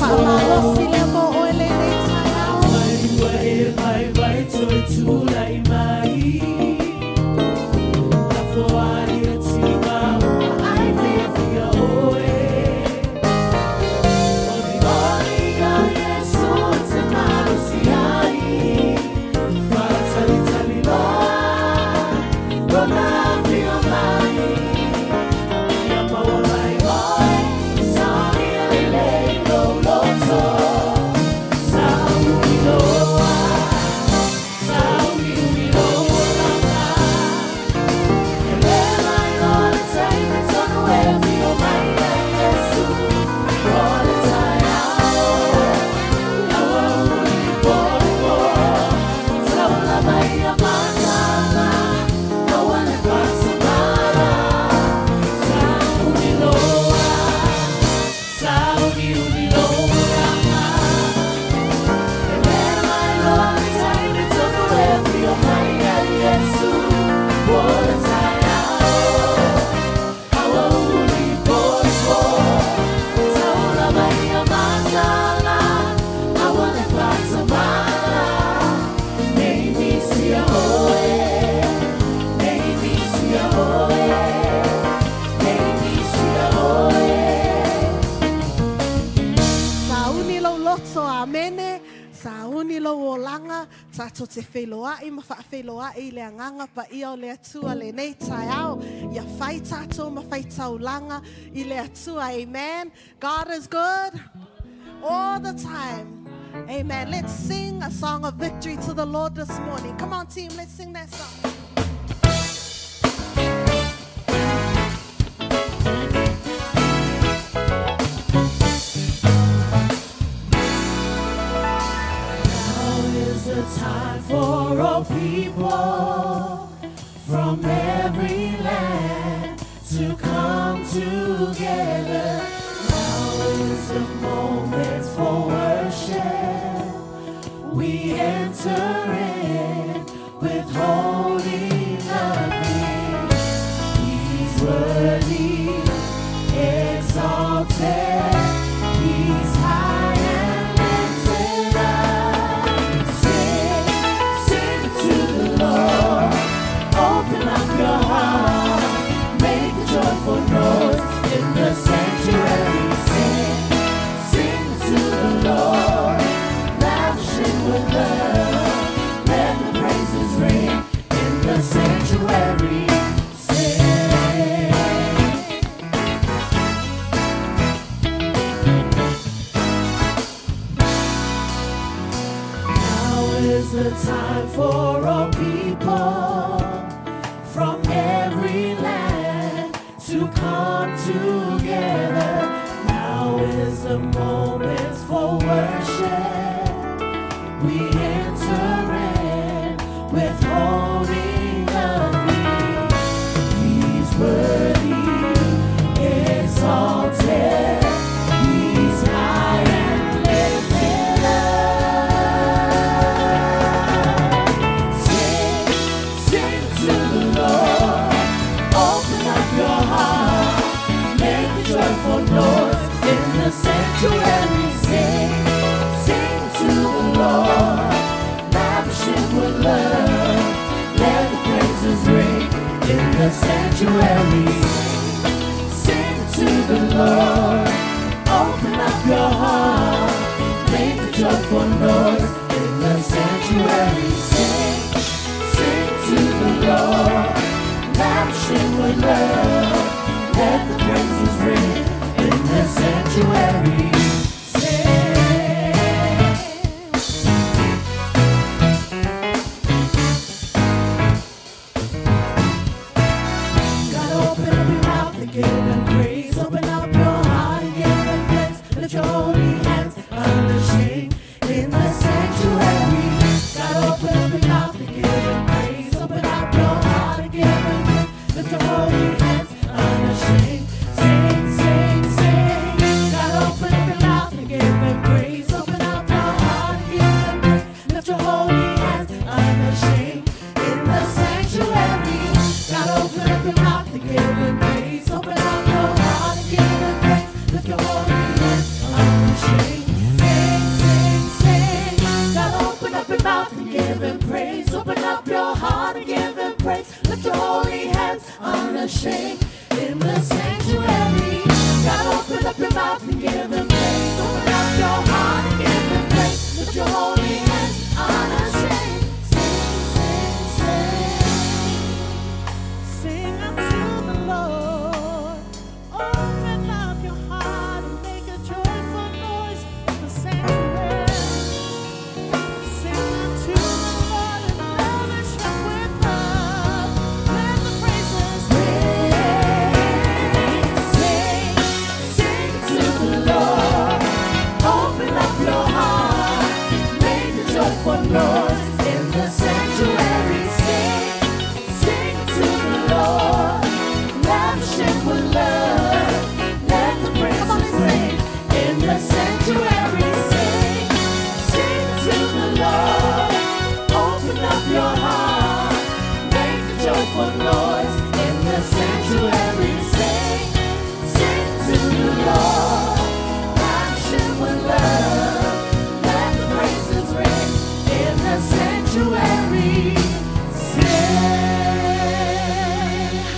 Faamalosi lea mo oe lenei taeao. Sauni lou loto, amene. Sauni lou olaga, tatou te feiloai ma faafeiloai i le Agaga Paia o le Atua lenei taeao. Ia fai tatou ma faitaulaga i le Atua. Amen. God is good all the time. Amen. Let's sing a song of victory to the Lord this morning. Come on, team, let's sing that song. Now is the time for all people from every land to come together. Now is the moment for worship. We enter in with holy nothing. He's worthy, exalted. He's high and lifted up. Sing, sing to the Lord. Open up your heart. Make a joyful noise in the sanctuary. Sing, sing to the Lord. Lavish him with love. Let the praises ring in the sanctuary. Sing. Now is the time for all people from every land to come together. Now is the moment for worship. We enter in withholding nothing. He's worthy, exalted. He's high and lifted up. Sing, sing to the Lord. Open up your heart. Make a joyful noise in the sanctuary. Sing, sing to the Lord. Lavish him with love. Let the praises ring in the sanctuary. Sing to the Lord. Open up your heart. Make a joyful noise in the sanctuary. Sing, sing to the Lord. Lavish him with love. Let the praises ring in the sanctuary. Sing. joyful noise in the sanctuary. Sing, sing to the Lord. Passion with love. Let the praises ring in the sanctuary. Sing.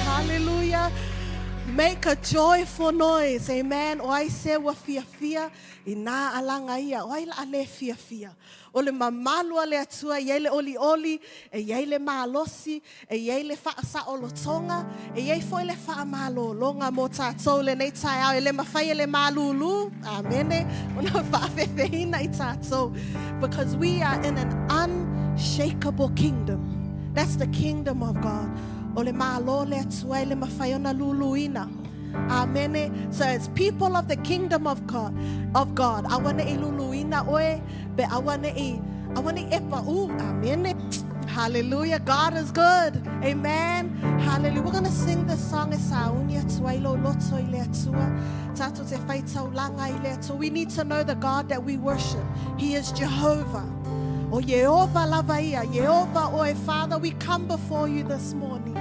Hallelujah. Make a joyful noise. Amen. O ai se ua fiafia i nā alaga ia. O ai o le a le fiafia. O le mamalu a le Atua e i ai le olioli, e i ai le malosi, e i ai le faasaolotoga, e i ai foi le faamalologa mo tatou lenei taeao. E le mafai e le malūlū, amene, ona faafefeina i tatou. Because we are in an unshakable kingdom. That's the kingdom of God. O le Malo o le Atua e le mafai ona luluina. Amene. So as people of the kingdom of God, aua ne i luluina oe, pe aua ne i, aua ne i e pa'ū. Amene. Hallelujah. God is good. Amen. Hallelujah. We're going to sing this song e sauni atu ai lou loto i le Atua. Tatou te faitaulaga i le Atua. We need to know the God that we worship. He is Jehovah. O Jehovah lava ia. Jehovah oe. Father, we come before you this morning.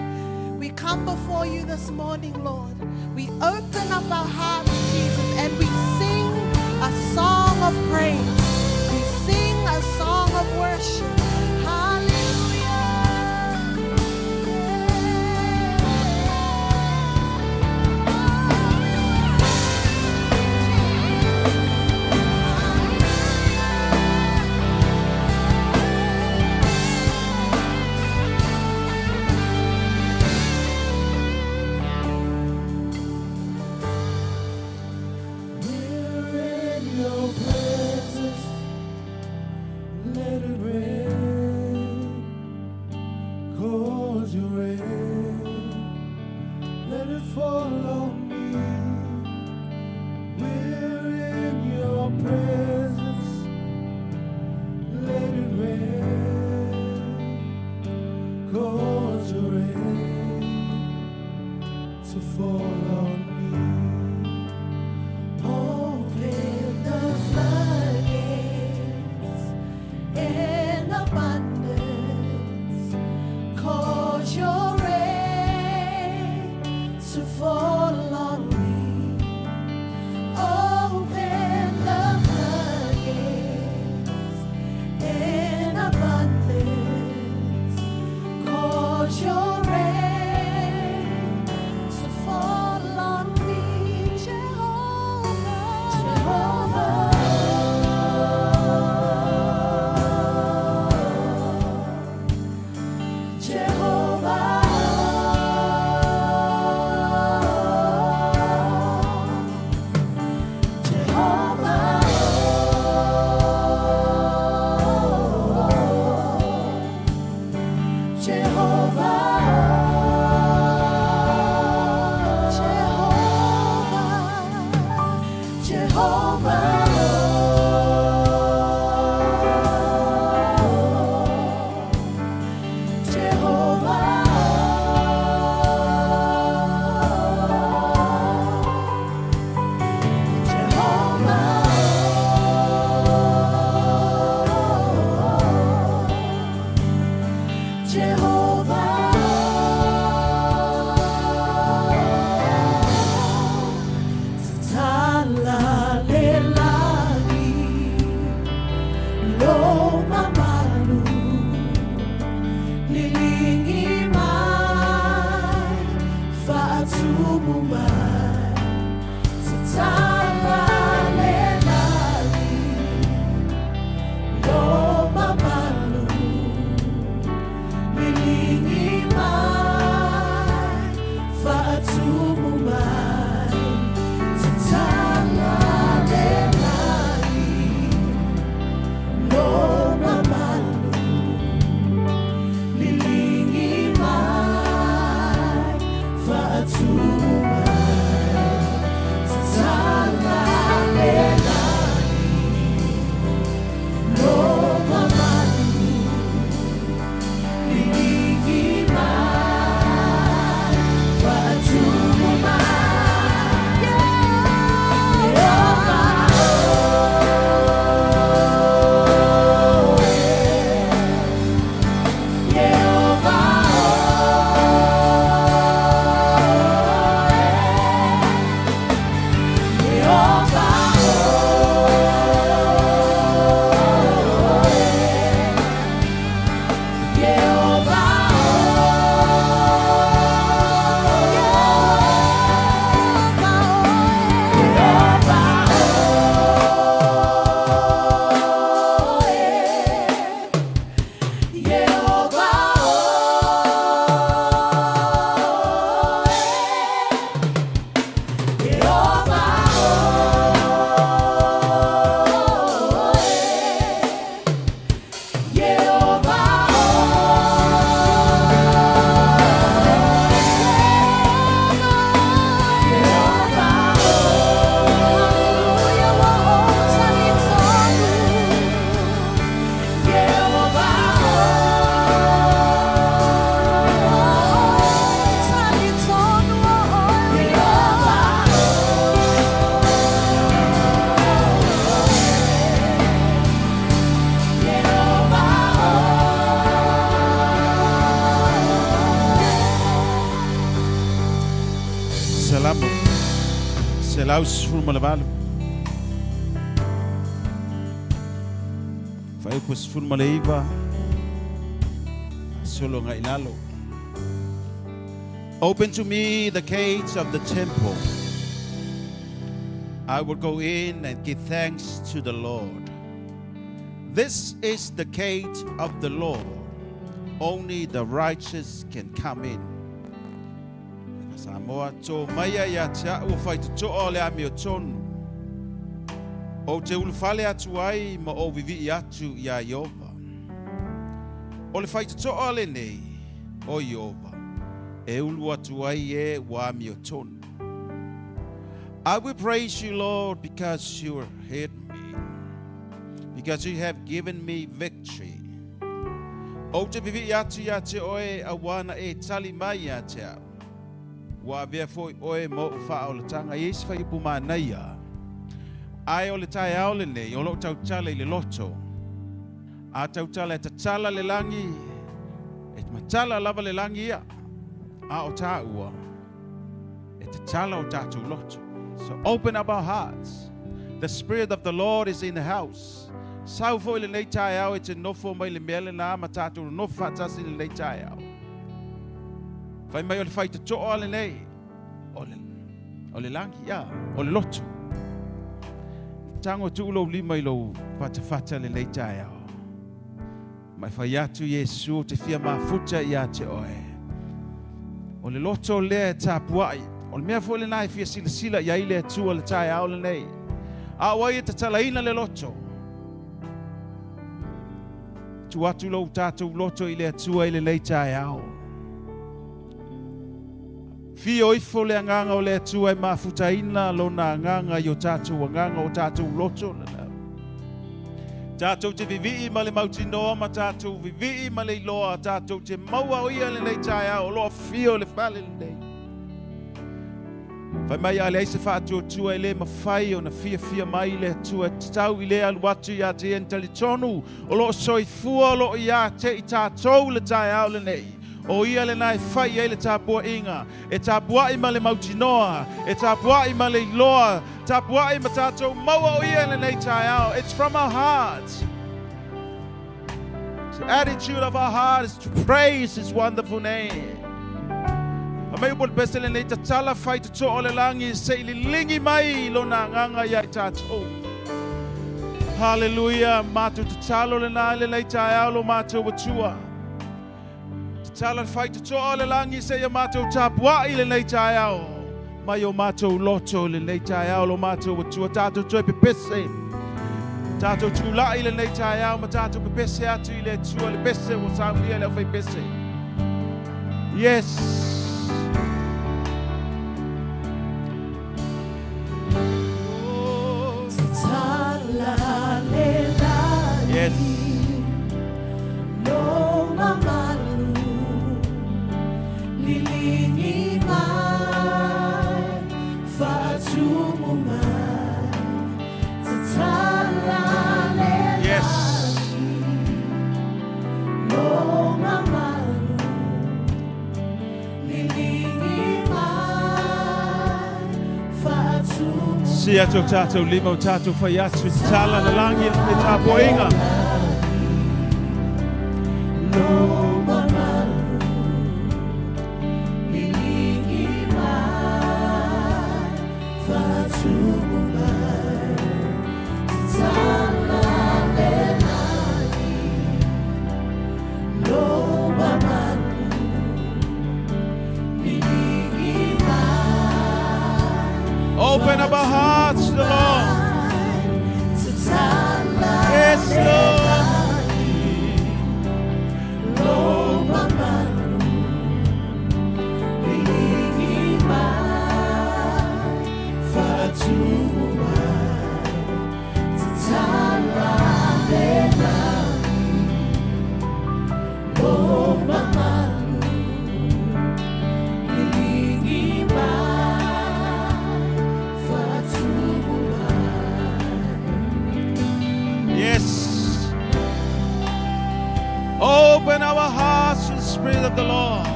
We come before you this morning, Lord. We open up our hearts, Jesus, and we sing a song of praise. We sing a song of worship. Hallelujah. We're in your presence. Let it rain. Cause your rain. Let it fall on me. We're in your presence. Let it rain. Cause your rain to fall on me. Open the floodgates in abundance. Cause your rain to fall on me. Open the floodgates in abundance. Cause your rain to fall. 118. Fuaiupu 19, faasolo agai i lalo. Open to me the gates of the temple. I will go in and give thanks to the Lord. This is the gate of the Lord. Only the righteous can come in. Samoa, tō maia ia te au o faitotoa o le amiotonu. Ou te ulufale atu ai ma ou vivii atu iā Ieova. O le faitotoa lenei o Ieova e ulu atu ai e ua amiotonu. I will praise you, Lord, because you heard me, because you have given me victory. Ou te vivii atu ia te oe auā na e tali mai ia te au. Ua avea foi oe ma o'u faaolataga i isi fuaiupu manaia. Ae o le taeao lenei o loo tautala i le loto. A tautala e tatala le lagi, e matala lava le lagi ia, a o tāua, e tatala o tātou loto. So open up our hearts. The Spirit of the Lord is in the house. Sau foi lenei taeao e te nofo mai le mea lenā ma tātou nonofo faatasi lenei taeao. Fai mai o le faitotoa lenei, o le, o le lagi, ia, o le loto. Tago tuu lou lima i lou fatafata lenei taeao. Ma e fai atu Iesu ou te fia mafuta ia te oe. O le loto lea e tapuai. O le mea foi lenā e fia silasila i ai le Atua le taeao lenei. A o ai e tatalaina le loto? Tuu atu lou tatou loto i le Atua i lenei taeao. Fio ifo le agaga o le Atua e mafutaina lona agaga i o tatou agaga o tatou loto lena. Tatou te vivii ma le mautinoa ma tatou vivii ma le iloa tatou te maua o ia lenei taeao o lo o afio i le fale lenei. Fai mai a leai se faatuatua e le mafai ona fiafia mai le Atua e tatau i le alu atu ia te ia ni talitonu o lo o soifua o lo o ia te i tatou le taeao lenei. O ia lenā e fai ai le tapuaiga, e tapuai ma le mautinoa, e tapuai ma le iloa, tapuai ma tatou maua o ia i lenei taeao. It's from our hearts. The attitude of our heart is to praise His wonderful name. A mai upu o le pese lenei tatala faitotoa o le lagi se i liligi mai lona agaga ia i tatou. Hallelujah. Matou tatalo lenā i lenei taeao lo matou Atua. Tatala le faitotoa o le lagi seia matou tapuai i lenei taeao. Mai o matou loto i lenei taeao lo matou Atua. Tatou toe pepese. Tatou tulai i lenei taeao ma tatou pepese atu i le Atua le pese ua saunia e le aufaipese. Yes. Yes. Yes. Si atu o tatou lima o tatou fai atu tatala le lagi le tapuaiga. Open up our hearts to the Lord. Yes, Lord. Yes. Open our hearts to the Spirit of the Lord.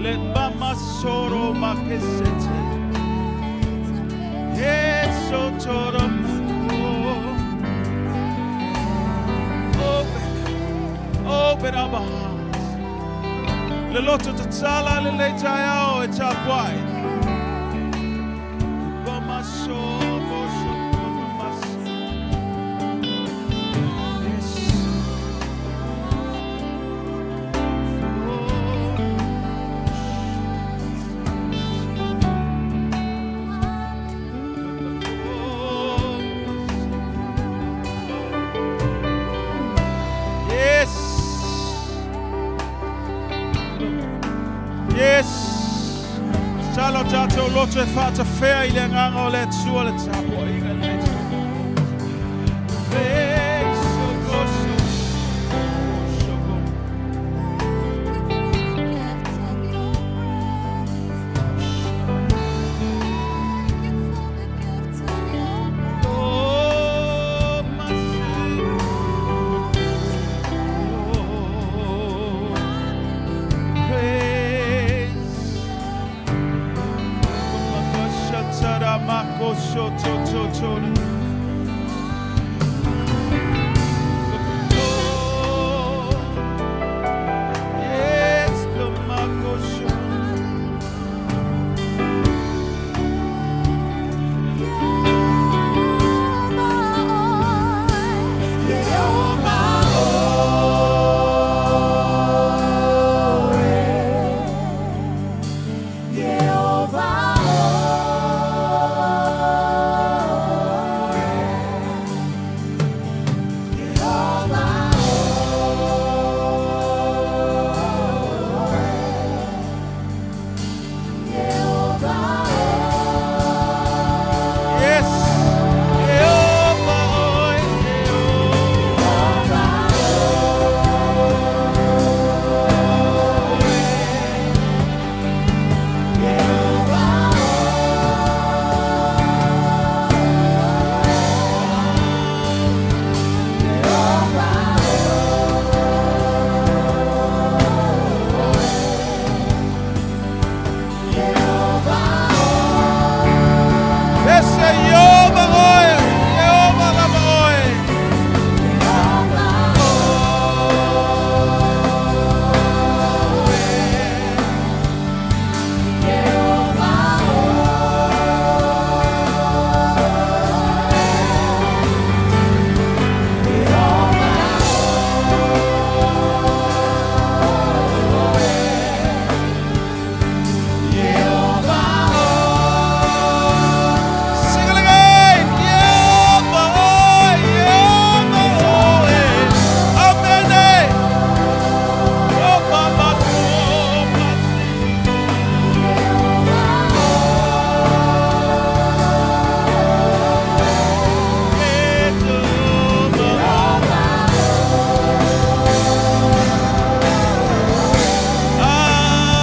Let Mama Soro Makesete. Yes, so toro Open, open our hearts. Le loto tatala le le taiao e tapuai. Bamaso, boso, bamaso. Yes. Yes. Yes. Salo tātou loto e whaatawhea i le nganga o le atua le tāpua inga le Hey, so go, so go, so go. Oh, my Oh, praise. Mako shoto to to. Yes, the Mako shoto. Yes. Jehovah, oi, Jehovah. Yes, Jehovah, oi, Jehovah, lava, oi. Sing it again. Jehovah, oi, Jehovah, oi. Amen. Oh, mama, oh, mama.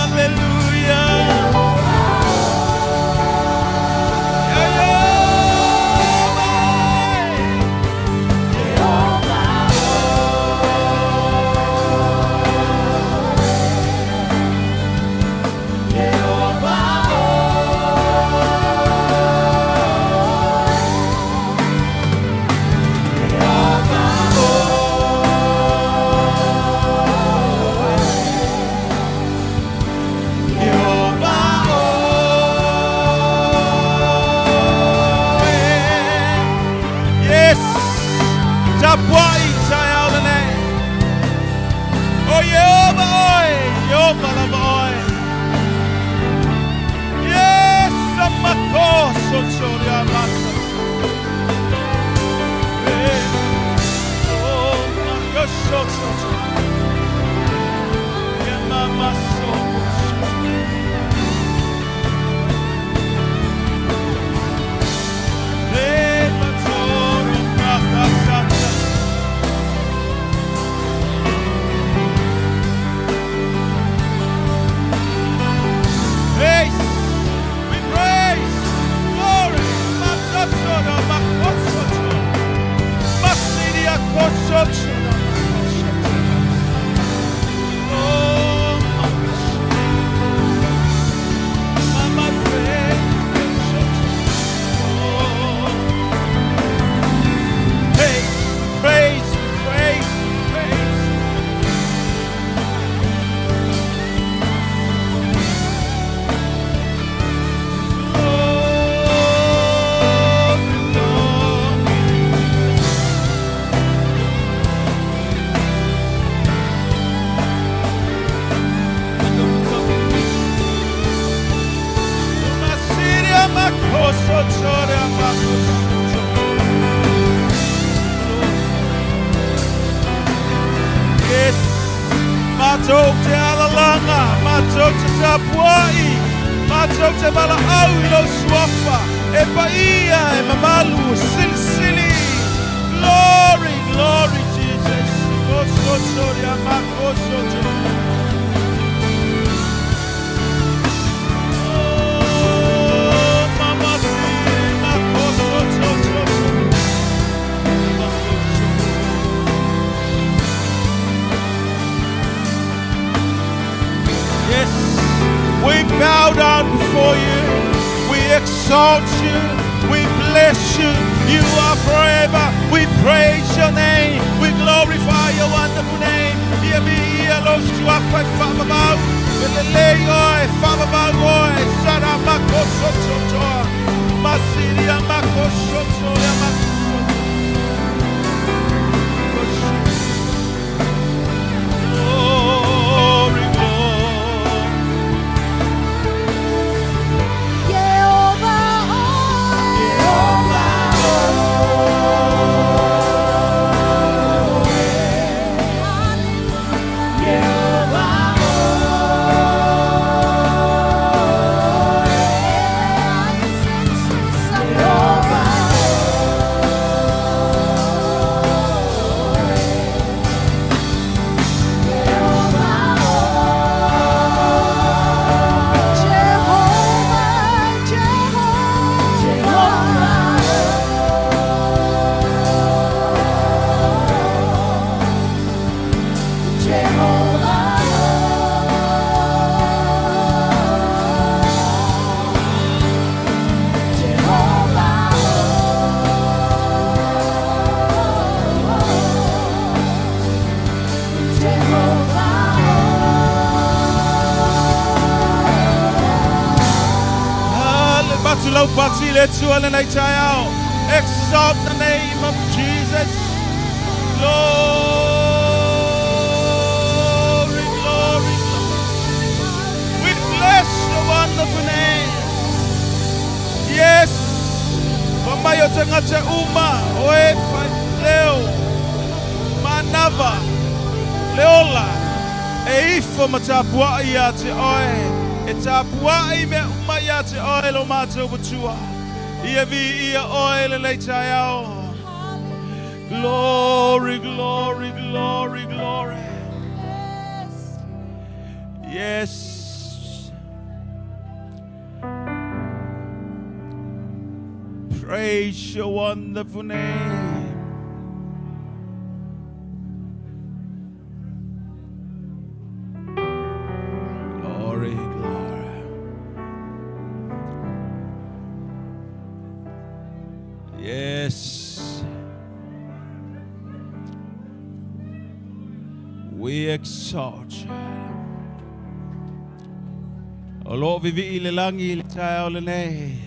Hallelujah. Yes. Tapuai taeao lenei. O Jehovah oi, Jehovah lava oi. Yes, amako sotoria masa. Oh, mako soto. Yamama so. Le matoro makasata. Praise, we praise, glory, Matsatsoda, Makosoto, Masidia Kosoto, Matou te alalaga, matou te tapuai, matou te valaau i lou suafa, e paia e mamalu e silisili. Glory, glory Jesus. Kosotoria makosoto. Oh, mama si makosoto. Yes, we bow down before you. We exalt you. We bless you. You are forever. We praise your name. We glorify your wonderful name. Ia viia lou suafa e faavavau. E lelei oe, faavavau oe. Sara makosototoa. Masiria makosotoa makosotoa. Glory, glory. Ieova oe. Jehovah, Jehovah, Hale batu lau pati le tua le nei taeao. Exalt the name of Jesus. Glory, glory, glory. We bless your wonderful name. Yes. Wamai o tagata uma o e whai leo. Manava. Leola. E ifo ma tapuai ia te oe. E tapuai mea uma ia te oe lo mātou matua. Ia vi ia oe le nei taeao. Glory, glory, glory, glory. Yes. Praise your wonderful name. Glory, glory. Yes. We exalt you. O lo vivi i le langi i le taeao lenei.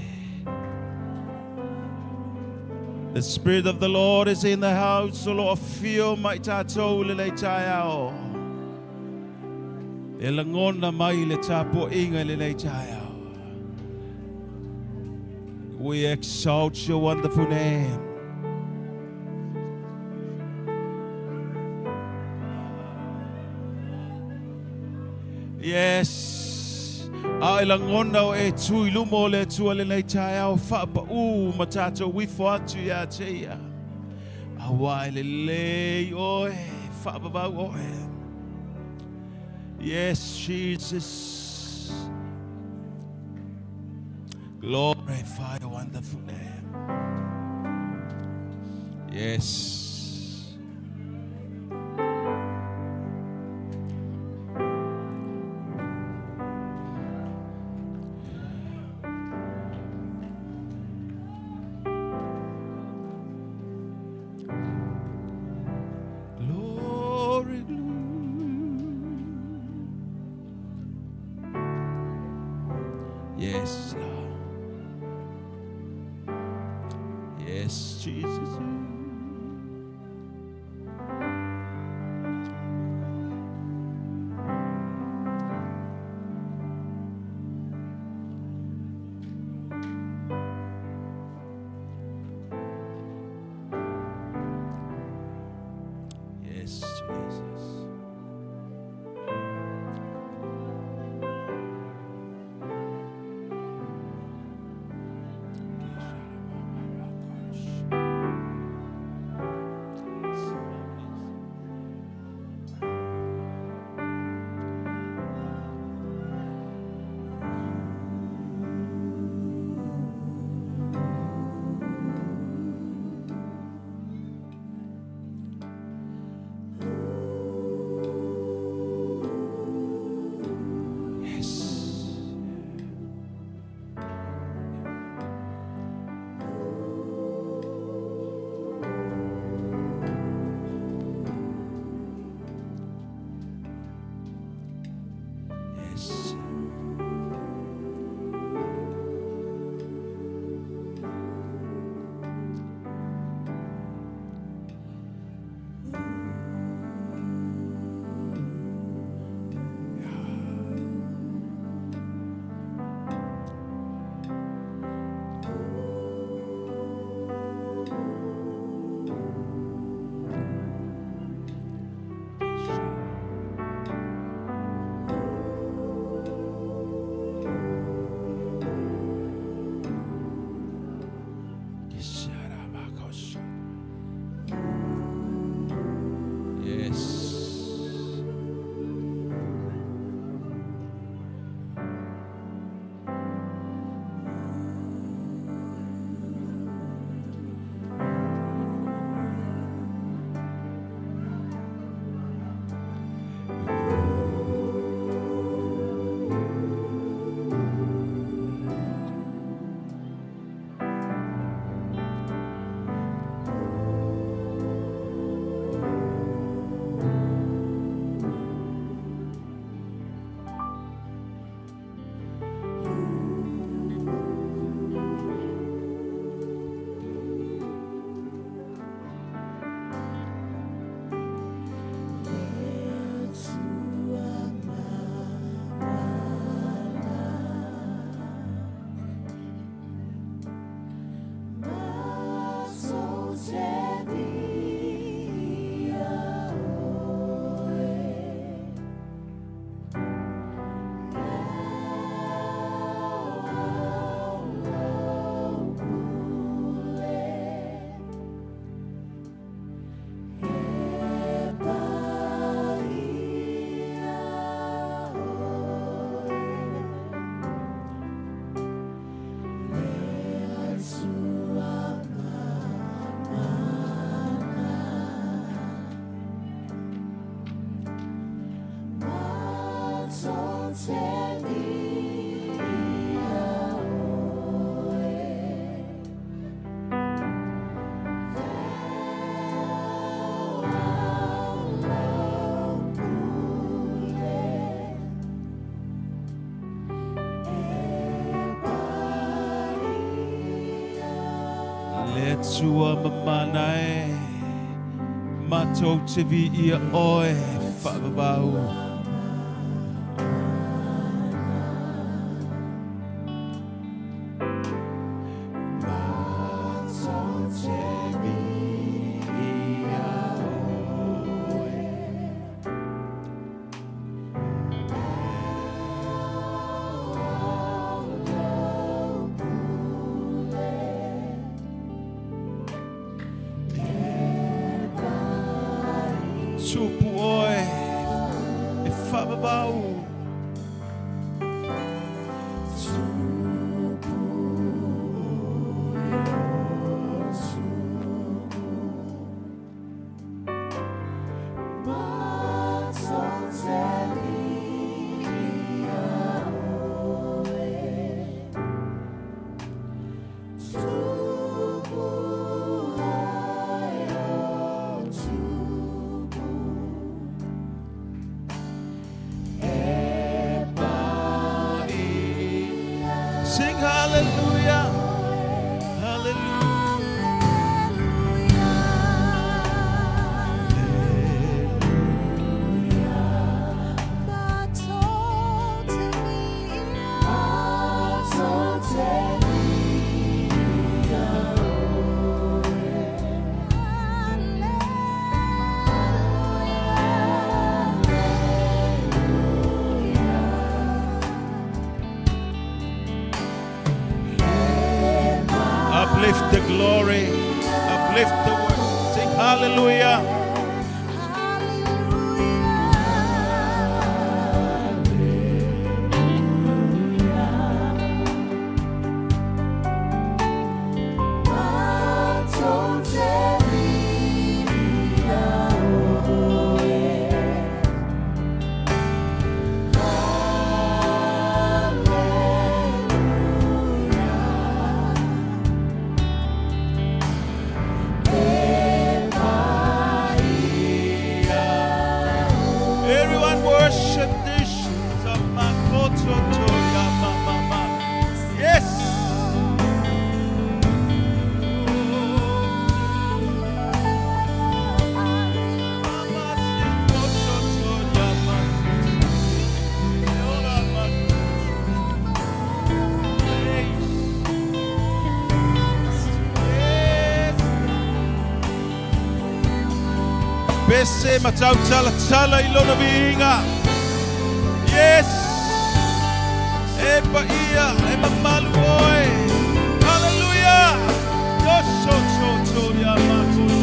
The Spirit of the Lord is in the house. O lo afio mai tātou le lei taeao. E langona mai le tapuaiga i le lei taeao. We exalt your wonderful name. Yes. A e langona o e tu i lumo o le Atua le nei taeao faapau ma tātou uifo atu ia te ia. Auā e lelei oe, faavavau oe. Yes, Jesus. Glorify your wonderful name. Yes. Glory, glory. Yes, Lord. Yes, Jesus. Yes, Jesus. Yes. Le Atua mamana e, matou te viia oe faavavau. Tupu oe e faavavau. Sing hallelujah, hallelujah. Uplift the glory, uplift the worship. Sing hallelujah. Everyone worship this. Yes. Pese ma tau tala tala i lona viiga. Yes. E paia, e mamalu oe. Hallelujah. Yo so so so ya ma so so.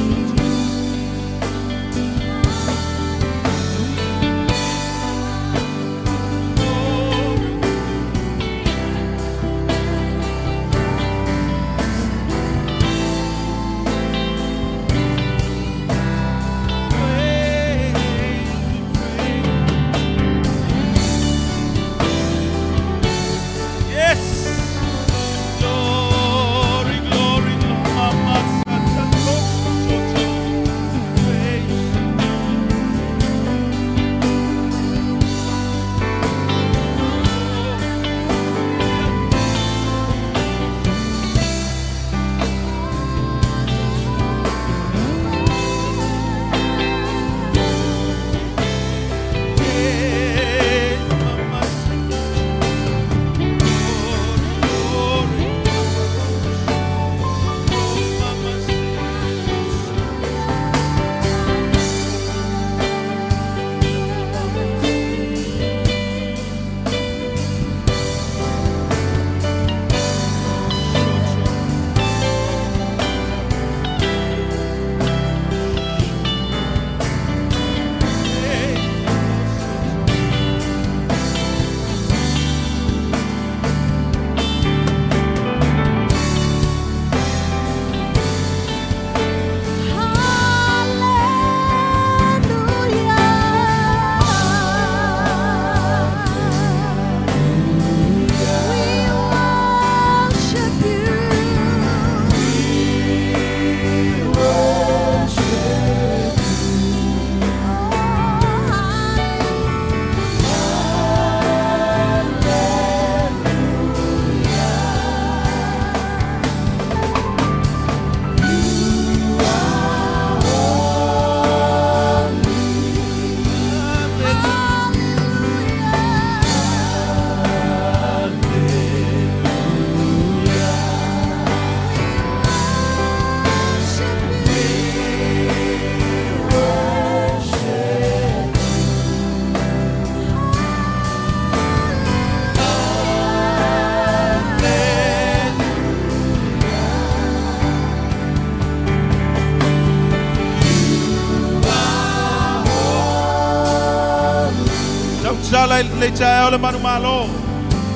Tautala i lenei taeao le manumalo.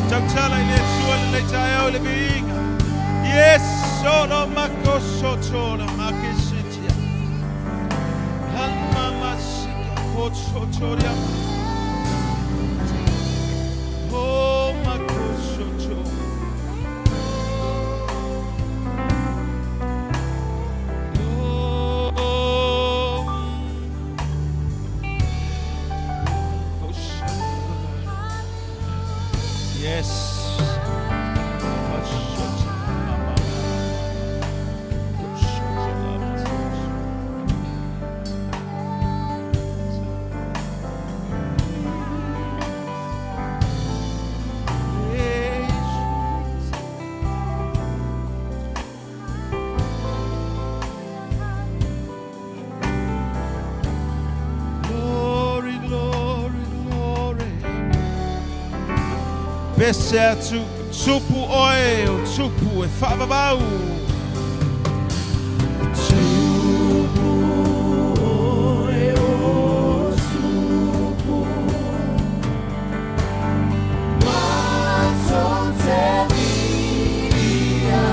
Tautala i le Atua i lenei taeao i le viiga. Yes, solo makosoto la makesitia. Halmamasika kotsotoria. Oh, makosoto. Oh, Yes. Glory, glory, glory. Pese atu, tupu oe, o tupu e whaavavau. Tupu oe o tupu Matou te viia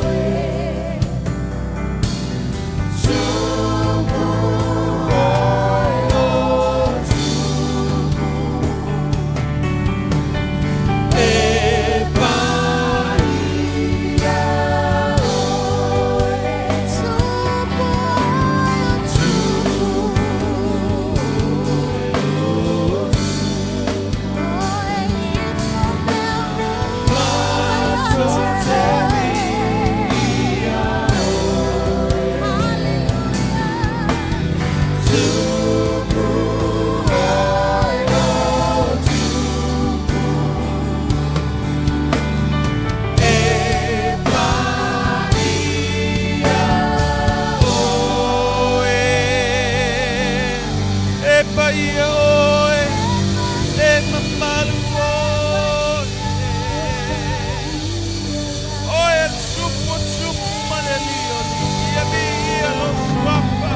oe Tupu oe o tupu E paia oe Tupu oe o Tupu oe oe ifo meu Matou te viia oe Aleluia. Tupu oe o tupu E paia Oe, e paia oe, e mamalu oe. Oe e tupu o tupu malelio, ia mi ia lo suafa.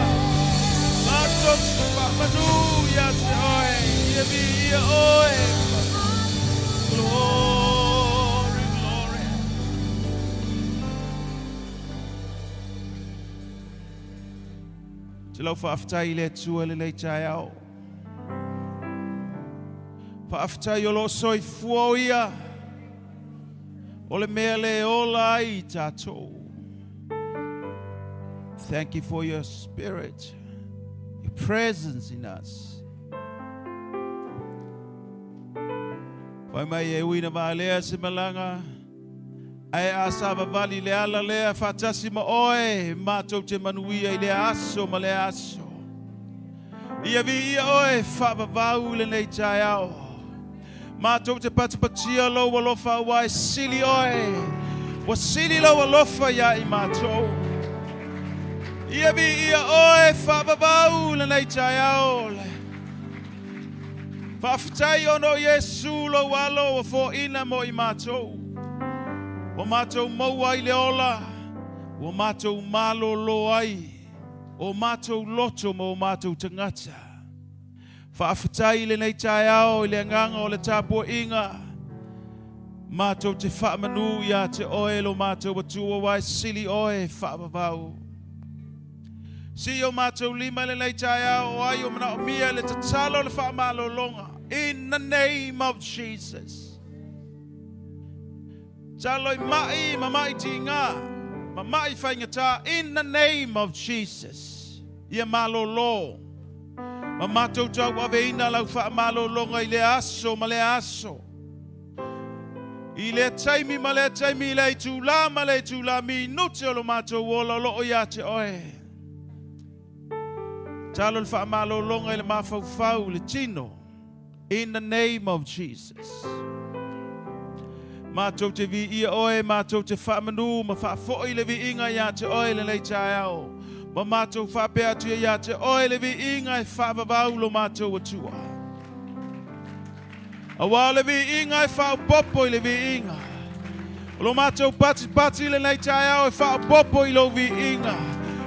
Matou te whaamanu ia te oe, ia mi ia oe. Glory, glory. Te lau whaaftai i le Atua lenei taeao. Faafetai o lo o soifua o ia. O le mea le ola ai tātou. Thank you for your spirit, your presence in us. Fai mai e uina maalea se malaga. Ae a savavali le ala lea faatasi ma oe, matou te manuia i le aso ma le aso. Ia viia oe faavavau i lenei taeao. Matou te patipatia lou alofa ua e sili oe. Ua sili lou alofa ia i matou. Ia viia oe faavavau i lenei taeao. Faafetai ona o Iesu lou alo ua foaina mo i matou. Ua matou maua ai le ola, ua matou malolo ai, o matou loto ma o matou tagata. Faafetai i lenei taeao i le agaga o le tapuaiga. Matou te faamanu ia te oe lo matou Atua ua e sili oe faavavau. Si o matou lima i lenei taeao o ai o manaomia le tatalo le faamalologa. In the name of Jesus. Talo i mai ma mai tiga, ma mai faigata. In the name of Jesus. Ia malolo. Ma matou tauaveina lau faamalologa i le aso ma le aso. I le taimi ma le taimi i le itulā ma le itulā minute o lo matou ola o loo ia te oe. Talo le faamalologa i le mafaufau le tino. In the name of Jesus. Matou te viia oe, matou te faamanu ma faafoi le viiga ia te oe lenei taeao. Ma matou faapea atu ia te oe le viiga e faavavau lo matou Atua. Auā le viiga e faaopopo i le viiga. O lo matou patipati lenei taeao e faaopopo i lou viiga.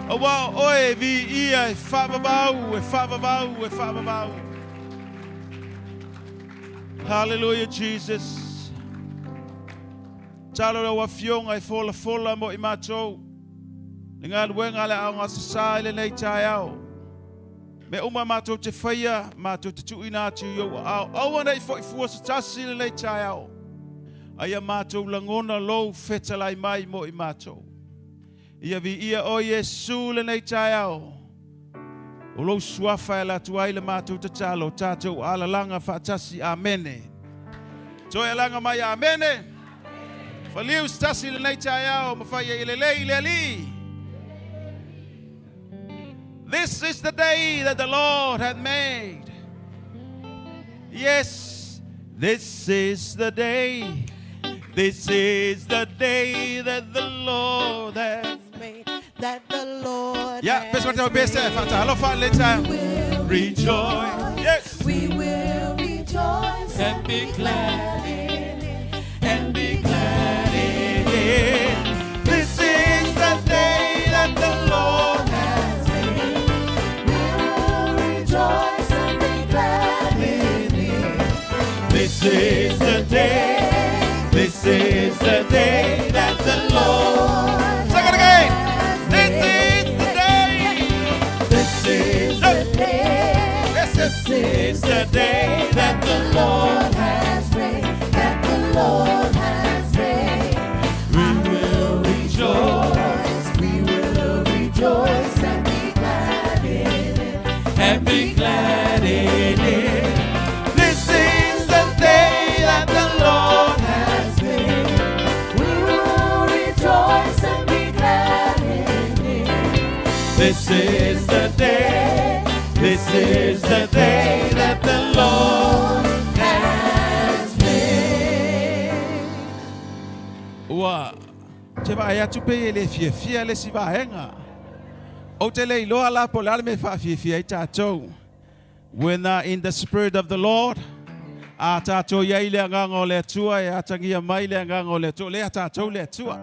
Auā o oe e viia e faavavau, e faavavau, e faavavau. Hallelujah, Jesus. Talo lau afioga e folafola mo i matou. Le galuega a le Aoga Aso Sa i lenei taeao. Mea uma matou te faia, matou te tuuina atu i ou aao. Aua ne i foi fua se tasi i lenei taeao. A ia matou lagona lou fetalai mai mo i matou. Ia viia oe Iesu i lenei taeao. O lou suafa e ala atu ai le matou tatalo, tatou alalaga faatasi. Amene. Toe alaga mai. Amene. Faliu se tasi i lenei taeao ma fai ai lelei le Alii. This is the day that the Lord hath made. Yes, this is the day. This is the day that the Lord has made. That the Lord Yeah, has best best made. made. We will Rejoice. Yes. We will rejoice And be glad in it. And be glad in it. This is the day that the Lord has made. We will rejoice and be glad in it. This is the day. This is the day that the Lord. Sing it again. This is the day. This is the day. This is the day that the Lord has made. That the Lord has made. We will rejoice. We will rejoice and be glad in it. And be glad in it. This is the day that the Lord has made. We will rejoice and be glad in it. This is the day. This is the day that the Lord has made. Ua te vaai atu pe e le fiafia le si vaega. Ou te le iloa la po le a le mea e faafiafia ai tatou. When in the spirit of the Lord, a tatou i ai le agaga o le Atua e atagia mai le agaga o le Atua, lea tatou le Atua.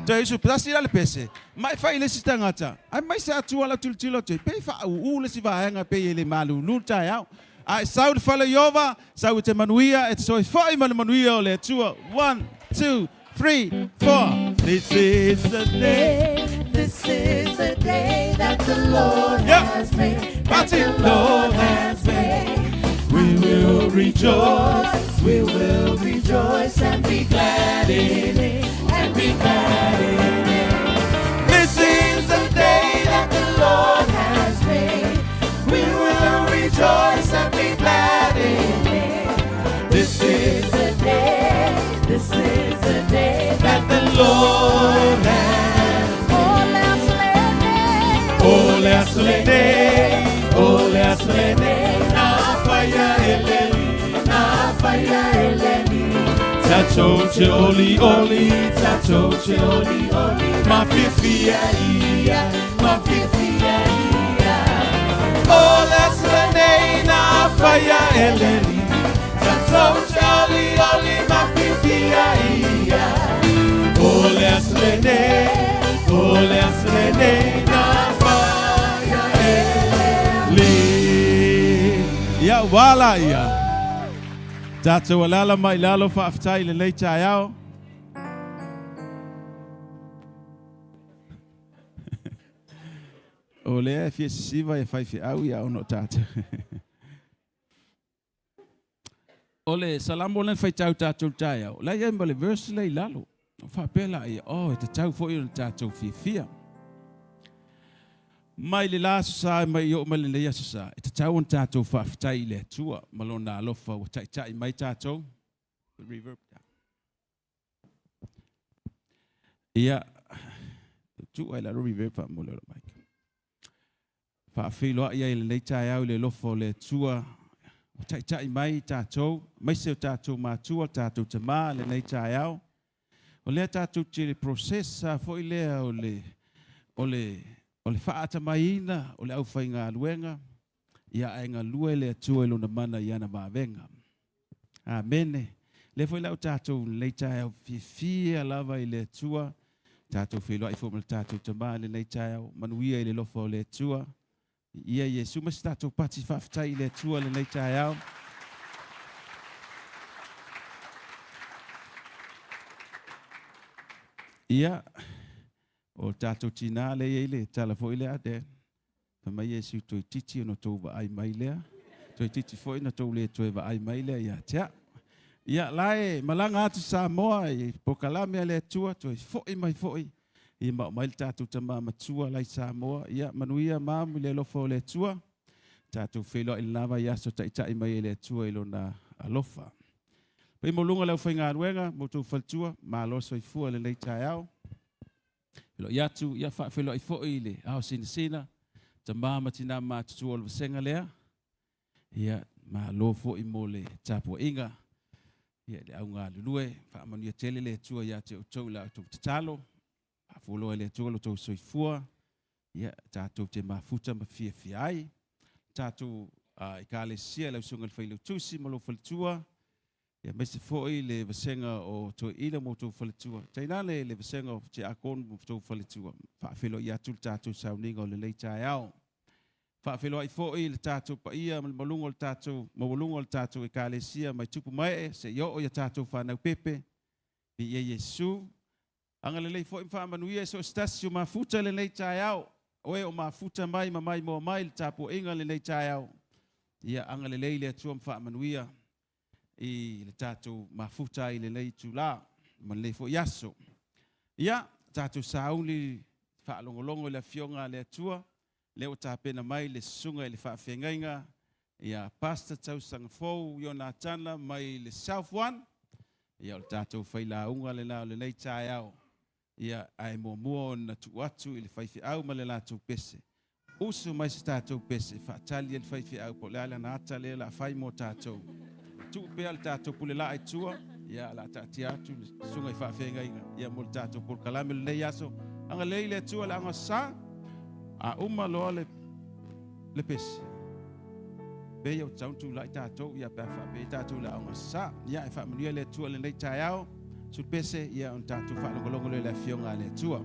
Toe usu tasi la le pese, mai fai le si tagata, ai mai se Atua la tilotilo atu ai, pe faauu le si vaega pe e le malulu le taeao. A e sau le fale Iova, sau i te manuia, e te soifoi ma le manuia o le Atua. 1, 2, 3, 4. This is the day. This is the day that the Lord has made. That Party. the Lord has made. We will rejoice. We will rejoice and be glad in it. And be glad in it. This is the day that the Lord has made. We will rejoice and be glad in it. This is the day. This is the day that the Lord has Oh, O le aso lenei, o le aso lenei, na faia e le Alii, na faia e le Alii. Tatou te olioli, tatou te olioli, ma fiafia ia, ma fiafia ia. O le aso lenei, na faia e le Alii, tatou te olioli, ma fiafia ia. O le aso lenei, o le aso lenei, na faia e le Alii. Ia wala ia. Tatou alala mai lalo faafetai i lenei taeao. O lea e fia sisiva e faifeau ia ona o tatou. O le salamo lea na faitau tatou taeao, la i ai ma le verse lea i lalo. O faapea la ia, oh, e tatau foi ona tatou fiafia. Mai le la aso sa mai oo mai lenei aso sa, e tatau ona tatou faafetai i le Atua ma lona alofa ua taitai mai tatou. Reverb down. Ia, tuu ai lalo reverb faamole o le mic. Faafeiloai ai i lenei taeao i le alofa o le Atua ua taitai mai tatou, aemaise o tatou matua, tatou tama i lenei taeao. O lea tatou te le process a foi lea o le o le o le faatamaiina o le aufaigaluega, ia ae galue le Atua i lona mana i ana vavega. Amene. Lea foi la o tatou lenei taeao fiafia lava i le Atua, tatou feiloai foi ma le tatou tama i lenei taeao, manuia i le alofa o le Atua. Ia Iesu ma se tatou pati faafetai i le Atua lenei taeao. Ia, o le tatou tinā lea e i ai le tala foi lea, Dad, fai mai Iesu toeitiiti ona outou vaai mai lea, toeitiiti foi ona outou le toe vaai mai lea ia te au. Ia, la e malaga atu Samoa i polokalame a le Atua, toe foi mai foi, ia ma aumai le tatou tama matua la i Samoa. Ia, manuia mom i le alofa o le Atua. Tatou feiloai i lena vaiaso taitai mai e le Atua i lona alofa. Pai maualuga le aufaigaluega ma outou faletua, malo soifua i lenei taeao. Feiloai atu, ia faafeiloai foi i le ao sinasina, tama ma tina matutua o le vasega lea. Ia, malo foi mo le tapuaiga, ia le au galulue, faamanuia tele le Atua ia te outou i la outou tatalo. Faafualoa e le Atua lo outou soifua, ia tatou te mafuta ma fiafia ai. Tatou ekalesia lau susuga i le Failautusi ma lou faletua, ia aemaise foi le vasega o Toeaina ma outou faletua, tainane le vasega o Tiakono ma outou faletua. Faafeiloai atu le tatou sauniga o lenei taeao. Faafeiloai foi le tatou paia ma le maualuga o le tatou, maualuga o le tatou ekalesia mai tupu ma ee seia oo i a tatou fanau pepe. Viia Iesu. Agalelei foi ma faamanuia i so o se tasi o mafuta i lenei taeao. O e o mafuta mai ma maimoa mai i le tapuaiga i lenei taeao. Ia agalelei le Atua ma faamanuia i le tatou mafuta ai i lenei itula ma lenei foi aso. Ia, tatou sauni faalogologo i le Afioga a le Atua, lea ua tapena mai le Susuga i le Faafeagaiga ia Pastor Tausaga Fou Ionatana mai le South One. Ia, o le tatou failauga lena o lenei taeao. Ia, ae muamua ona tuu atu i le faifeau ma le latou pese. Usu mai se tatou pese, faatali e le faifeau po o le a lana ata lea o le a fai mo tatou. Tuu pea le tatou pule laa i tua, ia, o le a taatia atu le susuga i faafeagaiga, ia, mo le tatou polokalame o lenei aso. Agalelei le Atua i le aogasa, a uma loa le, le pese, pei ua tatau ona tulai tatou, ia, pe a faapea tatou i le aogasa. Ia, e faamanuia le Atua i lenei taeao. Sulupese, ia, ona tatou faalogologo lea i le Afioga a le Atua.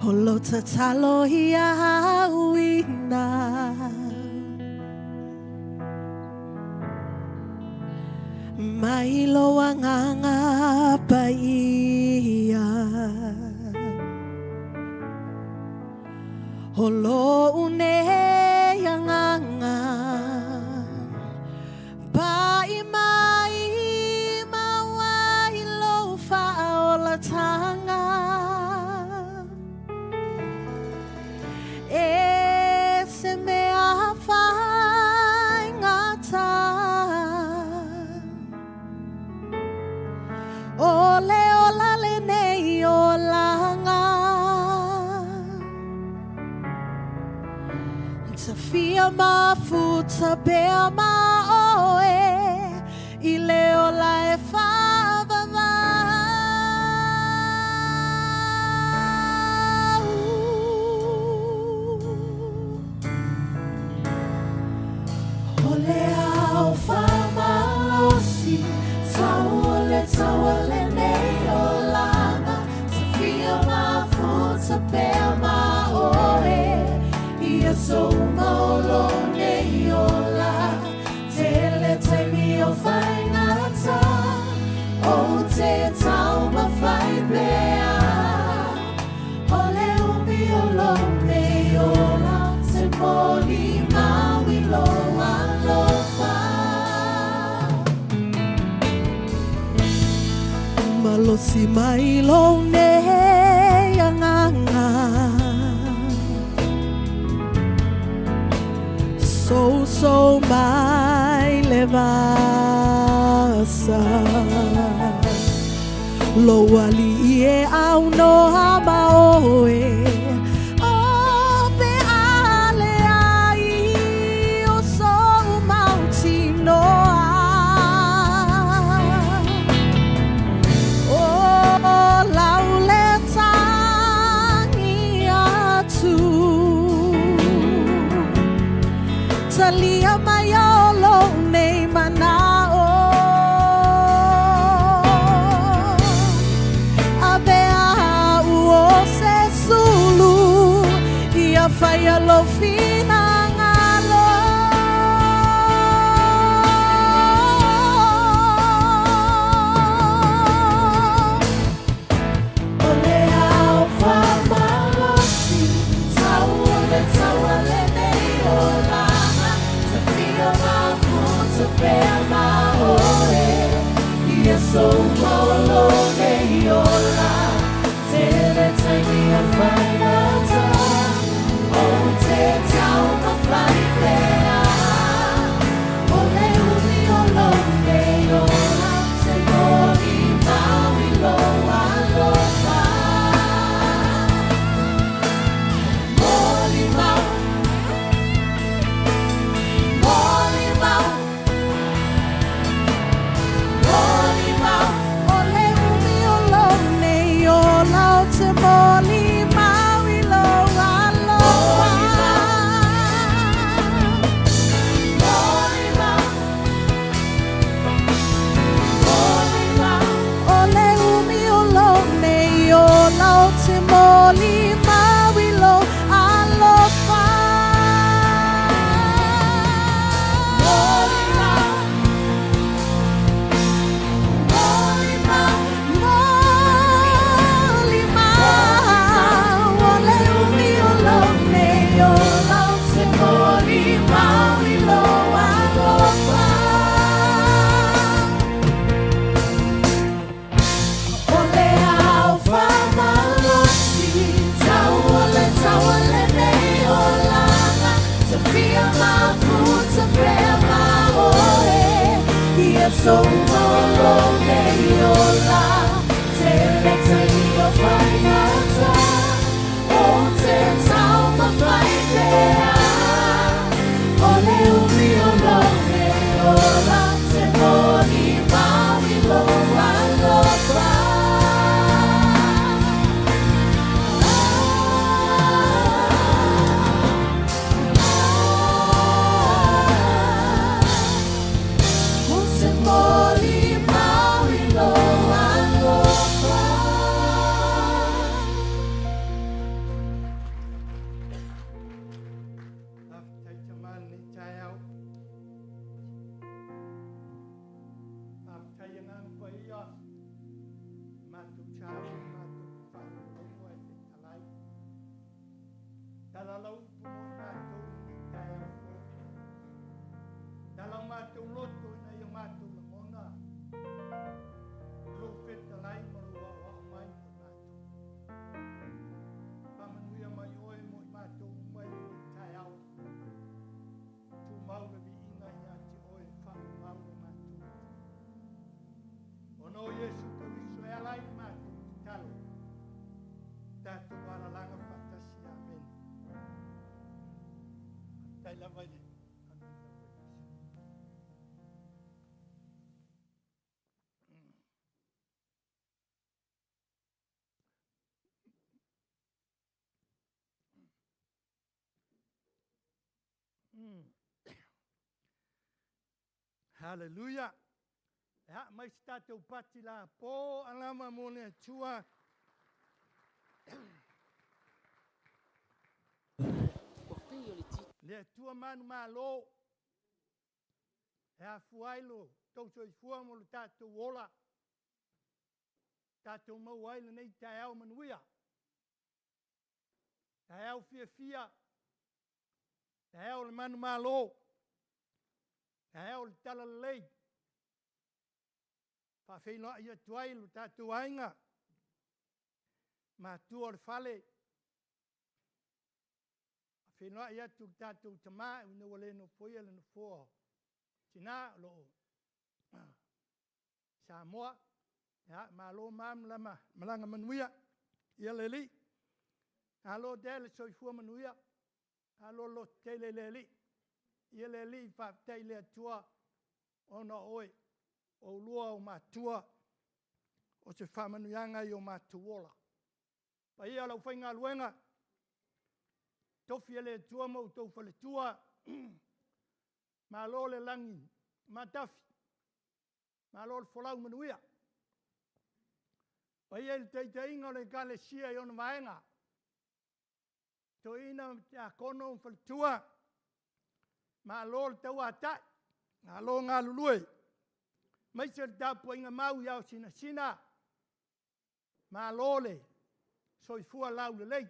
O lou tatalo ia auina Mai lou agaga paia O lou nei agaga Pai mai maua i lou faaolatanga E se mea faigata O le ola lenei olaga Tafia mafuta pea ma oe I le ola e faavavau. O le ao faamalosi, tau o le taua lenei olaga, Tafia mafuta pea ma oe, I aso uma o lou nei ola. Tele taimi o faigata, Ou te taumafai pea, O le umi o lou nei ola, Te molimau i lou alofa. Malosi mai lou nei agaga. Sousou mai le vasa Lou alii e aunoa ma oe O pe a leai o sou mautinoa O lau le tagi atu Talia mai o lou nei manao Avea au pea ma oe Ia souma o lou nei ola Tele taimi o faigata Ou te taumafai pea O le umi o lou nei ola Ou te molimau i lou alofa Molimau, molimau, molimau O le umi o lou nei ola Ou te molimau i lou alofa Molimau, molimau O le umi o lou nei ola Ou te molimau i lou alofa Molimau, molimau Molimau O le umi o lou nei ola Ou te molimau i lou alofa O le aofa malosi Tau o le tau o lenei olaga Tafia mafuta pea ma oe Ia souma o lou nei ola Tele taimi o faigata Ou te taumafai pea O le umi o lou nei ola Ou te molimau i lou alofa Ou te molimau i lou alofa Faafetai Tamā i lenei taeao. Faafetai Agaga Paia, matou sauni matou te faalogologo ae fetalai. Tala lau upu mo i matou i lenei taeao fou. Tala o matou loto ina ia matou lagona lou fetalai ma lou aoao mai mo i matou. Faamanuia mai oe mo i matou uma i lenei taeao. Tumau le viiga ia te oe faamamau lo matou atunuu. Ona o Iesu Keriso e ala ai le matou tatalo. Tatou alalaga faatasi. Amene. Faafetai lava i le faamanuia o Iesu. Hallelujah. E haa mai se tatou pati lapo alama mo le Atua. Le Atua manumalo e afua ai lo tou soifua ma lo tatou ola, tatou maua ai lenei taeao manuia. Taeao fiafia, taeao o le manumalo, taeao o le talalelei. Faafeiloai atu ai lo tatou aiga, matua o le fale, faafeiloai atu le tatou tamā ina ua le nofoia le nofoa o tina o lo o Samoa. Ia, malo ma malaga manuia. Ia le alii, malo dad le soifua manuia, malo le lototele i le alii. Ia le alii, faafetai i le Atua ona o oe, o oulua o matua, o se faamanuiaga i o matou ola. Paia o le aufaigaluega, tofi e le Atua ma outou faletua, malo le lagi matafi, malo le folau manuia. Paia i le taitaiga o le Ekalesia i ona vaega, toeaina ma tiakono ma faletua, malo le tauatai, malo galulue, aemaise le tapuaiga mau i ao sinasina, malo le soifua laulelei.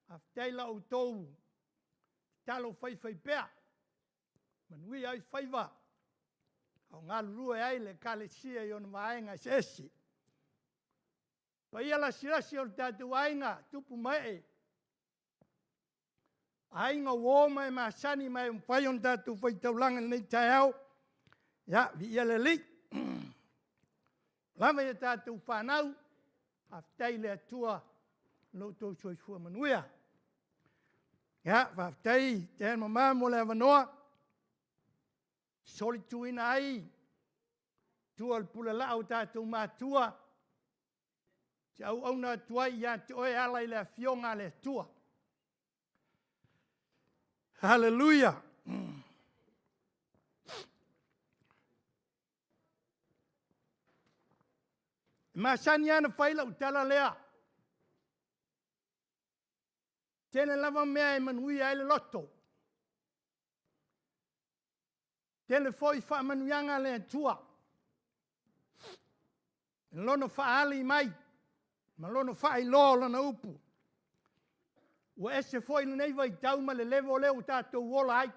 Faafetai i la outou tatalo faifaipea. Manuia ai faiva, a o galulue ai le Ekalesia i ona vaega eseese. Paia lasilasi o le tatou aiga, tupu ma ee, aiga uo ma e masani ma e mafai ona tatou faitaulaga i lenei taeao, ia, viia le Alii. Lava i a tatou fanau, faafetai i le Atua i lo outou soifua manuia. Ia, faafetai Dan ma Ma mo le avanoa, solituina ai tua o le pulelaa o tatou matua, te auauna atu ai ia te oe e ala i le Afioga a le Atua. Haleluia! E masani lava ona fai lau tala lea, tele lava mea e manuia ai le loto, tele foi faamanuiaga a le Atua i Lona faaali mai ma Lona faailoa o Lana upu. Ua ese foi lenei vaitau ma le level lea ua tatou ola ai.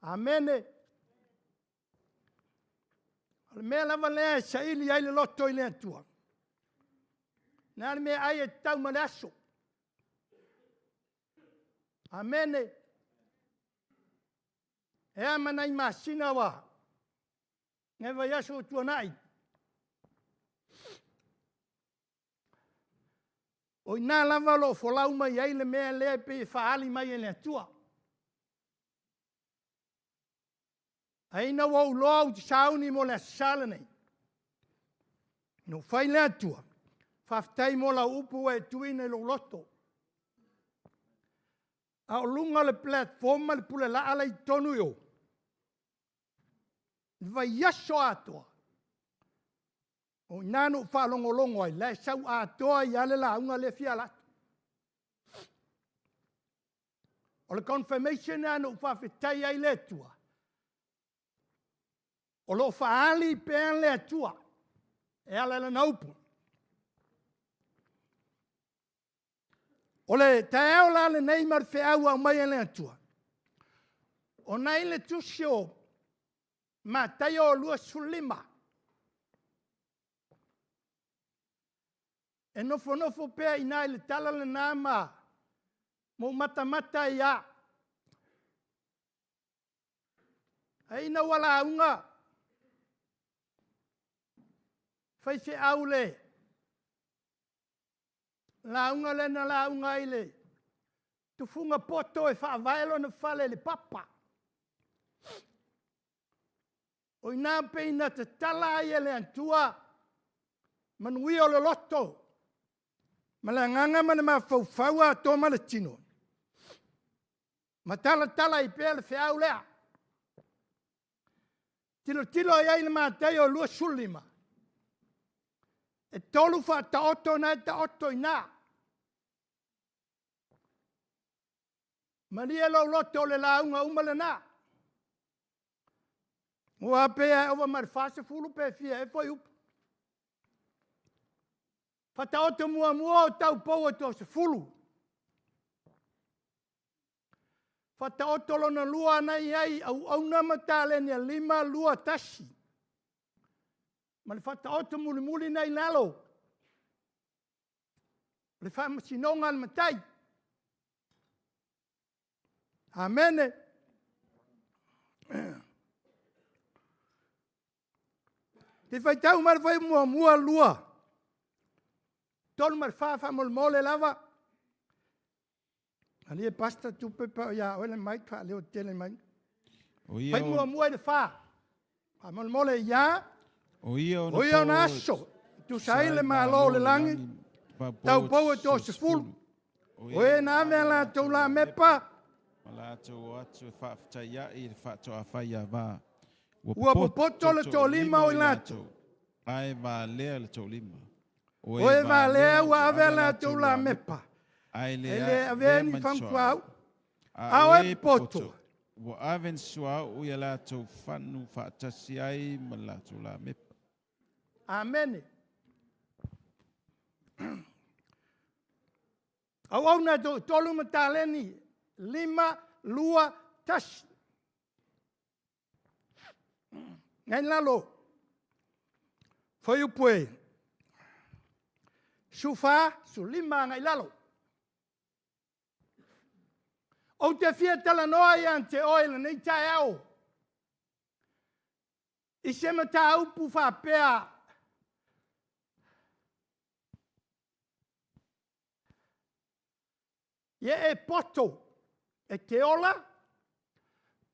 Amene. O le mea lava lea e saili ai le loto i le Atua, o le a le mea e ai e tatau ma le aso. Amene. E a ma nai masina ua, nai vaiaso ua tuanai, o i ina lava o lo o folau mai ai le mea lea e pei e faaali mai e le Atua. Ae ina ua ou iloa ou te sauni mo le Aso Sa lenei, na ou fai lea Atua, faafetai mo lau upu ua e tuuina i lou loto. A o luga o le platform ma le pulelaa la e i totonu i o, i le vaiaso atoa, o i ina na ou faalogologo ai, la e sau atoa ai lava le lauga lea e fia alu atu. O le confirmation lena na ou faafetai ai i le Atua, o lo o faaali pea le Atua e ala i Lana upu. O le taeao la lenei ma le feau ua aumai e le Atua, o na i le tusi o Mataio 25, e nofonofo pea i ina i le tala lena ma ou matamata ai lava. Ae ina ua lauga faifeau le lauga lea na lauga ai i le tufuga poto e faavae lona fale i le papa. O i ina pei na tatala ai e le Atua manuia o le loto ma le agaga ma le mafaufau atoa ma le tino, ma talatala ai pea le feau lea. Tilotilo i ai i le Mataio 25, e 3 faataoto na e taoto i ina. Malie lou loto o le lauga uma lena. Ua pei e ova ma le 40 pe fia ea fuaiupu. Faataoto muamua o taupou e toa-10. Faataoto lona lua na i ai auauna ma taleni e 5, 2, 1. Ma le faataoto mulimuli na i lalo, o le faamasinoga a le matai. Amene. Te faitau mai le fuaiupu muamua, 2, 3 ma le 4 faamolemole lava. Malie Pastor Tupe pe o ia oe le mic faaleo tele mai. Fai muamua i le 4. Faamolemole ia. O ia O ia ona aso, tusa ai le Malo o le lagi, taupou e toa-10. O e na ave a latou lamepa, Ma latou o atu e faafetai ai i le faatoafai ava. Ua popoto le toalima o i latou. Ae valea le toalima. O e valea ua ave a latou lamepa, Ae le e le avea ni ma fagutuau. A A o o e e popoto, ua ave ni suauu i a latou fanu faatasi ai ma le latou lamepa. Amene. Auauna e toatolu ma taleni 5, 2, Tasi. Ngai lalo. Fuaiupu e 14, 15 agai i lalo. Ou te fia talanoa ia te oe i lenei taeao i se mataupu faapea, ia e poto e te ola,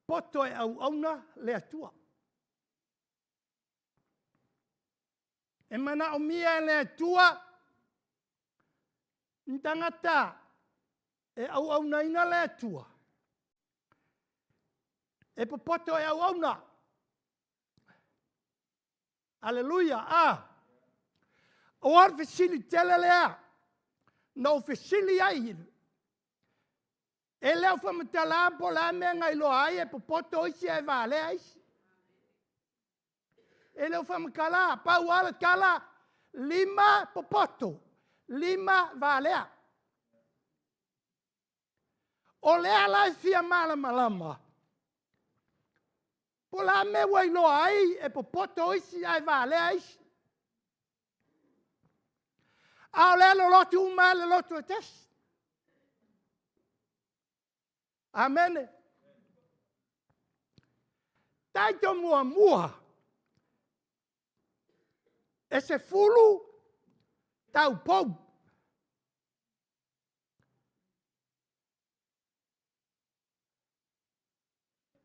poto e auauna le Atua. E manaomia e le Atua ni tagata e auaunaina le Atua, e popoto e auauna. Aleluia! A! Aua o le fesili tele lea na ou fesili ai, e le o faamatala po o le a le mea na iloa ai e popoto isi ae valea isi. E le o faamatala, pau lava le tala, 5 popoto, 5 valea. O lea la e fia malamalama, po o le a le mea ua iloa ai e popoto isi ae valea isi. A o lea e lolotu uma lava i le lotu e tasi. Amene. Taito muamua, e 10 taupou.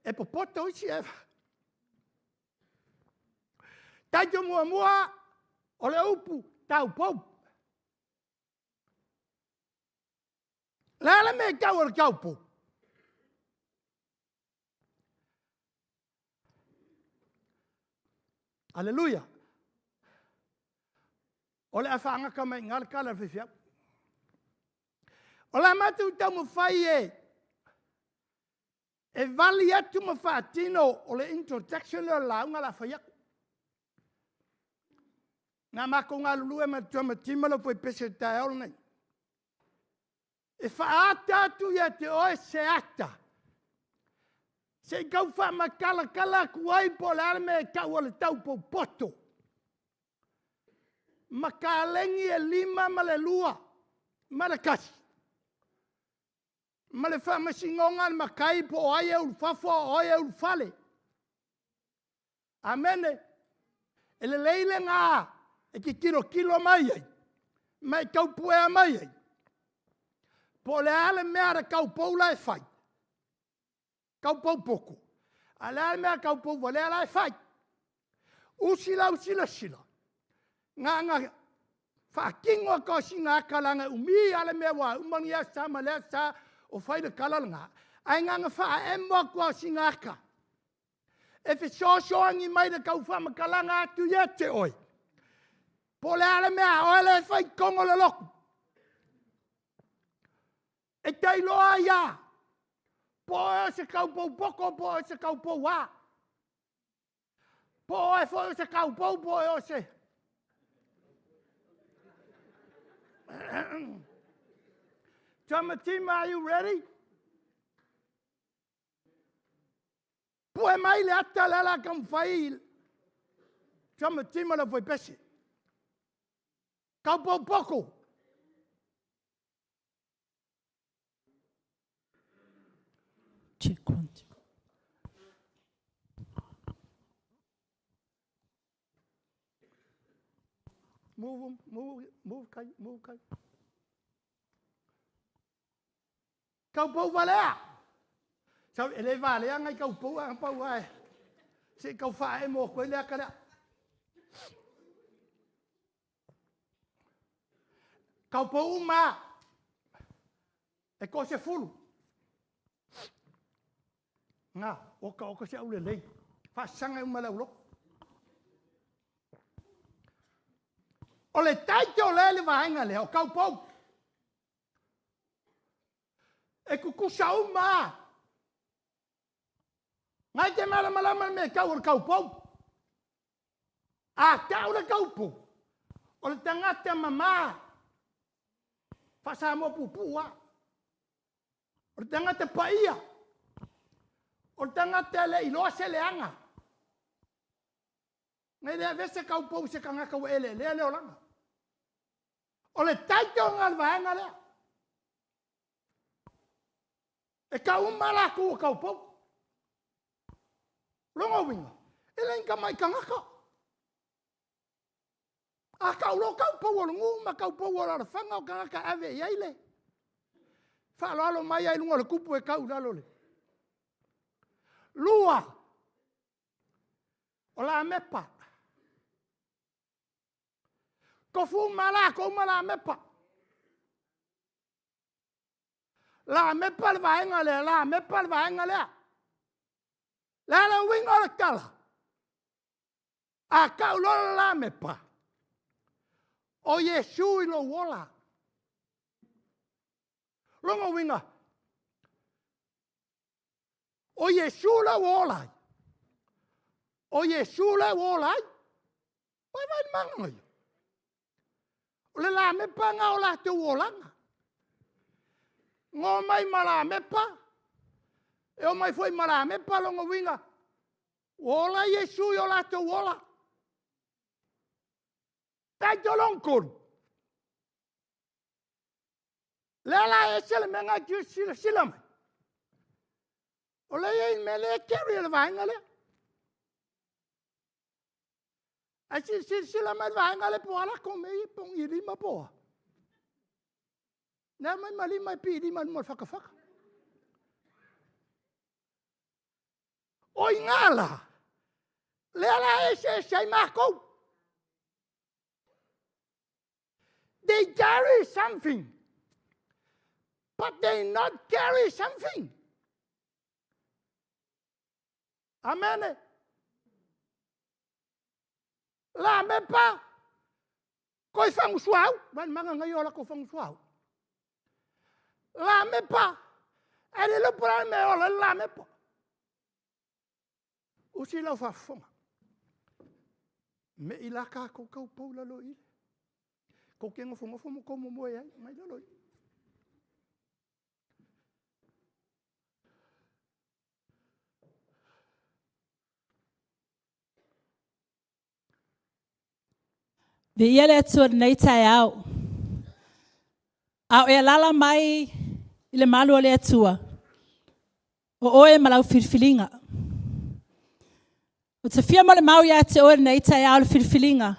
E popoto isi ae... Taito muamua, o le upu taupou. O le a le mea e tau o le taupou? Aleluia! O le a faagata mai i ina le tala a le faifeau. O le a matou taumafai e vali atu ma faatino o le introduction lea o le lauga o le a fai atu. Na matou galulue ma le drama team ma le aufoepese i le taeao lenei, e faaata atu ia te oe se ata, se i tau faamatalatala atu ai po o le a le mea e tau o le taupou poto, ma taleni e 5 ma le 2 ma le 1, ma le faamasinoga a le matai po o ai e ulufafo a o ai e ulufale. Amene. E lelei lena e te tilotilo mai ai ma e tau puea mai ai, po o le a le mea a le taupou la e fai, taupou poto, a o le a le mea a le taupou valea la e fai. Usi lau silasila, na ona faatino atu lava o sina ata leaga e umi lava le mea ua uma lenei Aso Sa ma lea Aso Sa o fai le tala lena, ae na ona faaemo atu lava o sina ata e fesoasoani mai i le tau faamatalaga atu ia te oe, po o le a le mea a oe la e fai i totonu o le lotu. E te iloa ai lava, po o oe o se taupou poto po o oe o se taupou a. Po o oe foi o se taupou po o oe o se... Drama team, are you ready? Pue mai le ata lea o le a taumafai Drama team ma le aufoepese. Taupou poto. Check one, two. Move, move, move, kai, move, kai. Taupou valea. Sau, e le valea ngai taupou a pau ae. Se i tau faaemo atu ai le ata lea. Taupou uma e toa-10. Na, oka oka se aulelei. Faasaga uma e le aulotu. O le title lea i le vaega lea, o taupou. E tutusa uma lava. Ngai te malamalama le mea e tau o le taupou. A tau le taupou, o le tagata mama, faa-Samoa puupuu lava. O le tagata paia. O le tagata e le iloa se leaga. Ngai le ave se kaupou i se tagata ua eleelea le olaga. O le title lena o le vaega lea. E tau uma latou o taupou. Lona uiga, e le ni tamai tagata. A tau loa taupou o le nuu ma taupou o alaalafaga o tagata e ave i ai le faaaloalo mai lava i luga o le tupu e tau i lalo o le... Lua, o Lamepa. Tofu uma lava latou ma Lamepa. Lamepa le vaega lea, Lamepa le vaega lea. O le a le uiga o le tala? A tau loa le Lamepa, o Iesu i lou ola. Lona uiga, o Iesu la ua ola ai, o Iesu la ua ola ai. Ua vaai i le manaia? O le lamepa lena o latou olaga. Na omai ma Lamepa, e omai foi ma Lamepa lona uiga, ua ola Iesu i o latou ola. Taitologotolu, lea la e ese le mea lena e te silasila mai, o lea e i ai le mea lea e carry e le vaega lea. Ae se i silasila mai le vaega lea po o a latou mea ia, po o ni lima po o a. Na aumai ma lima e piilima i luma o le fatafata. O i ina la, lea la e eseese ai matou. They carry something, but they not carry something. Amene. Lamepa, koi fagusuau, vai mana ngai o lakou fagusuau. Lamepa, e le iloa po o le a le mea e ola ai le lamepa. Usi lau faafofoga. Me i la tatou taupou i lalo i i. Tou te nofonofo ma tou momoe ai, aumai lalo i i. Viia le Atua i lenei taeao. A o e alaala mai i le malu o le Atua, o oe ma lau filifiliga. Ou te fia molimau ia te oe lenei taeao le filifiliga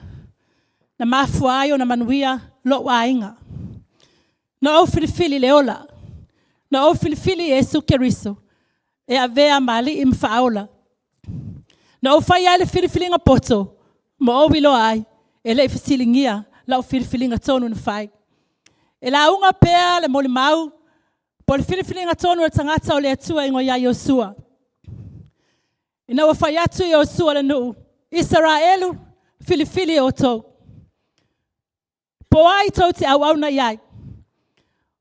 na mafua ai ona manuia lou aiga. Na ou filifili le ola. Na ou filifili Iesu Keriso e avea ma alii ma faaola. Na ou faia ai le filifiliga poto ma ou iloa ai e le i fesiligia lau filifiliga tonu na fai. E lauga pea le molimau po o le filifiliga tonu a le tagata o le Atua e igoa ia Iosua. Ina ua fai atu Iosua i le nuu, Isaraelu, filifili outou. Po o ai tou te auauna i ai?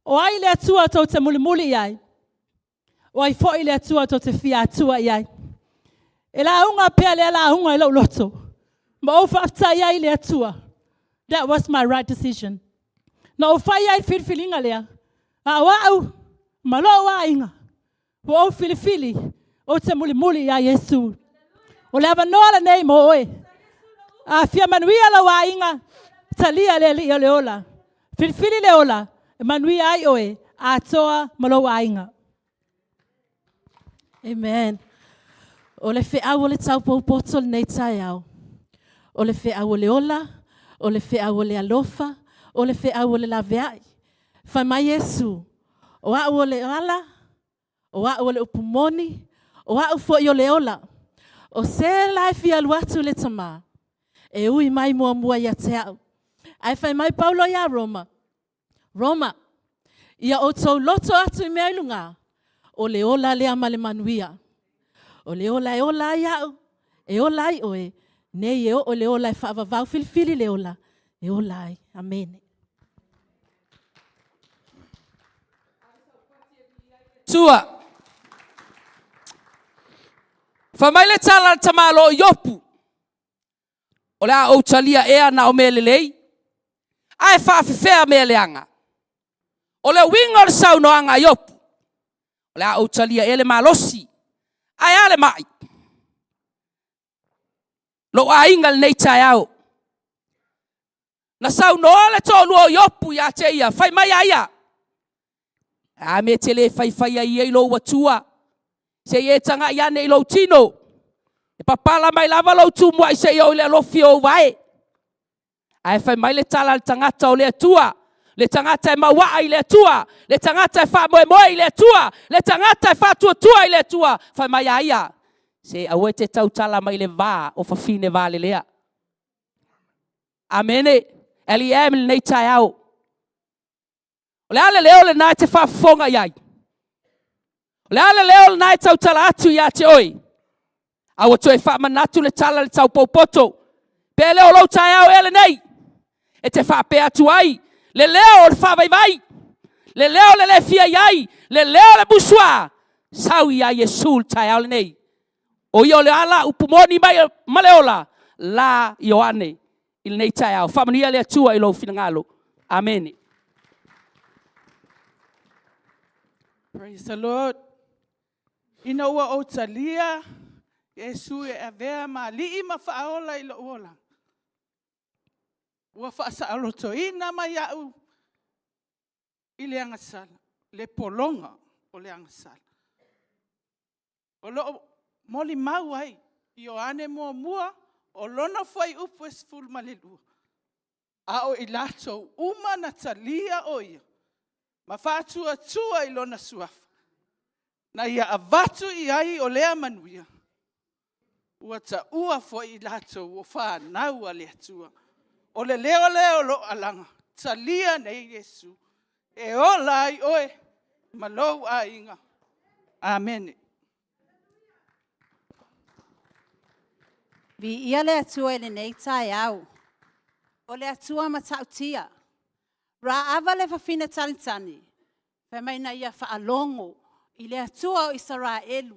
O ai le Atua tou te mulimuli i ai? O ai foi le Atua tou te fia atua i ai? E lauga pea lea lauga i lou loto, ma ou faafetai ai i le Atua. That was my right decision. Na ou fai ai le filifiliga lea, a o au ma lou aiga, ua ou filifili ou te mulimuli ia Iesu. O le avanoa lenei mo oe. A fia manuia lou aiga, talia le Alii o le ola. Filifili le ola e manuia ai oe atoa ma lou aiga. Amen. O le feau o le taupou poto lenei taeao. O le feau o le ola, o le feau o le alofa, o le feau o le laveai. Fai mai Iesu, o au o le ala, o au o le upu moni, o au foi o le ola. O se la e fia alu atu i le Tama, e ui mai muamua ia te au. Ae fai mai Paulo ia Roma, Roma, ia outou loto atu i mea i luga, o le ola lea ma le manuia. O le ola e ola ai au, e ola ai oe, nei e oo le ola e faavavau filifili le ola, e ola ai. Amene. Tua. Fai mai le tala a le tamaloa o Iopu, O le a ou talia ea na o mea lelei, ae faafefea mea leaga? O le uiga o le saunoaga a Iopu, o le a ou talia ea le malosi, Ae a le mai? Lou aiga i lenei taeao. Na saunoa le toalua o Iopu ia te ia, fai mai a ia, a mea e te le faifai ai ia i lou Atua, se i e tagai ane i lou tino, e papala mai lava lou tumuai seia oo i le alofi o ou vae. Ae fai mai le tala a le tagata o le Atua, le tagata e mauaa i le Atua, le tagata e faamoemoe i le Atua, le tagata e faatuatua i le Atua, fai mai a ia, se aua e te tautala mai i le va o fafine valelea. Amene. LEM i lenei taeao. O le a le leo lena e te faafofoga i ai? O le a le leo lena e tautala atu ia te oe? A ua toe faamanatu le tala i le taupopoto. Pe le o lou taeao ea lenei e te faapea atu ai, le leo o le faavaivai, le leo o le le fia i ai, le leo o le musua, sau ia Iesu i le taeao lenei. O ia o le ala, upu moni ma le ola, la Ioane i lenei taeao. Faamanuia le Atua i lou finagalo. Amene. Praise the Lord. Ina ua ou talia Iesu e avea ma Alii ma Faaola i lou olaga, ua faasaolotoina mai au i le agasala, le pologa o le agasala. O lo o molimau ai Ioane 1, o lona fuaiupu e 12, a o i latou uma na talia o Ia ma faatuatua i Lona Suafa, na Ia avatu i ai o lea manuia, ua taua foi i latou o fanau a le Atua. O le leo lea o lo o alaga, talia nei Iesu e ola ai oe ma lou aiga. Amene. Viia le Atua i lenei taeao. O le Atua matautia. Raava le fafine tanitani, fai mai na ia faalogo i le Atua o Isaraelu,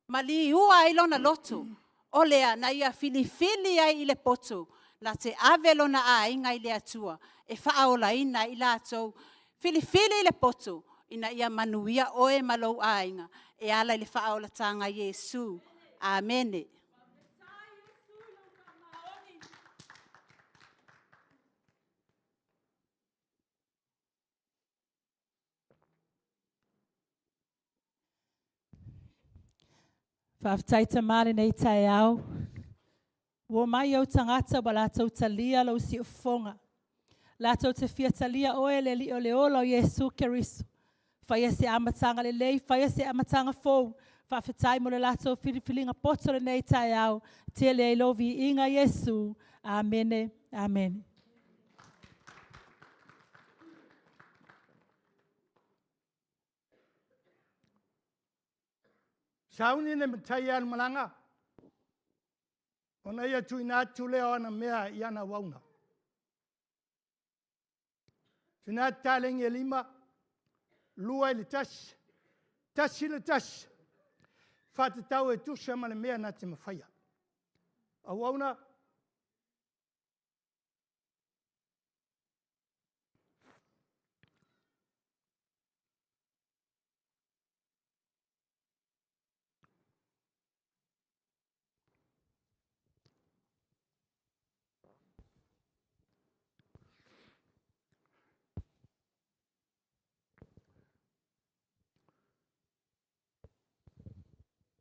ma liua ai lona loto, o lea na ia filifili ai i le poto na te ave lona aiga i le Atua e faaolaina ai i latou. Filifili le poto ina ia manuia oe ma lou aiga e ala i le faaolataga a Iesu. Amene. Faafetai Tama i lenei taeao. Ua omai ou tagata ua latou talia lou siufofoga. Latou te fia talia oe le Alii o le ola o Iesu Keriso. Faia se amataga lelei, faia se amataga fou. Faafetai mo le latou filifiliga poto i lenei taeao. Tele ai lou viiga Iesu. Amene, amene. Sauni le matai e alu malaga, ona ia tuuina atu lea o ana mea i ana auauna. Tuuina atu taleni e lima, 2 i le 1, 1 i le 1, faatatau e tusa ma le mea na te mafaia. Auauna,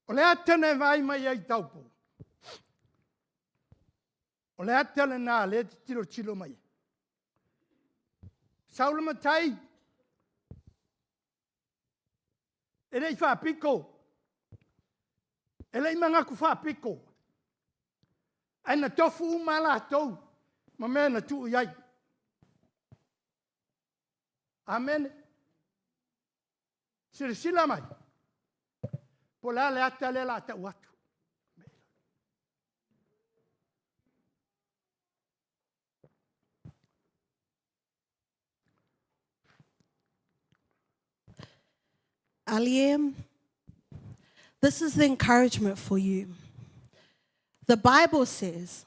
O le ata na e vaai mai ai i taupo, o le ata lena lea e te tilotilo mai ai. Sau le matai, e le i faapito, e le i manatu faapito, ae na tofu uma lava latou ma mea na tuu i ai. Amene. Silasila mai, po o le a le ata lea o le a tau atu. Aliem, this is the encouragement for you. The Bible says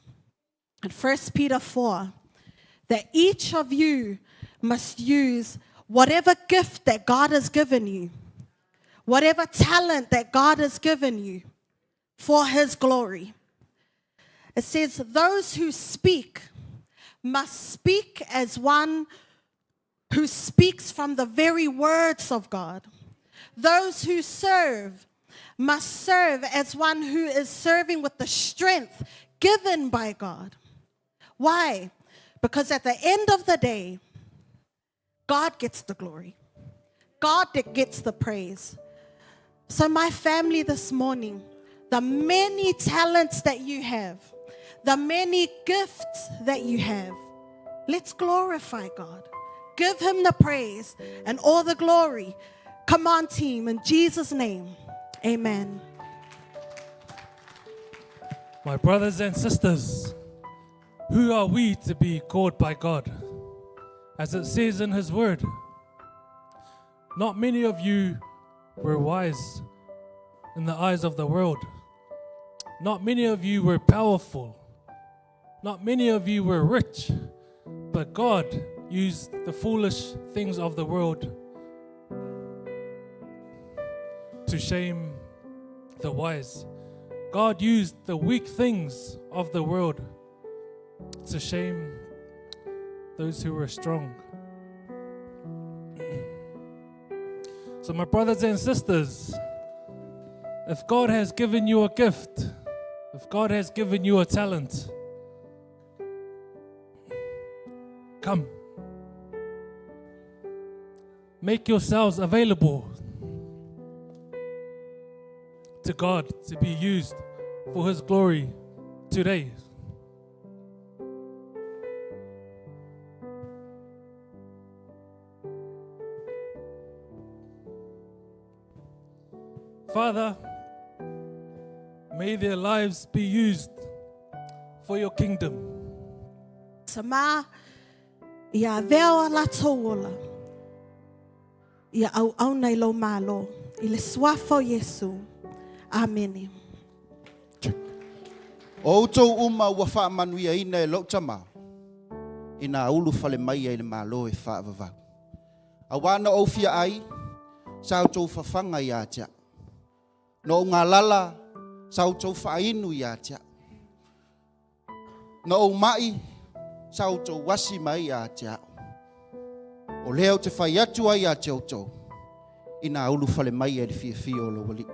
in 1 Peter 4 that each of you must use whatever gift that God has given you, whatever talent that God has given you. for His glory. It says, Those who speak must speak as one who speaks from the very words of God. Those who serve must serve as one who is serving with the strength given by God. Why? Because at the end of the day, God gets the glory. God that gets the praise. So, my family this morning, the many talents that you have, the many gifts that you have, let's glorify God. Give Him the praise and all the glory. Come on, team, in Jesus' name, amen. My brothers and sisters, who are we to be called by God? As it says in His Word, not many of you were wise in the eyes of the world. Not many of you were powerful. Not many of you were rich. But God used the foolish things of the world to shame the wise. God used the weak things of the world to shame those who were strong. So, my brothers and sisters, if God has given you a gift, if God has given you a talent, come. Make yourselves available to God to be used for His glory today. Father, may their lives be used for your kingdom. Tamā, ia avea o latou ola, ia auauna i lou Malo, i le Suafa o Iesu. Amene. O outou uma ua faamanuiaina e lou Tama, ina ulufale mai ai i le Malo e faavavau. Auā na ou fia ai, sa outou fafaga ia te au. Na ou galala, sa outou faainu ia te au. Na ou mai, sa outou asi mai ia te au. O lea ou te fai atu ai ia te outou, ina ulufale mai ai i le fiafia o lou Alii.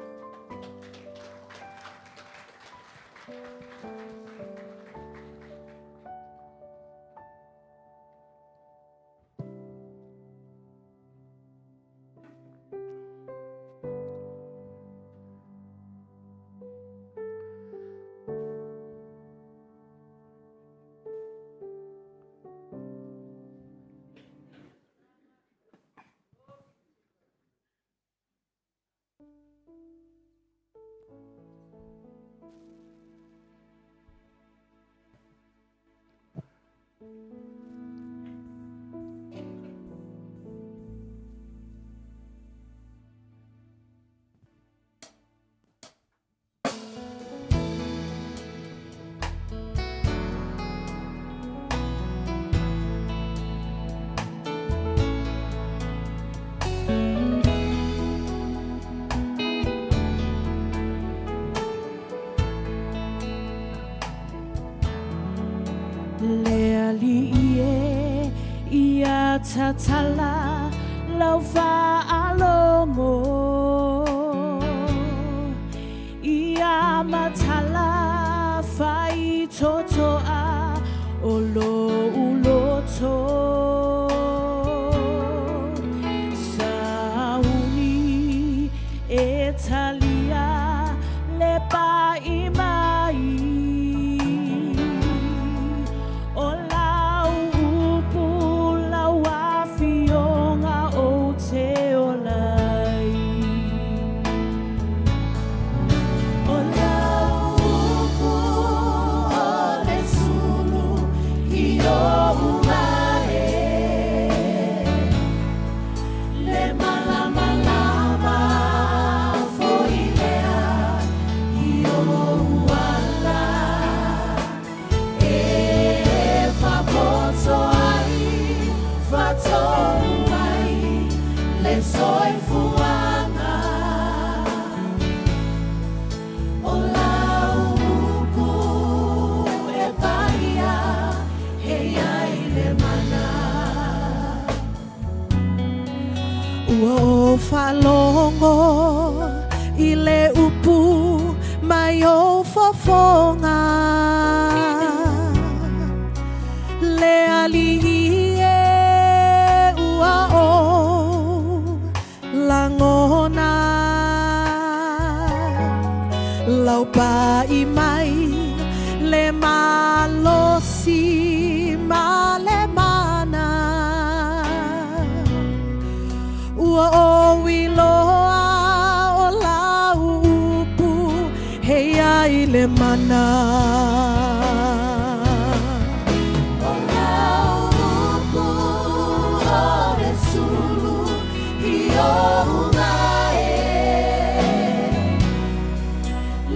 Le Alii e, ia tatala lau faalogo, Ia matala faitotoa o lou loto. Sauni e talia le pai mai o lau upu lau afioga ou te ola ai. O lau upu o le sulu i ou mae, Le malamalama foi lea i ou. lou fofoga Le Alii e ua ou lagona Laupaʻi mai le malosi ma le mana Ua ou iloa o lau upu he ai le mana. O lau upu o le sulu i ou e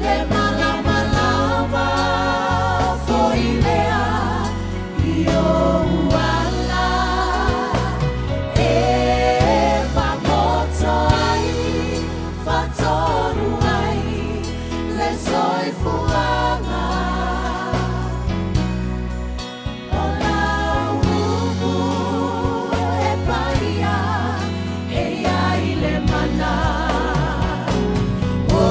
Le malamalama foi lea i ou ala E faamoto ai, faatonu ai le soifuaga O lau upu e paia e ai le mana O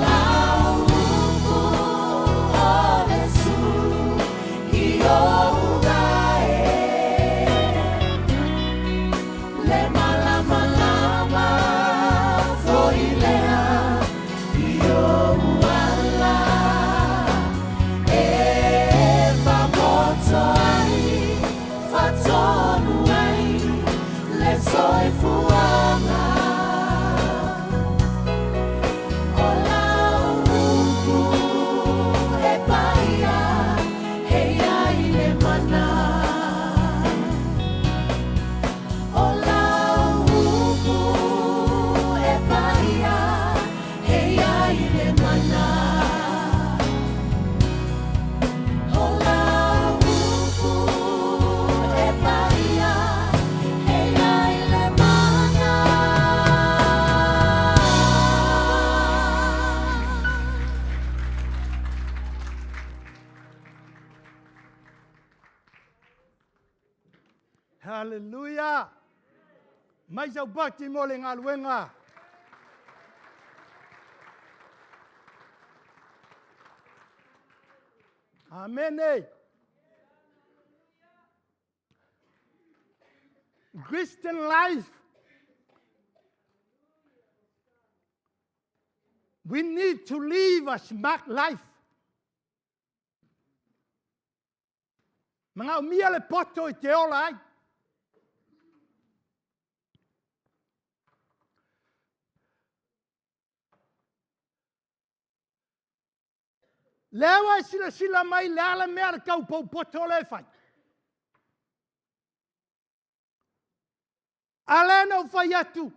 lau upu o le sulu i ou e Le malamalama foi lea i ou ala E faamoto ai, faatonu ai le soifuaga O lau upu e paia e ai le mana O lau upu e paia e ai le mana O lau upu e paia e ai le mana. Hallelujah. Mai saupati mo le galuega. Amene. Christian life. We need to live a smart life. Manaomia le poto i te ola ai. Lea ua e silasila mai le a le mea le tau poupoto lea e fai. A lea na ou fai atu,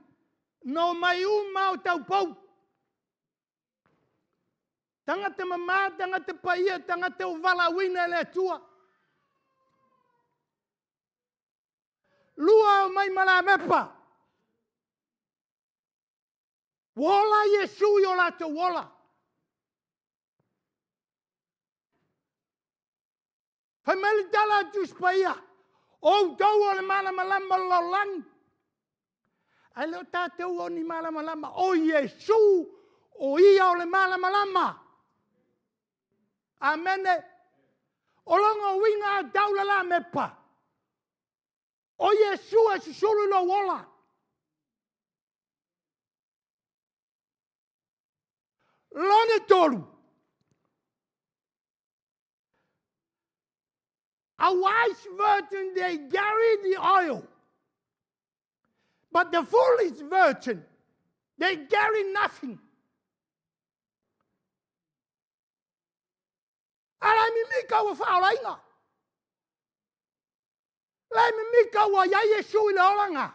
na omai uma o taupou. Tagata mamā, tagata paia, tagata ua valaauina e le Atua. Lua o mai malavepa. Ua ola Iesu i o latou ola. Fai mai le tala a Tusi Paia, o outou o le malamalama o le lalolagi. Ae le o tatou o ni malamalama, o Iesu o ia o le malamalama. Amene. O lona uiga a tau le lamepa, o Iesu e susulu i lou ola. Lona tolu, a wise virgin, they carry the oil. But the foolish virgin, they carry nothing. A lai mimika ua faaolaina. Lai mimika ua iai Iesu i le olaga.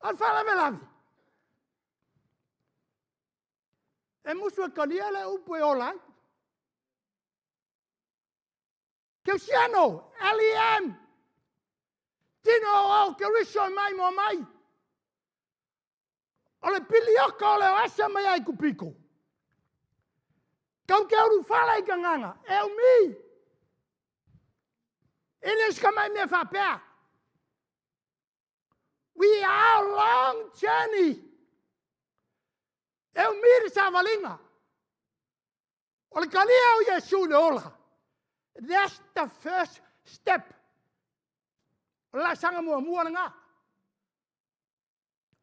A le faalavelave. E musu e talia le upu e ola ai. Kerisiano, LEM, tino o Keriso e mai mo mai. O le pilioka o le oasa mai ai kupiko. Kau ke ulufale i ka agaga, e umi. E le o se mai mea faapea. We are long journey. savaliga. O le talia o Iesu i le ola, that's the first step. O le laasaga muamua lena.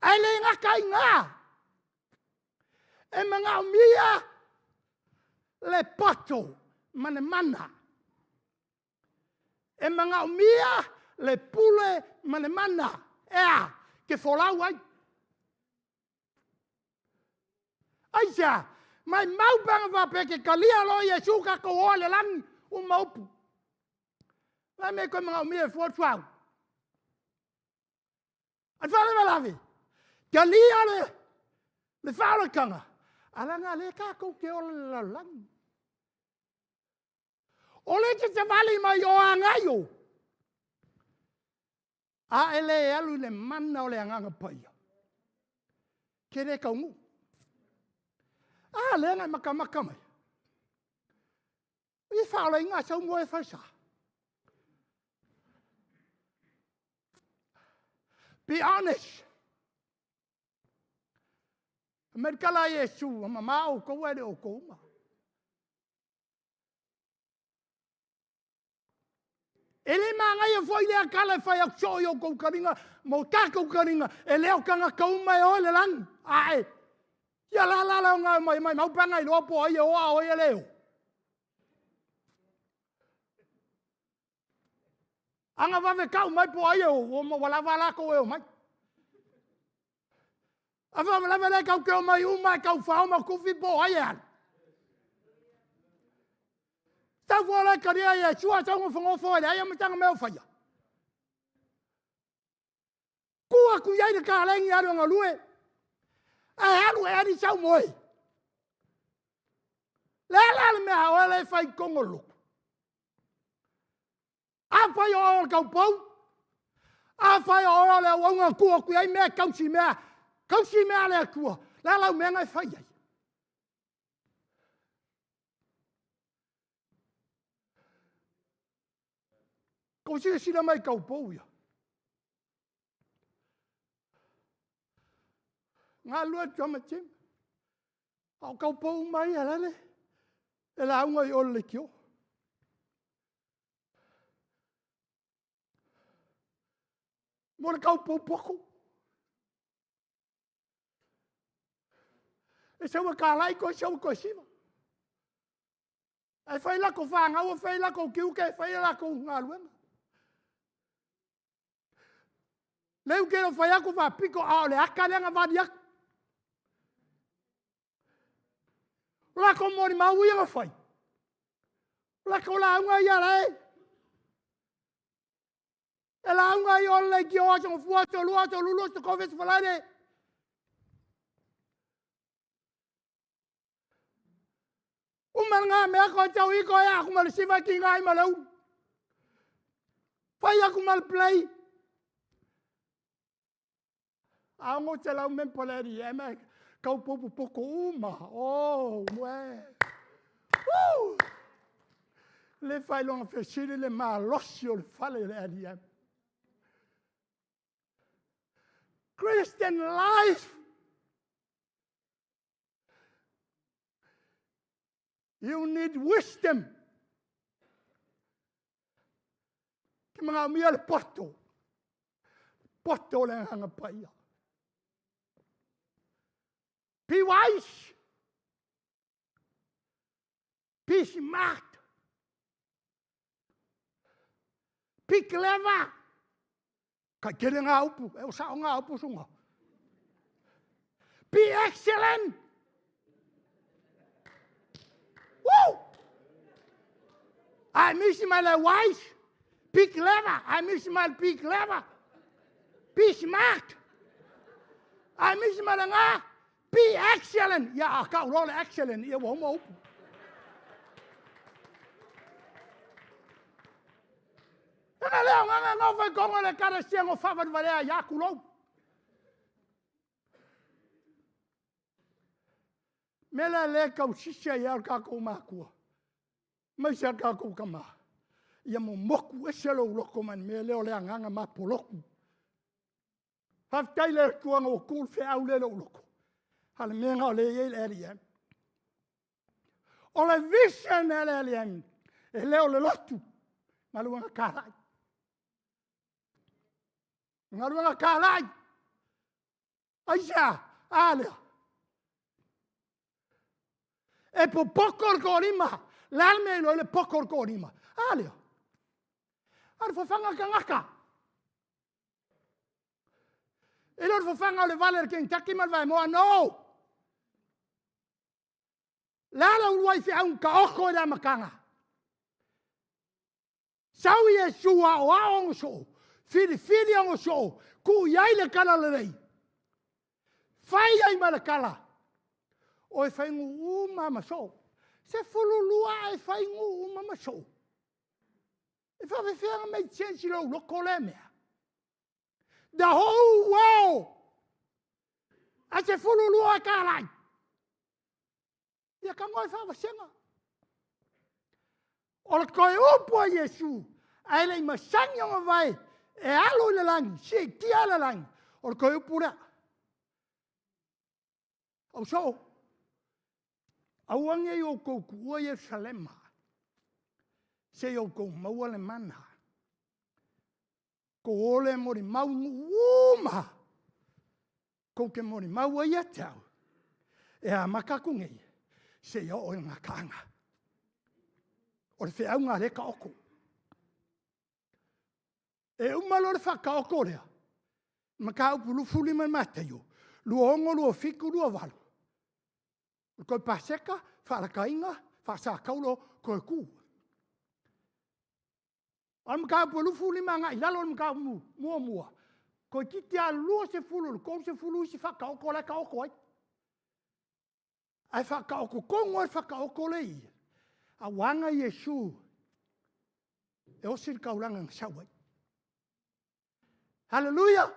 Ae le gata ai i ina, e manaomia le poto ma le mana. E manaomia le pule ma le mana. E a? Te folau ai. Aisea? Maimau pe ana faapea e te talia loa Iesu tatou o i le lagi, uma upu. O le a le mea e toe manaomia ai fua le suauu? A le faalavelave, talia le, le faaolataga, a leaga lea tatou te ola i le lalolagi. O le te savali mai o agai o, a e le alu i le mana o le Agaga Paia, ke le taunuu. A lea na e matamata mai. I faaolaina a sau moe fai sa. Be honest. Mai le tala a Iesu, ua mamā outou ae le o outou uma. E le manaia foi lea tala e fai atu soo i outou taliga ma o tatou taliga, e le o tagata uma e o i le lagi. Ae, ia la la la ona mai mai mau pe ana iloa po o ai e o a o ai e le o. Ana vave tau mai po o ai e o, ua lava latou e omai. A faalavelave le tau te omai uma e tau fao ma tufi po o ai e alu. Tau fua le talia Iesu a sau nofonofo e leai lava ma sana mea o faia. Tu atu i ai le kalegi alu e galue, ae alu e ali sau moe. Le a la le mea a oe la e fai i totonu o le lotu? Afai o oe o le taupou, afai o oe o le auauna tuu atu i ai mea e tausi mea, tausi mea a le Atua, le a lau mea na e fai ai? Kou silasila mai taupou ia. Galulue atu ma Jim. A o taupou uma ia lale, e lauga i o le leitio. Mo le taupou potu. E sau e kalai toe sau e toe siva. Ae fai latou fanau, fai latou tiute, fai a latou galuega. Leu ke le fai atu faapito, a o le ata lea na vali atu. O latou molimau ia na fai. O latou lauga ia la e. E lauga ai o le leitio aso Gafua, aso Lua, aso Lulu, aso Tofi, aso Faraile. Uma lena mea koe tau i koe aku ma le siva ki ngai ma le ulu. Fai aku ma le play. A ngo te lau mempa le ri e me kau popo poko uma. Oh, mue. Woo! Le fai longa fesili le malosi o le fale le LEM. Christian life. You need wisdom. Ke manaomia le poto. Poto o le agaga paia. Be wise. Be smart. Be clever. Kai tele ngā upu, e o sao ngā upu sunga. Be excellent. Woo! I miss my wise. Be clever. I miss my be clever. Be smart. I miss my ngā. Be excellent. Ia, a kau loa le excellent, ia ua uma upu. Ega lea o nganga ngau fai kongo le karasia ngo whawariwarea ia kulou. Me la le kau sisia ia o kākou mākua. Mai se kākou kama. Ia mo moku ese lou loko man me leo le anganga ma poloku. Faafetai le Atua na ua tu le feau lea i lou loto. A le mea lena o lea e i ai le LEM. O le vision a le LEM, e le o le lotu, galuega talai. Galuega talai. Aisea? A lea. E popoto le toalima. Le a le mea e iloa ai le poto o le toalima? A lea. A o le fafaga tagata. E le o le fafaga o le vale o le Kentucky ma le vaemoa, no! Le a le uluai feau na taoto i le amataga? Sau Iesu aoao ona soo, filifili ona soo, tuu i ai le tala lelei. Fai ai ma le tala, o e fai nuu uma ma soo. 12 ae fai nuu uma ma soo. E faafefea ona make sense i lou loto lea mea? The whole world! A 12 e talai. Ia tago e faavasega. O le toe upu a Iesu, ae le i masani ona vae e alu i le lagi, siitia le lagi, o le toe upu lea. Au soo, aua ne i outou tuua Ierusalema, se i outou maua le mana. Tou o lea e molimau i nuu uma. Tou te molimau ai ia te au, e amata atu nei, seia oo i le gataaga. O le feauga a lea e taoto. E uma loa le faataoto lea, mataupu 25 i Mataio, 26, 27, 28, o le toe Paseka, faalataina, faasataulo, toe tu. A o le mataupu e 25 agai i lalo o le mataupu muamua, toeitiiti lava 20 i le 30 isi faataoto la e taoto ai. Ae faataoto tonu lava le faataoto lea e i i, a ua aga Iesu e osi le taulaga na sau ai. Haleluia!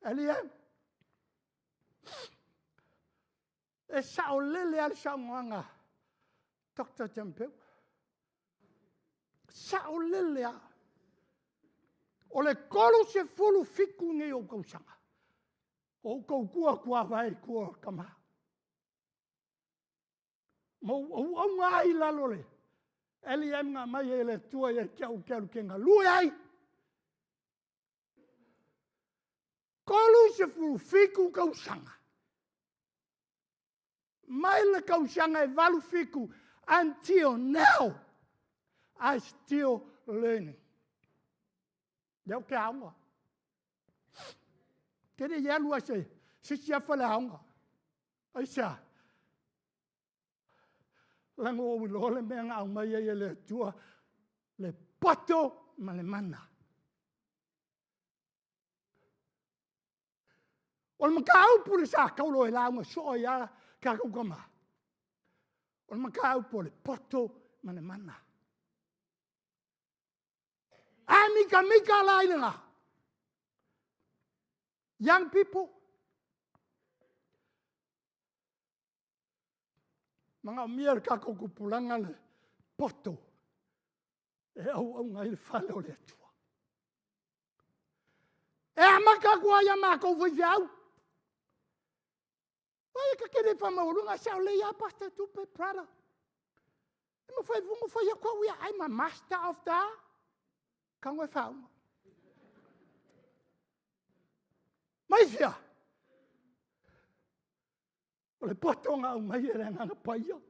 Alii e, e saolele lava le saunoaga Dr. Teumpeu. Saolele lava. O le 37 nei ou tausaga, o ou tautua tuavae i tua o tama. Ma ou auauna ai i lalo o le LEM na aumai ai e le Atua ia te au ou te alu ou te galue ai. 37 tausaga. Mai le tausaga e 87 until now, I still learning. Lea ou te aoga. Ke le i alu a se sisi afa le aoga. Aisea? Leaga ua ou iloa le mea na aumai ai e le Atua, le poto ma le mana. O le mataupu le sa taulo e lauga soo ai lava tatou tama, o le mataupu o le poto ma le mana. A mitamita la i lena. Young people, manaomia le tatou tupulaga le poto e auauna ai le fale o le Atua. E amata atu ai a matou faifeau. Ai e te le faamaualuga sa o lei a pastor tupe brother. E mafai foi ona fai atu au ia, I'm a master of the tago e faauma. Mai fia? O le poto na aumai e le Agaga Paia.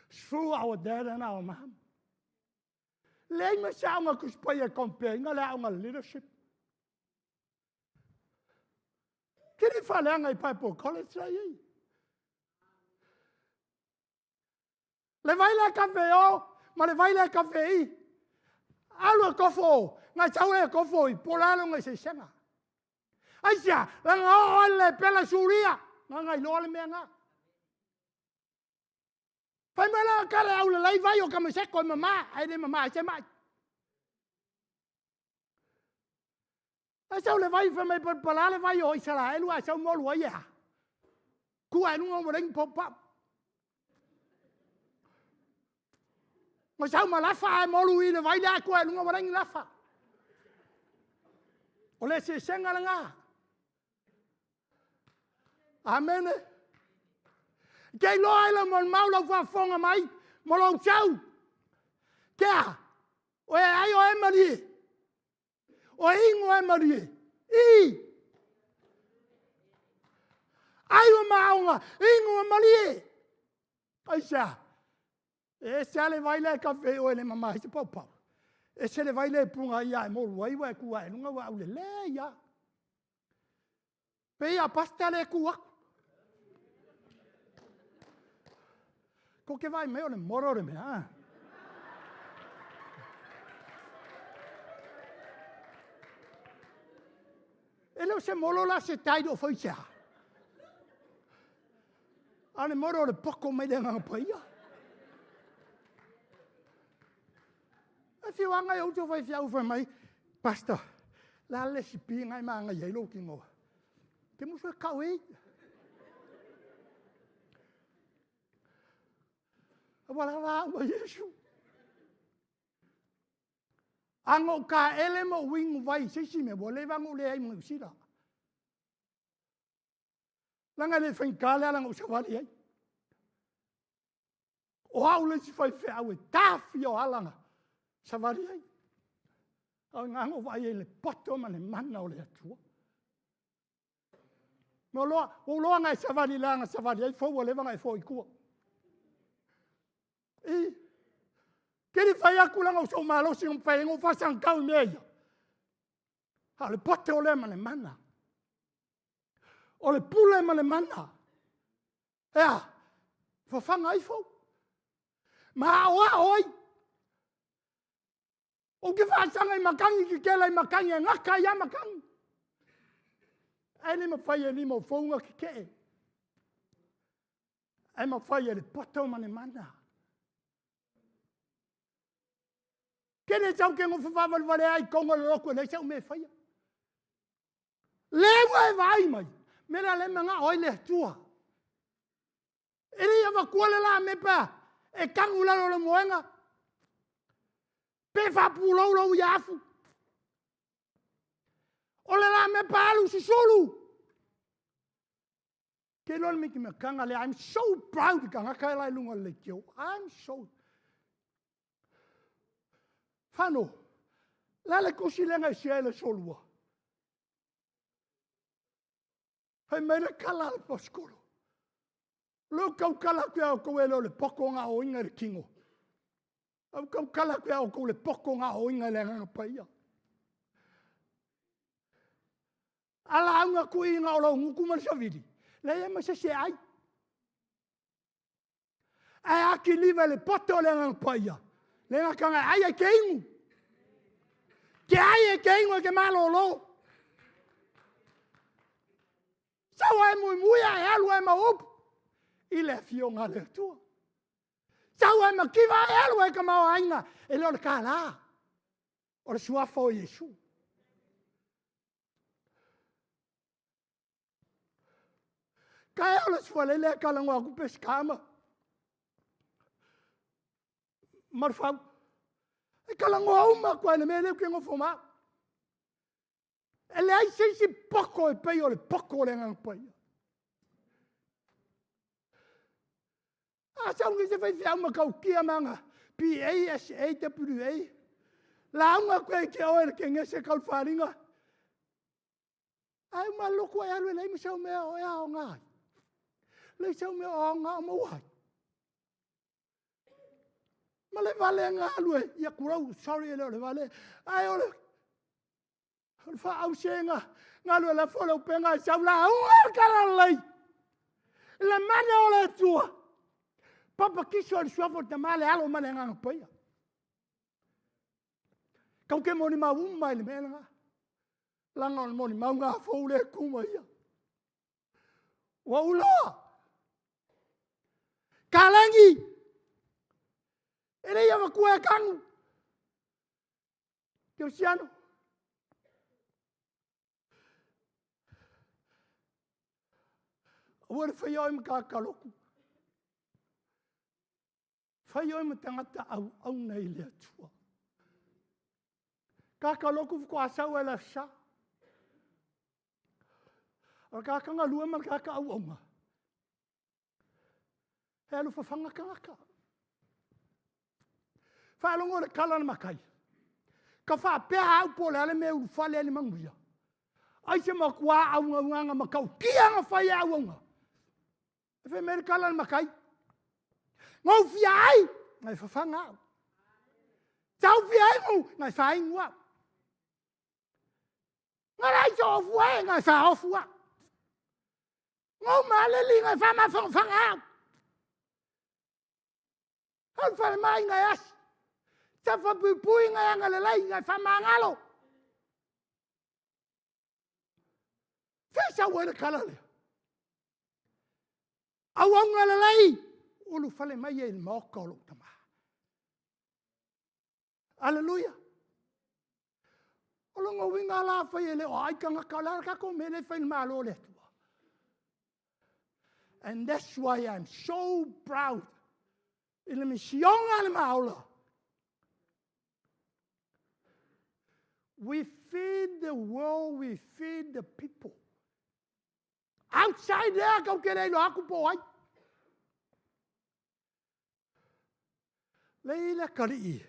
Through our dad and our mom. Leai ma se aoga Tusi Paia e compare ina le aoga leadership. Ke le faaleaga i Bible College la i ai. Le vai le kafe o, ma le vai le kafe i. Alu e kofo, ngai tau e kofo i, po la longa i seisega. Aisea, langa oo ai le pela suria, nga ngai loa le mea nga. Fai mai la kale au le lai vai o kamaseko e mama, ai le mama ai se mai. Ai sau le vai fai mai palapala le vai o Isaraelu ae sau molu ai e a. Kua e luga o lengi pau pau. Ma sau ma lafa ae molu i le vai le kua e luga o lengi lafa. O le eseesega lena. Amene. Ke iloa ai lau maumau lau faafofoga mai ma lou sau. Ke a? O e ai o e malie. O e ingo e malie. I. Ai o maonga, ingo e malie. Aisea? E ese lava le vai la e kafe i oe le mama ai se paupau. Ese le vai lea e puga ia e molu ai ua e tu ae luga ua aulelei lava. Pei a pasta le tu aku. Ko ke vai mai o le moro le mea. Ah. E le o se molo la se tai o fai se a. A le moro o le poko mai le agaga paia. E fioanga e outou fai fiau fai mai, Pastor, la le isi pi ngai maga ai lou tino. Ke musu e kau e. Ua lava au ma Iesu. A na ou taele ma ou inu vai i se isi mea, ua leva ona ou leai ma Niu Sila. Leaga e le faigata le ala na ou savali ai. O au le isi faifeau e tafia o ala na savali ai. A o i ina na ou vaai ai i le poto ma le mana o le Atua. Ma loa, ua ou loa na e savali i le ala na savali ai, fou ua leva ona e foi i tua. I, ke le fai atu leaga o sou malosi na mafai ai ona ou faasagatau i mea ia. A o le poto lea ma le mana. O le pule ma le mana. E a, fafaga ai fou. Ma aoao ai. Ou te faasaga i matagi tetele i matagi e gata ai lava matagi. Ae le mafai e lima o fou ona tetee. Ae mafai e le poto ma le mana. Ke le tau ke nofo faavalevale ai i totonu o le lotu e leai sau mea e faia. Le ua e vaai mai, me la le manao ai le Atua. E le i avatua le lamepa e tanu i lalo o le moega, pe faapulou ia afu. O le lamepa alu susulu. Ke iloa le mitimataga lea, I'm so proud i tagata e la i luga o le leitio. I'm so... Fano, la le tusi lea na e share i le aso Lua. Fai mai le tala a le pasikolo. Leo tautala atu ia outou e le o le poto na oina i le tino. Au tautala atu ia outou le poto na oina i le agaga paia. A lauga tuiga o lou gutu ma le savili, leai ma se isi e ai. Ae a kiliva i le poto o le Agaga Paia, le gataga e ai ai ke inu. Ke ai e ke inu e ke malolo. Sau ai muimui ae alu ai mau upu i le afioga a le Atua. Sau ai mativa ae alu ai tamaoaiga e le o le kālā. O le suafa o Iesu. Taeao le sualele ae talanoa atu Peseta ma Malefau. E talanoa uma atu lava i le mea lea ou te nofo ma au. E leai se isi poto e pei o le poto o le Agaga Paia. A sau nei se faifeau matautia ma ana PA, SA, WA, lauga atu ia te oe le kenese tau le faliga. Ae uma lotu e alu e leai ma sau mea o e aoga ai. Leai sau mea o aoga o maua ai. Ma le vale na alu e, ia tulou, sorry e le o le vale, ae o le O le faaauseega galu e lafo le upega e sau lauga le talalelei. Le mana o le Atua. Papatiso i le suafa o le Tama, le Alo ma le Agaga Paia. Tau te molimau uma i le mea lena. Leaga o le molimauga a fou lea e tu ma ia. Ua ou iloa. Kalagi! E le i avatua e tanu. Kerisiano. Aua le faia oe ma tagata lotu. Fai oe ma tagata auauna i le Atua. Tagata lotu faatoa sau ai le aso Sa. O le tagata galue ma le tagata auauna, e alu fafaga tagata. Faalogo le tala na matai. Ka faapea au po o le a le mea e ulufale ai le manuia. Ai se matua auaunaga matautia na fai e auauna. E fai mai le tala a le matai. Na ou fia ai, na e fafaga au. Tau fia ai nu, na e faainu au. Na leai se ofu e, na e faaofu au. Na ou maleli, na e faamafanafana au. Au falemai na e asi. Tafapuipui na e agalelei, na e faamagalo. Fea sau ai le tala lea? Auauna lelei, ulufale mai ai i le maota o lou tama. Aleluia. O lona uiga la afai e le o ai tagata, o le a le tatou mea lea e fai i le Malo o le Atua? And that's why I'm so proud i le misiona a le Maola. We feed the world, we feed the people. Outside there, kau te le iloa atu po o ai. Le i le atalii.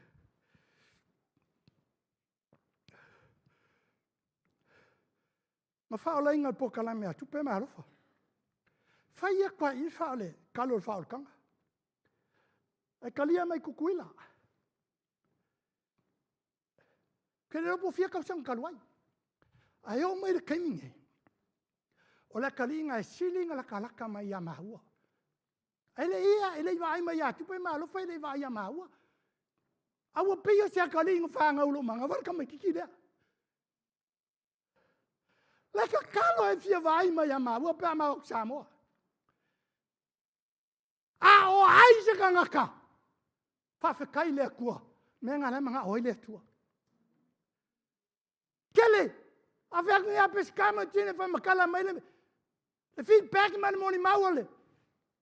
Ma faaolaina le polokalame a Tupe ma Alofa. Fai atu ai i faaole, kalo o le faaolataga. E talia mai Tutuila. Ke le po fia tausaga talu ai. Ae oo mai le taimi nei, o le atalii e sili ona latalata mai ia maua. E le ia, e le i vaai mai ia Tupe ma Alofa, e le i vaai ia maua. A ua pei o se atalii na fanau i lou manava le tamaitiiti lea. Le tatalo e fia vaai mai ia maua pe a maua atu Samoa. A o ai se tagata, faafetai le Atua, mea na la e manao ai le Atua. Kele, a fai atu ia Peseta ma Tine fai matala mai le feedback ma le molimau o le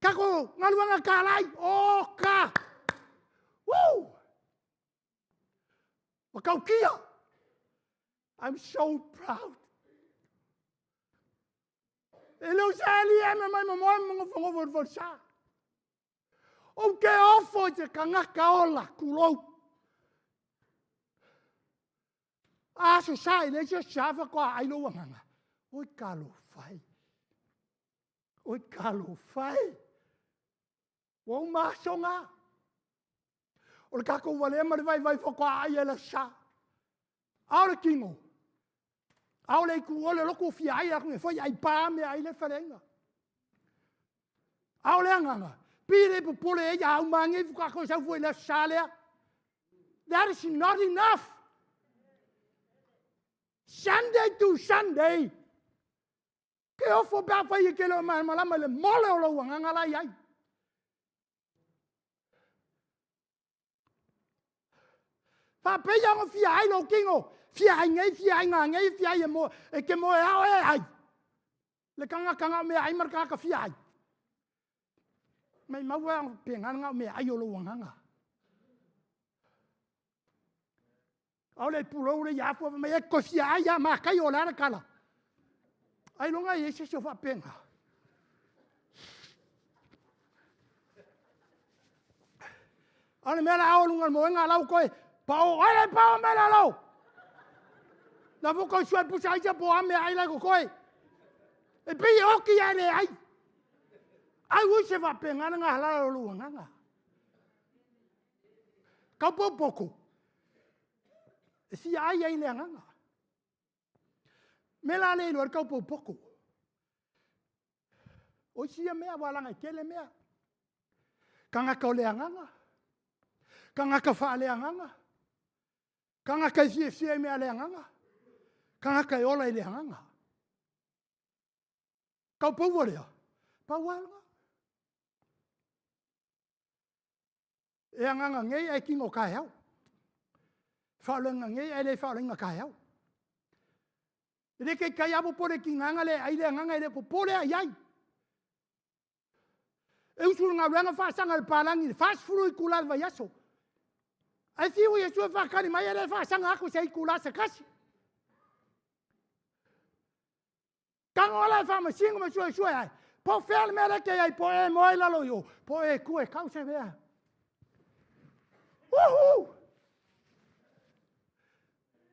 tatou galuega talai, oka! Woo! Matautia! I'm so proud. E le o se alii e mai ma moe ma nofonofo i le falesa. Ou te ofo i te tagata ola, tulou. A aso sa i le isi aso sa faatoa ai lou agaga. Oi talofa e. Oi talofa e. Ua uma aso na. O le tatou valea ma le vaivai faatoa ai e le aso sa. A o le tino, a o le itu o le lotu o fia ai aku e foi ai pa me ai le faleaiga. A o le agaga, pi le popole e ia au mange fu ka ko sau foi le aso sa lea. That is not enough. Sunday to Sunday. Ke ofo pe a fai e ke leo malamalama i le mole o lou agaga la i ai. Faapea ona fia ai lou tino, fia ai nei, fia ai ngangei, fia ai e mo, e te moe ao e ai. Le tagata na o mea ai ma le tagata fia ai. Mai maua pe ngana na o mea ai o lou agaga. Ao le pulou le ia afua mai e ko fia ai a makai o le ala kala. Ai longa i se se o faapenga. A le mea la ao lunga moenga lau koe, pao, ai le pao me la lau. Na fu koe sue pusa ai se po a mea ai lai ko koe. E pei e oki ai le ai. Ai ui se faapenga na ngā halala o lu anganga. Kau pau poko. E fia ai ai le anganga. Me la le iloa le kau pau poko. O isi ia mea, walanga i tele mea. Kangaka o le anganga. Kangaka wha le anganga. Kangaka i fia fia i mea le anganga. Kangaka e ola i le anganga. Kau pau lea. Pau alanga. E anganga ngei ai kingo kai hau. Whaolenga ngei ai le whaolenga kai hau. E le ke kai apo pole ki nganga le ai le anganga e le popole ai ai. E usu le galuega faasaga le palangi le 40 itulā le vaiaso. Ae fiu Iesu e faakali mai e le faasaga aku se itulā se kasi. Tago ala e faamasino ma suesue ai. Po o fea le mea lea e te i ai, po o e moe i lalo i o, po o e tu e kau se mea. Woohoo!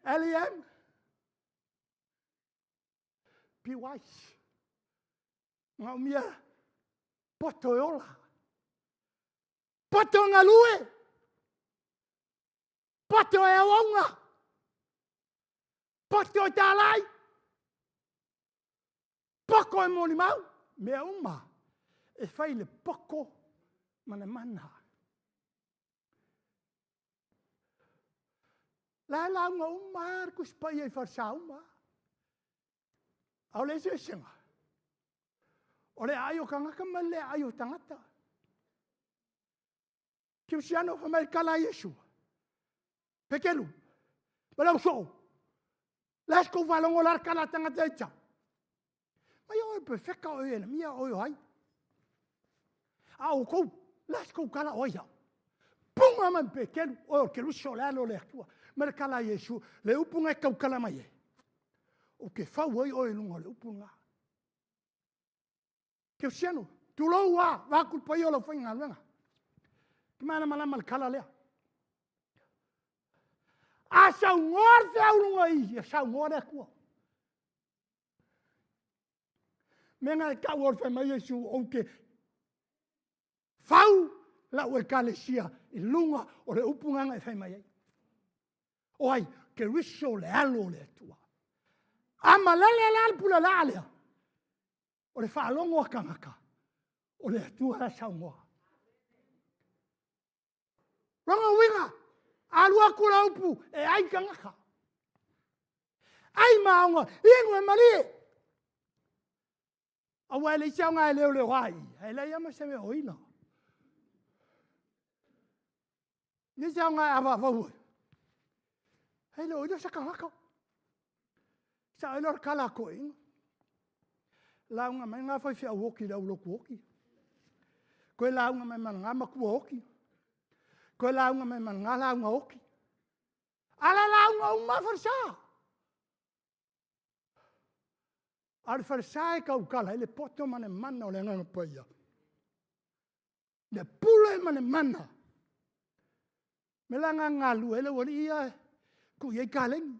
L-E-M. Be wise. Manaomia poto e ola. Poto e galue. Poto e auauna. Poto e talai. Poko e molimau. Mea uma e fai le poko ma le mana. La e lauga uma le Tusi Paia i falesa uma. A o le eseesega, o le aai o tagata ma le le aai o tagata. Kiusiano fai mai kala Iesu. Pekelu, ma lau soo. La se kou faalogo la kala tagata i tau. Mai oe perfecta oe e na mia oe o ai. A o kou, la se kou kala oe iau. Punga mai pekelu, oe o ke luso le alo le atua. Ma le kala Iesu, le upu ngai kau kala mai e. O ke fau ai oe i luga o le upu nga. Kerisiano, tulou a, vaku le paia o lau faigaluega. Ke malamalama le kala lea. A saunoa le feau luga i, ia saunoa le Atua. Mea na e tau o le fai mai Iesu, ou te fau lau ekalesia i luga o le upu gana e fai mai ai. O ai, Keriso le alo o le Atua. A malele la le pule laa lea, O le faalogo a tagata, o le Atua la e saunoa. Lona uiga, alu atu la upu e ai tagata. Ai maoga, inu e malie. Aua e leai se aoga e leoleo ai, ae leai lava ma se mea o ina. Leai se aoga e avaavau ai. E le o ina se tagata. Sa ai loa le kala a toeaiina. Lauga mai ngā faifeau oti i le au lotu oti. Toe lauga mai ma ngā matua oti. Toe lauga mai ma ngā lauga oti. Ala lauga uma falesa. A o le falesa e taukala ai le poto ma le mana o le Agaga Paia. Le pule ma le mana. Me la nga galue ai le aualii ia e tuu i ai kaleni.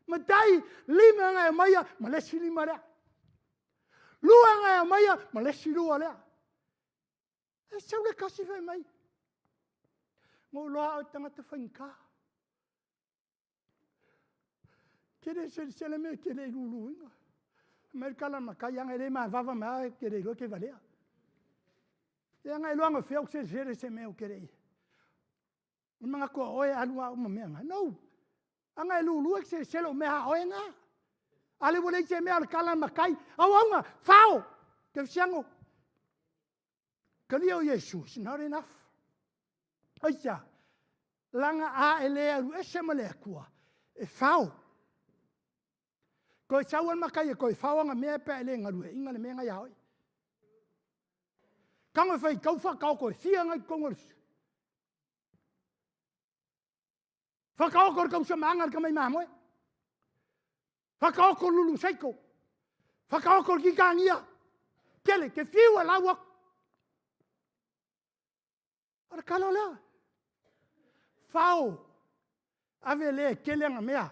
Matai, lima nga e aumaia ma le isi lima lea. Lua nga e aumaia ma le isi lua lea. E sau le tasi fai mai. Na ou iloa au e tagata faigata. Ke le selesele mea ke le i luluina. Mai le kala matai anga e le mavava mai a ke le iloa ke valea. E anga iloa anga fea o selesele se mea o ke le i. O manatu a oe alu a uma mea nga. No. Anga e lulu e selesele o mea a oe nga. Ale ua leai se mea o le kala matai. Au aunga, fao! Ke siango. Kalia o Iesu, it's not enough. Aisea? Laga a e le alu ese ma le Atua, e fao. Toe sau al makai e toe fao anga mea pe a e le galueaiina le mea na ia oe. Tago e fai tau whakaoko e fia ngai totonu o le Whakaoko le kausamaanga le kamai mamoe. Whakaoko lulu seiko. Whakaoko le kikangia. Kele, ke whiu e lau aku. O le kala lea. Fao. Ave le kele anga mea.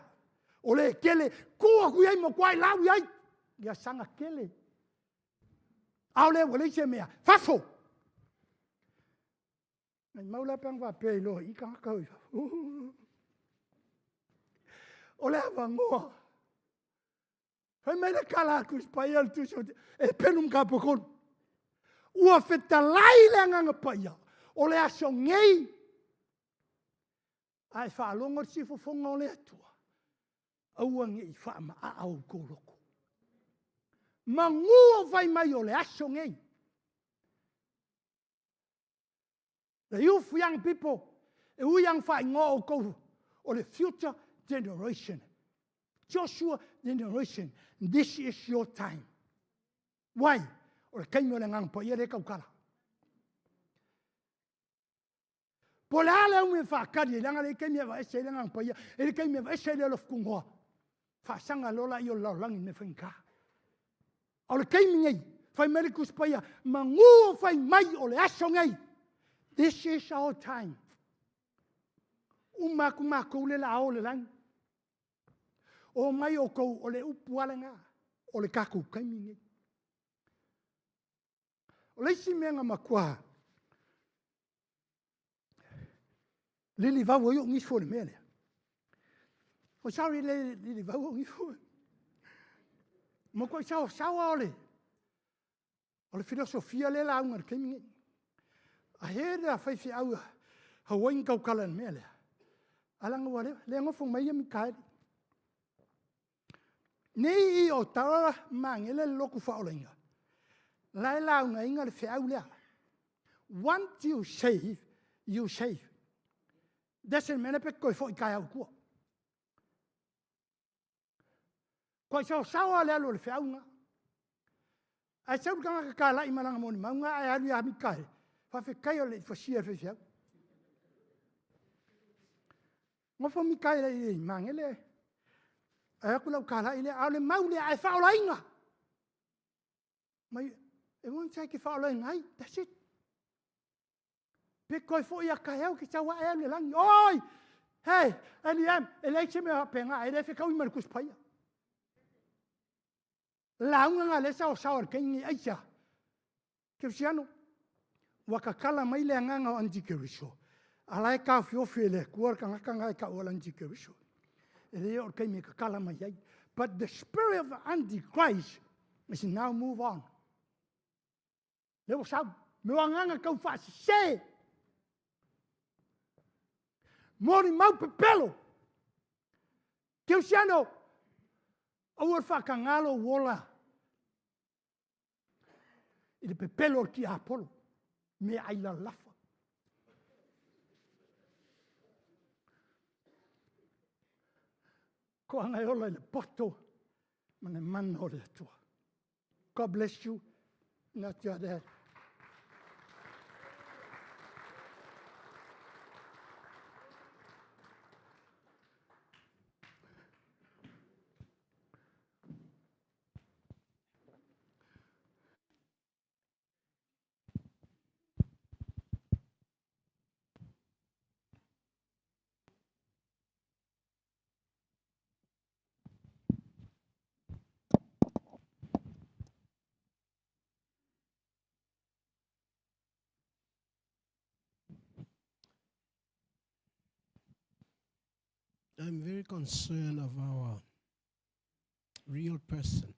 O le kele, ku aku iai mo kuai lau iai. Ia sanga kele. Ao le ua leise mea. Fafo. Nai mau la pe anga faapea i loa i tagata o i fafo. O le avanoa. Fai mai le kala a Tusi Paia le Tusi o e pelu ma kapokolu. Ua fetalai le Agaga Paia o le aso nei a e faalogo le sifofoga o le Atua, aua ne i faamaaa outou loto. Manu o fai mai o le aso nei. The youth, young people, e ui ang faaigoa outou o le future generation. Joshua generation, this is your time. Why? O le taimi o le Agaga Paia lea e tautala. Po o le a le umi e faatali ai, leaga le taimi e aveese ai le Agaga Paia, e le taimi e aveese ai le alofa tunoa. Faasaga loa laia o le lalolagi i mea faigata. A o le taimi nei, fai mai le Tusi Paia, manu o fai mai o le aso nei. This is our time. Uma atu matou le la o le lagi. O mai outou o le upu lava lena, o le tatou taimi nei. O le isi mea na matua lilivau ai ou nifo i le mea lea. O sorry le lilivau ou nifo. Matuai saosaoa o le o le filosofia lea lauga i le taimi nei. I heard a faifeau Hawaii tautala i le mea lea. Alaga ua le, le nofo mai ia Mikaeli. Nei i o Tara Magele le lotu faaolaina, la e laugaina le feau lea. Once you save, you save. Doesn't matter pe toe foi taeao i tua. Koa saosaoa le alu o le feau na. Ae sau le tagata talai ma lana molimauga ae alu ia Mikaele, faafetai o le fasia e le faifeau. Nofo Mikaele i Magele ae atu lau talai lea, a o le mau lea ae faaolaina. Mai, e moni sai ke faaolaina ai, that's it. Pe toe foi a taeao ke sau ae alu i le lagi. Oi! Hey, LEM, e leai se mea faapena, e le fetaui ma le Tusi Paia. Lauga na lea saosaoa i le taimi lenei, aisea? Kerisiano, ua tatala mai le agaga o antikeriso, a la e taofiofi e le Atua le tagata na e tau o le antikeriso. E le oo i le taimi e tatala mai ai. But the spirit of antichrist is now move on. Lea ua sau, me o agaga tau faasese. Molimau pepelo. Kerisiano, aua le faataga lou ola i le pepelo o le tiapolo, meaai lalafa. Toaga e ola i le poto ma le mana o le Atua. God bless you. Not your dad. I'm very concerned of our real person.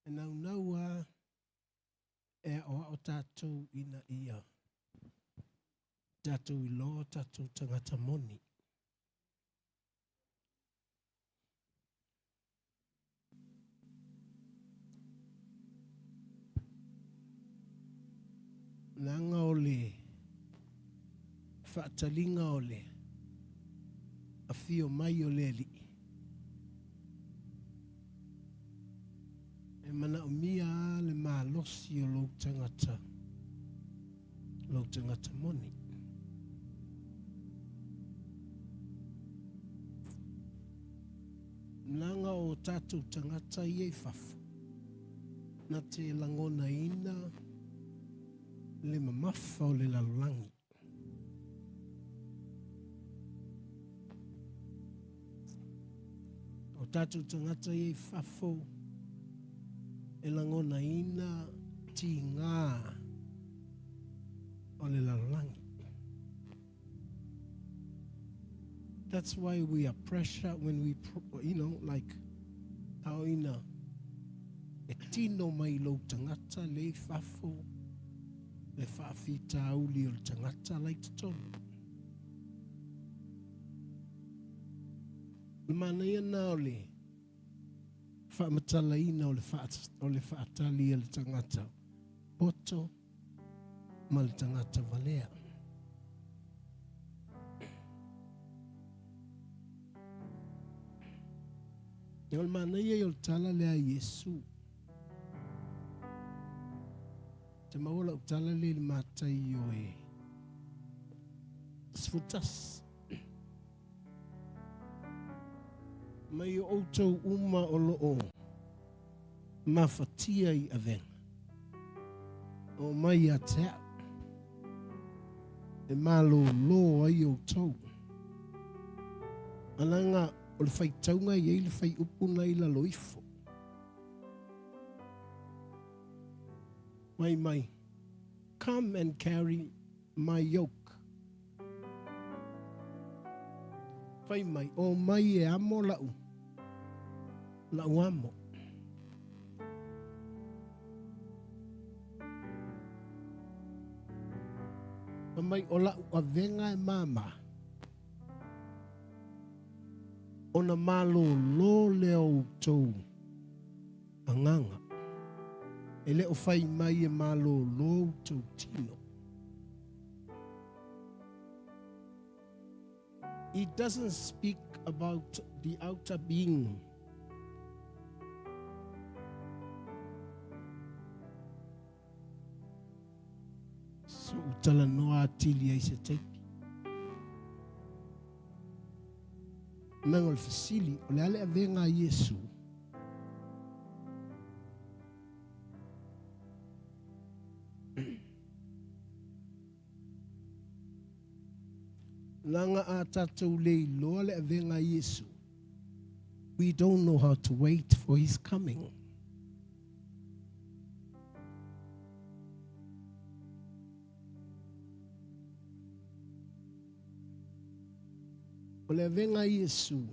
E naunau a e aʻoaʻo tātou ina ia tātou iloa o tātou tagata moni. Leaga o le faataliga o le afio mai o le Alii, e manaomia lava le malosi o lou tagata, lou tagata moni. Leaga o tatou tagata ia i fafo, na te lagonaina le mamafa o le lalolagi. O tatou tagata ia i fafo e lagonaina tigā o le lalolagi. That's why we are pressure when we, you know, like, taoina e tino mai lou tagata le i fafo le faafitauli o le tagata la i totonu. Le manaia na o le faamatalaina o le, faa, o le faatali a le tagata poto ma le tagata valea. O le manaia ia o le tala lea a Iesu. Te maua lau tala lea i le Mataio e 11. Mai o outou uma o loo mafatia i avega. O mai ia te au. E malōlō ai outou. Alaga o le faitauga e i ai le fuaiupu na i lalo ifo. Mai mai, Come and carry my yoke. Fai mai, O mai e amo la'u, la'u amo. Fai mai, O la'u avega e māmā, ona malōlō lea o outou agaga. E le o fai mai e malōlō outou tino. It doesn't speak about the outer being. So u talanoa atili ai se taimi. Mea o le fesili, o le a le avega a Iesu? Leaga a tatou le iloa le avega a Iesu. We don't know how to wait for his coming. O le avega a Iesu,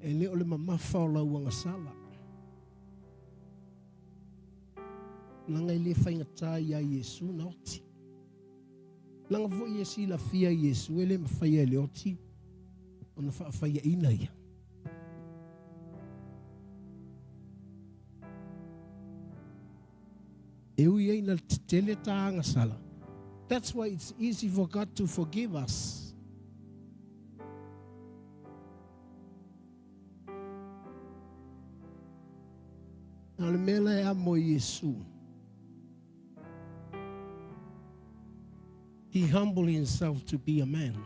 e le o le mamafa o lau agasala. Leaga e le faigata iā Iesu na oti. Leaga foi e silafia e Iesu e le mafaia e le oti ona faafaiaina ia. E ui ai na tetele ta agasala. That's why it's easy for God to forgive us. A o le mea la e amo i Iesu. He humbled himself to be a man.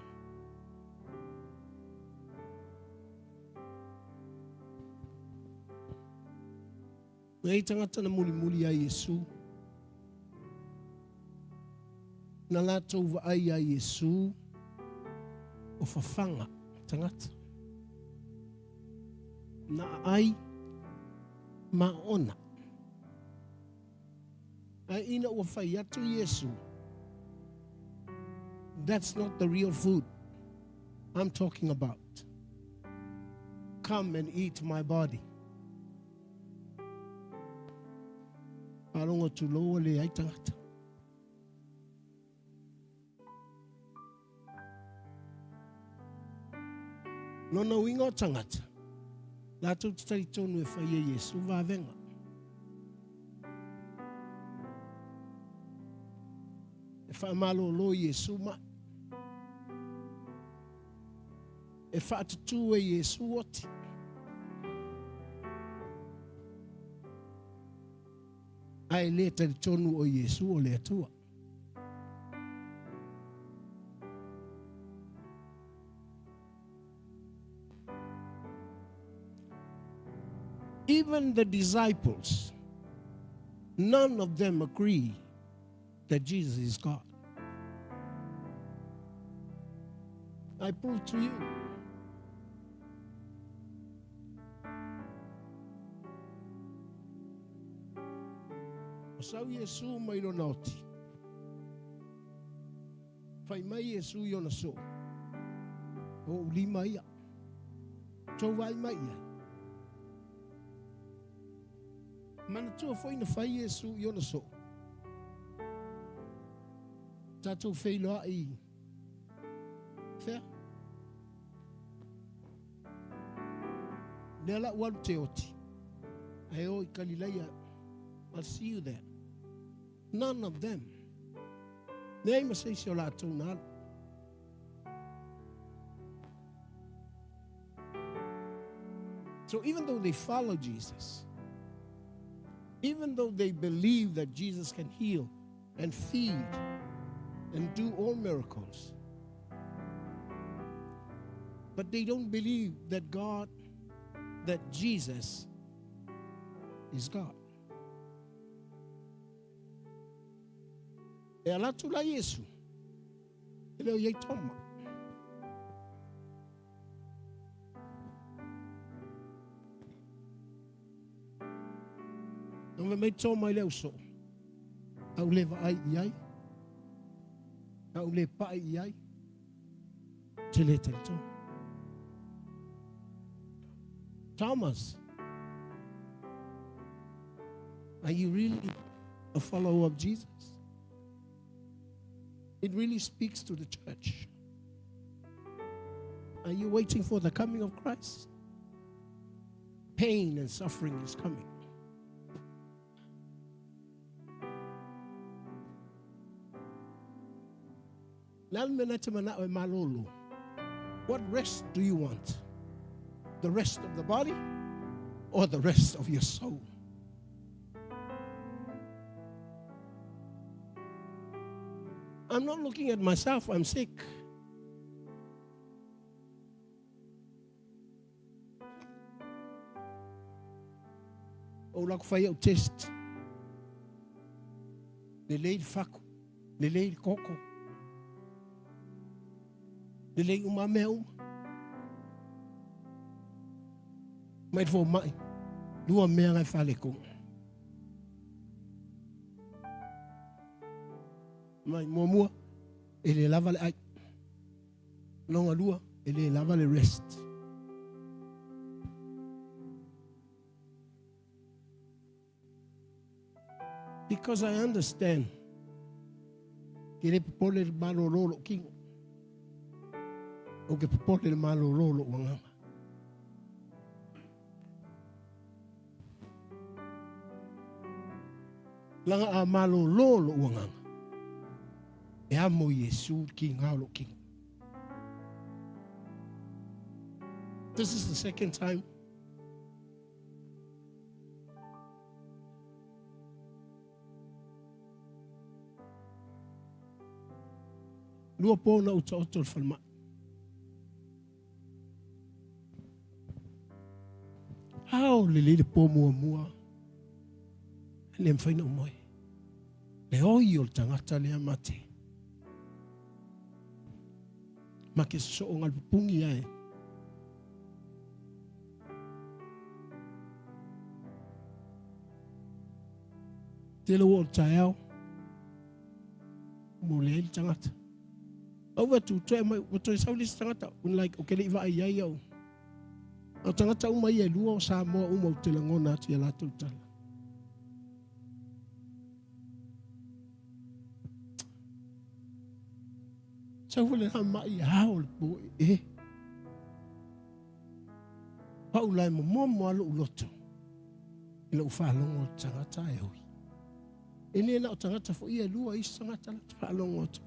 Nei tagata na mulimuli iā Iesu, na latou vaai iā Iesu o fafaga tagata. Na aai ma ona. Ae ina ua fai atu Iesu, That's not the real food I'm talking about. Come and eat my body. Faalogo tulou ua leai tagata. Lona uiga o tagata, latou te talitonu e fai e Iesu vavega. E faamalolo Iesu mai. E faatutū e Iesu oti. Ae le talitonu o Iesu o le Atua. Even the disciples, none of them agree that Jesus is God. I prove to you. O sau Iesu mai lona oti. Fai mai Iesu i ona soo. O ou lima ia. Tou vaai mai i ai. Manatua foi na fai Iesu i ona soo. Tatou feiloai i fea? Lea la ua alu te oti. Ae o i Kalilaia, I'll see you there. None of them. Leai ma se isi o latou na alu. So even though they follow Jesus, even though they believe that Jesus can heal and feed and do all miracles, but they don't believe that God that Jesus is God. E ala atu la Iesu, e le o iai Toma. Na mai Toma i le uso. Au le vaai i ai. Au le pai i ai. Te le talitonu. Thomas, are you really a follower of Jesus? It really speaks to the church. Are you waiting for the coming of Christ? Pain and suffering is coming. What rest do you want? The rest of the body or the rest of your soul? I'm not looking at myself, I'm sick. O la ku fai au test. Lelei le faku, lelei le koko, lelei uma mea uma. Mai le fomai, lua mea ngai faaletonu. Mai muamua, e le lava le ai. Longa lua, e le lava le rest. Because I understand ke le popole le malolo lo kino. O ke popole le malolo lo wanganga. Langa a malolo lo wanganga. E amo Yesu ki ngā lo kino. This is the second time Lua po na uta oto le falemai. Ao le lele po muamua. Le mawhai na umoe. Le oi o le tangata lea mate. Ma ke soo ngal pupungi ae. Tele ua o le taeao, mo le ai le tagata. Au atu toe mai, ua toe sau le isi tagata, when like, o ke le i vaai ai au. O tagata uma ia e lua o Samoa uma ou te lagona atu ia latou tala. Sau foi le mai ao le po e. Pau lai mo mo mo alo uloto. I lou faalogo o le tagata ae oi. E le na o tagata foi e lua isi tagata la te faalogo atu.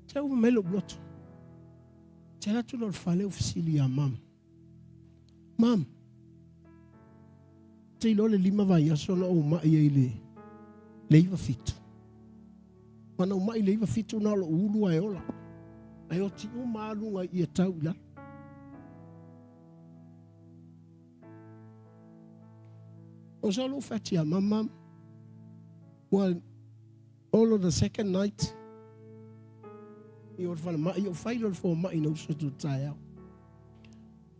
Te au mai lou loto. Te alu atu loa i le fale ou fesili ia Mam. Mam, te iloa le 5 vaiaso na ou mai ai le le 97. Ma na ou mai le 97 na o lou ulu ae ola. Ae oti uma lava luga i ia tau i lalo. O sa lou fati ia mam, mam. Well, all of the second night, i o le falemai, o fai lo le fomai na uso tu taeao.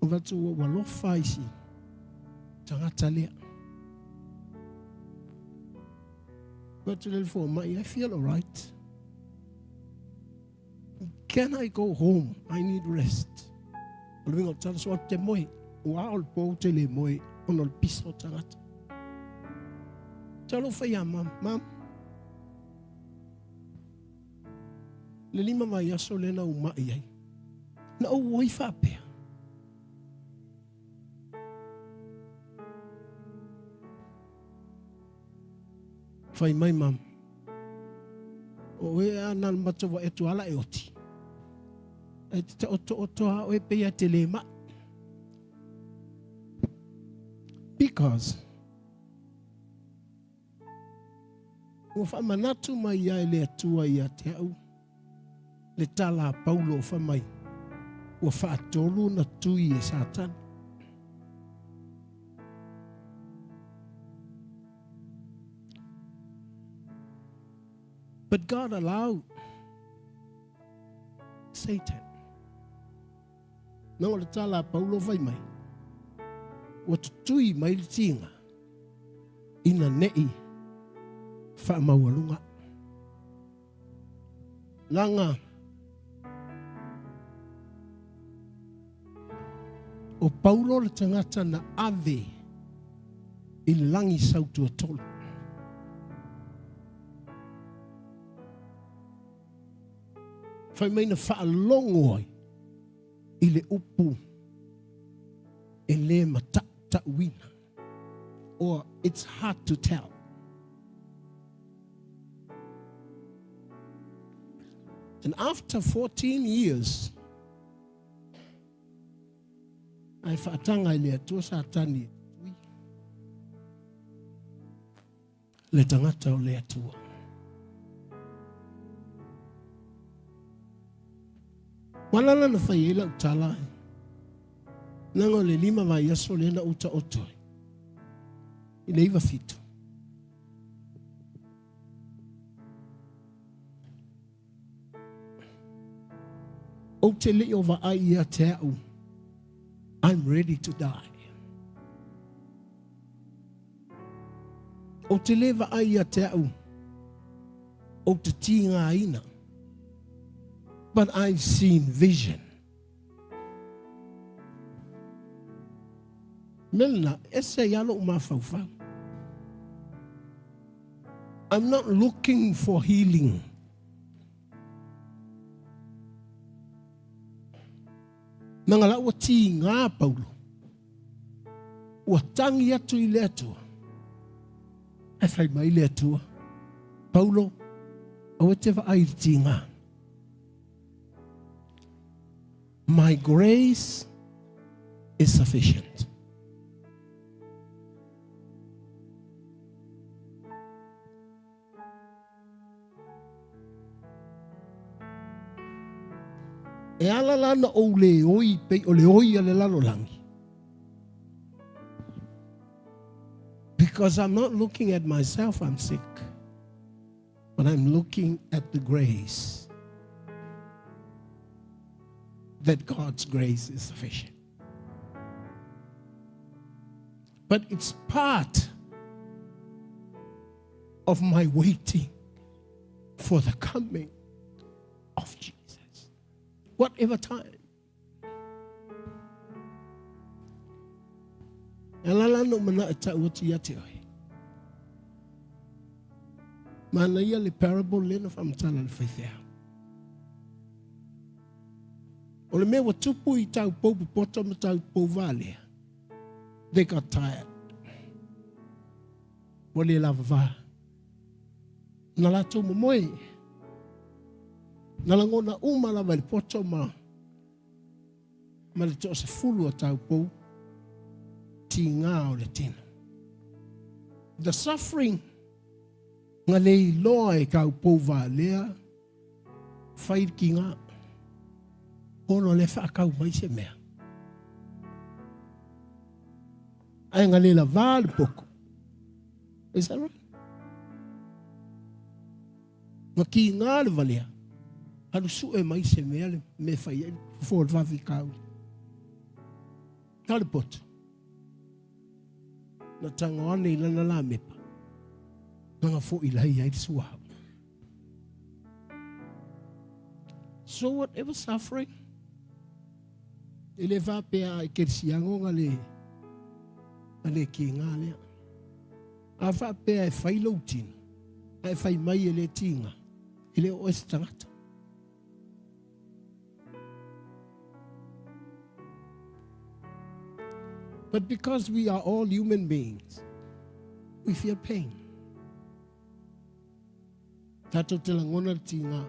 O vatu ua ua lofa isi tagata lea. Vatu le fomai, I feel alright. Can I go home? I need rest. O le winga o tala so te moe. Ua o le pou te le moe ona o le pisa o tagata. Talo whai a mam. Mam. Le lima vaiaso lea na ou mai ai. Na ou oi faapea. Fai mai mam. O oe a na le matou vaai atu ala e oti. E te taoto oto a oe pei a te le mai. Because Ua faamanatu mai ai le Atua ia te au. Le tala a Paulo fai mai, ua faatolu na tui e Satani. But God allowed Satan. Na o le tala a Paulo fai mai, ua tutui mai le tiga, ina nei faamaualuga. Laga o Paulo le tagata na ave i le lagi sautuatolu. Fai mai na faalogo ai i le upu e le matautauina. Or it's hard to tell. And after 14 years, ai whaatanga i le atua Satani e tui le tangata o le atua. Malala na fai ai lau tala e. Nanga o le lima vai aso le na uta oto ai. I le iwa fitu. Ou te le o vaai ia te au. I'm ready to die. Ou te le vaai ia te au. Ou te tīngāina. But I've seen vision. Mea ese ia lou mafaufau. I'm not looking for healing. Nanga la ua tīngā Paulo. Ua tangi atu i le Atua. E whai mai le Atua. Paulo, aua te vaai i le tīngā. My grace is sufficient. E ala la na ou le oi pei o le oi a le lalolagi. Because I'm not looking at myself, I'm sick. But I'm looking at the grace. That God's grace is sufficient. But it's part of my waiting for the coming of Jesus. Whatever time. E lala no mana e tau atu ia te oe. Mana ia le parable le na whamatala le whaithea. O le mea ua tupu i tau pou popoto ma tau pou valea. They got tired. Ua le lava vā. Na latou momoe. Na lagona uma lava i le poto ma ma le toasefulu o tau pou tigā o le tino. The suffering nga le iloa e kau pou valea fai le tigā. Ono le whaakau mai se mea. Ai nga le lavā le poko. Is that right? Nga ki ngā le valea. Alu sue mai se mea le me whai ai fo le wawi kauri. Ka le poto. Na tango ane i lana la mepa. Nanga fo i lai ai le suahau. So whatever suffering, e le faapea e kerisiago nga le nga le kiga lea. A faapea e fai lou tino, ae fai mai e le tiga, e le o oe se tagata. But because we are all human beings, we feel pain. Tātou te lagona le tīgā.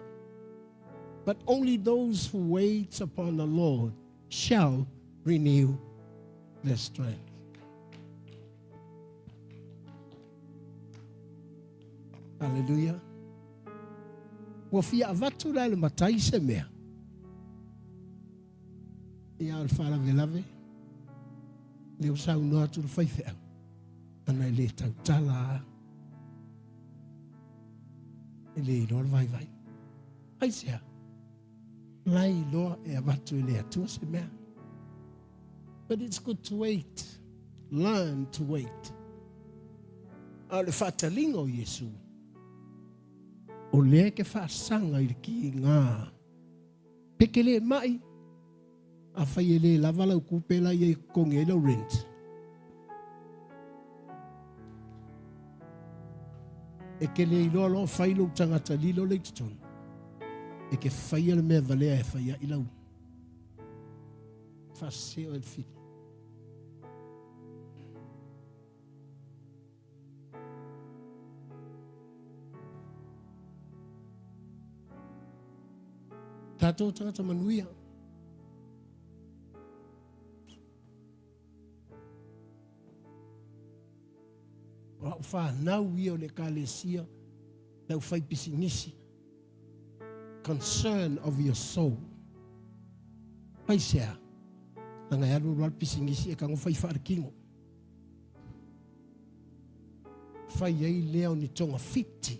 But only those who wait upon the Lord shall renew their strength. Hallelujah. Ua fia avatu la e le matai se mea. Ia o le faalavelave, lea ua saunoa atu le faifeau, ana e le tautala lava, e le iloa le vaivai. Aisea? La e iloa e avatu e le Atua se mea. But it's good to wait. Learn to wait. A o le faataliga o Iesu, o lea e ke faasaga i le kiga pe ke le mai, afai e le lava lau kupe la ia i totogi ai lau rent. E ke le iloa loa fai lou tagata lilo le i totonu. E ke faia le mea valea e fai ai lau faasese oe le fili. Tatou tagata manuia. O au whanau ia o le ekalesia, le au whai pisinisi. Concern of your soul. Paisea, langa e alu alu alu pisinisi e kango whai whaarkingo. Fai ai lea o ni tonga fiti.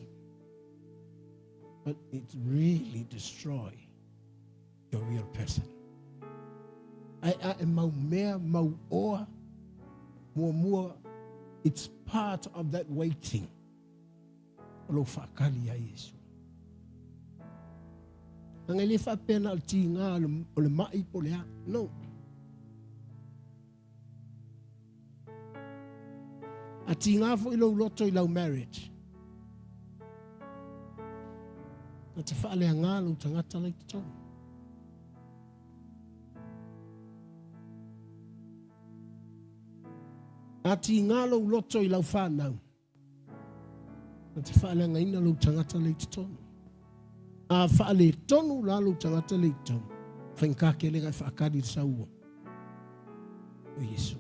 But it really destroy your real person. Ai a e mau mea, mau oa, muamua, it's part of that waiting. O lou whaakali ai Iesu. Nanga le whaapea na o le tīngā o le mai po le a. No. A tīngā foi lou loto i lau marriage. Na te whaalea ngā lou tangata lai te tonu. A tīngā lou loto i lau whānau. Na te whaaleagaina lou tagata lei totonu. A whaale tonu la lou tagata lei totonu. Whaingā ke lega e whaakari le saua. O Iesu.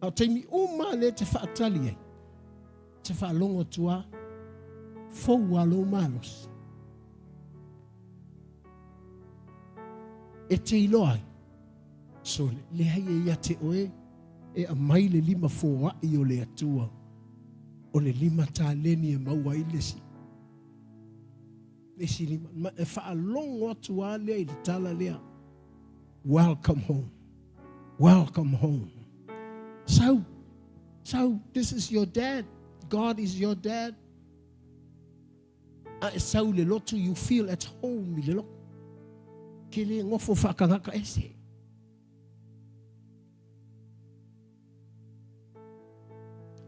A o taimi uma le te whaatali ai. Te whaalongo tua fou a lou malosi. E te iloa ai. So, leai e ia te oe e aumai le lima foai o le Atua, o le lima taleni e maua ai le isi, le isi lima. Ma e faalogo atu lava lea i le tala lea, welcome home, welcome home. Sau, sau, this is your dad, God is your dad. A e sau i le lotu, you feel at home i le lotu. Ke le gofo faakagaka ese.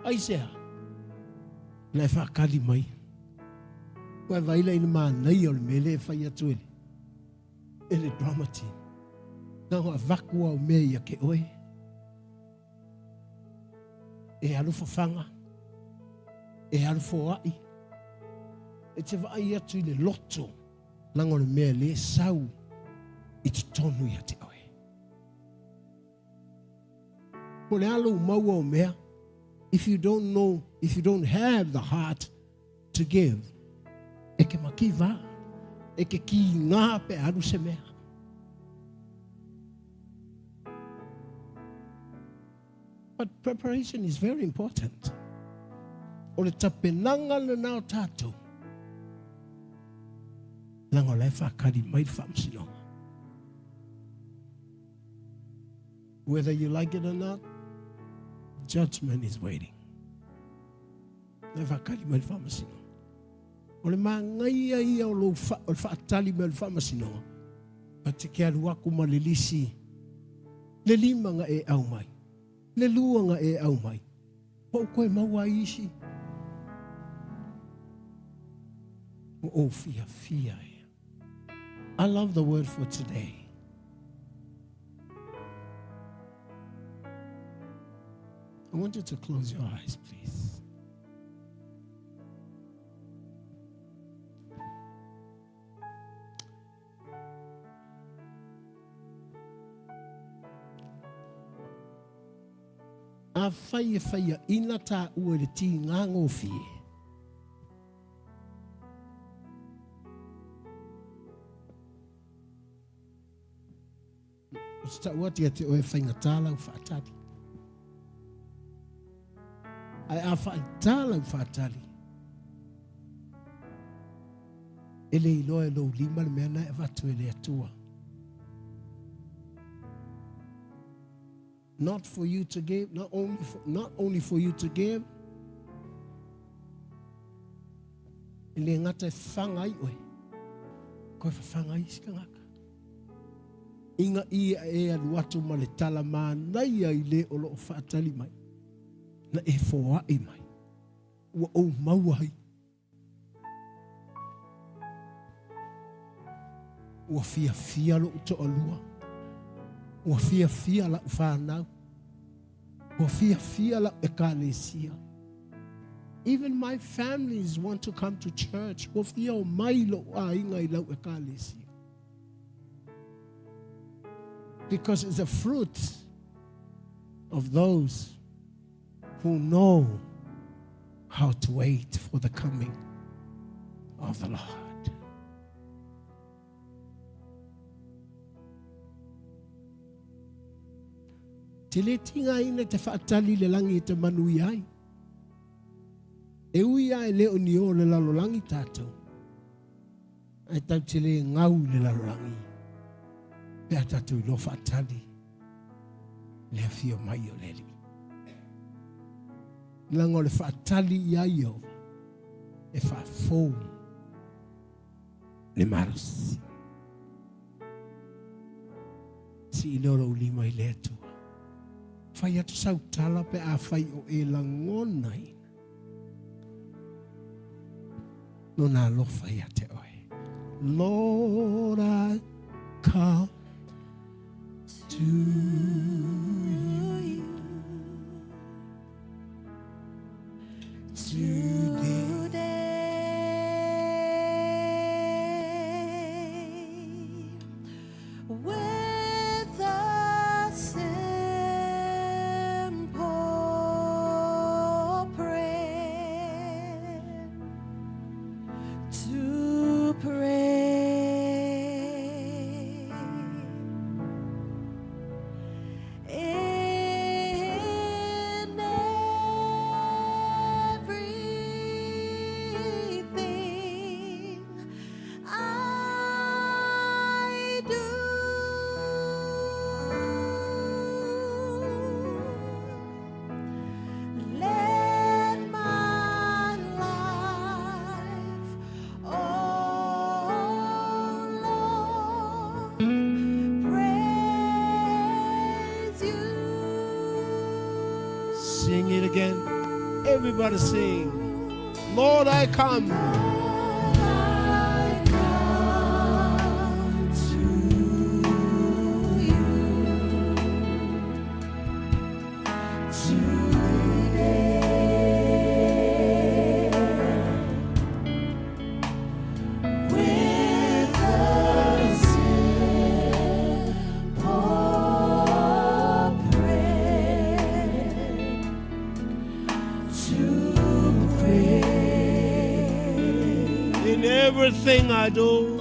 Aisea? Na e whaakali mai. Koe vaila i le mānaia o le mea le e whai atu e le, e le drama team. Nā hoa vaku au mea ia ke oe. E alu whawhanga. E alu whoai. E te vaai atu i le loto. Langa o le mea le sau i totonu ia te oe. Po le a lou maua o mea, if you don't know, if you don't have the heart to give, e ke makiva, e ke ki ngā pe alu se mea. But preparation is very important. O le tapenanga lena o tātou. Langa o la e whakari mai le whaamasinoga. Whether you like it or not, judgment is waiting. Na whakari mai le whaamasinoga. O le māngaia ia o lou wha, o le whaatali mai o le whaamasinoga, pa te ke alu aku ma le lisi, le lima nga e au mai, le lua nga e au mai, pa o koe maua ai isi. O o fia fia e. I love the word for today. I want you to close your eyes, please. Afai e whaia ina tā ua le tīngā ngōwhie. Ou te tau atu ia te oe e faigata lau faatali. Ae a faaita lau faatali, e le iloa e lou lima le mea na e avatu e le Atua. Not for you to give, not only for, not only for you to give, e le gata e fafaga ai oe, koe fafaga ai isi tagata. Ina ia e alu atu ma le tala manaia i le o loo faatali mai, na e foai mai, ua ou maua ai. Ua fiafia lou toalua, ua fiafia lau fanau, ua fiafia lau ekalesia. Even my families want to come to church. Ua fia o mai lou aiga i lau ekalesia. Because it's a fruit of those who know how to wait for the coming of the Lord. Te le tigaina te faatali le lagi e te manuia ai. E ui a e le o ni o le lalolagi tātou. Ae tau te le ngau i le lalolagi. Pe a tātou iloa faatali le afio mai o le Alii. Leaga o le faatali ia Ieova e faafou le malosi. Sii lea o lou lima i le Atua. Fai atu sau tala pe a fai o e lagonaina Lona alofa ia te oe. Lord, I come to you today. With a simple prayer to pray. In everything I do. Let my life, oh Lord, praise you. Sing it again. Everybody sing. Lord, I come. Lord, I come to you today with a simple prayer to pray. In everything I do.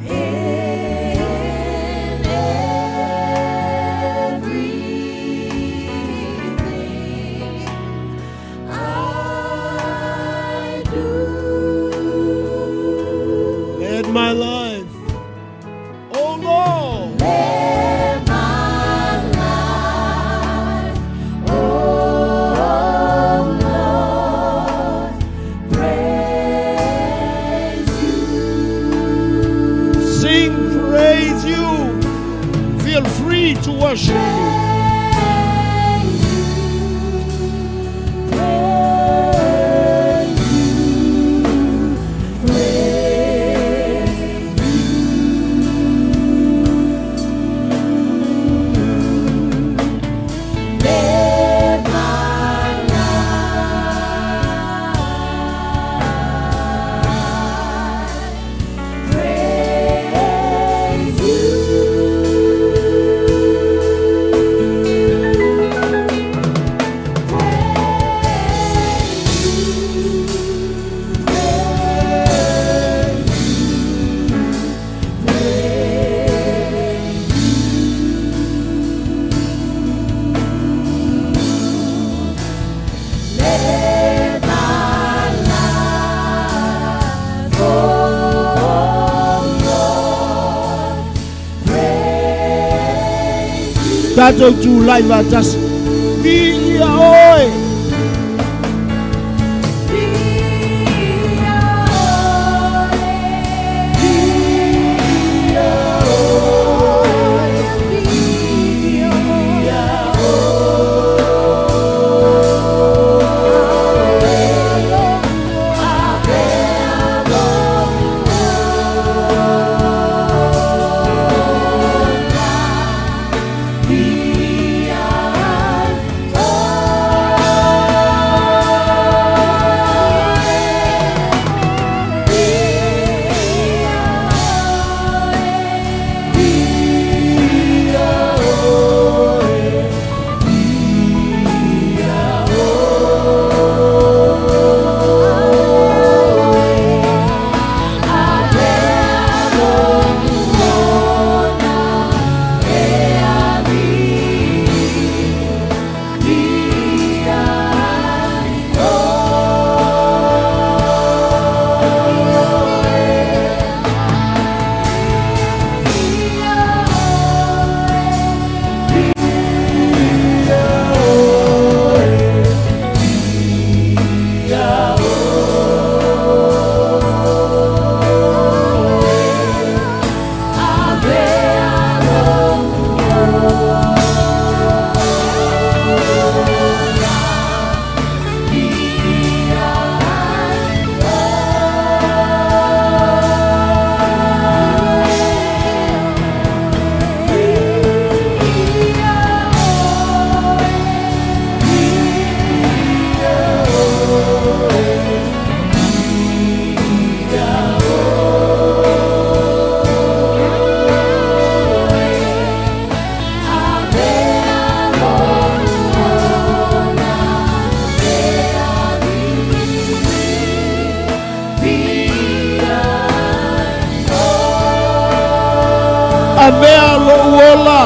In everything I do. Let my life, oh Lord, Let my life, oh Lord, praise you. Sing, praise you. Feel free to worship you. Praise you, praise you, praise you. Let my life praise you. Tatou tulai faatasi. Viia oe. Avea lou ola.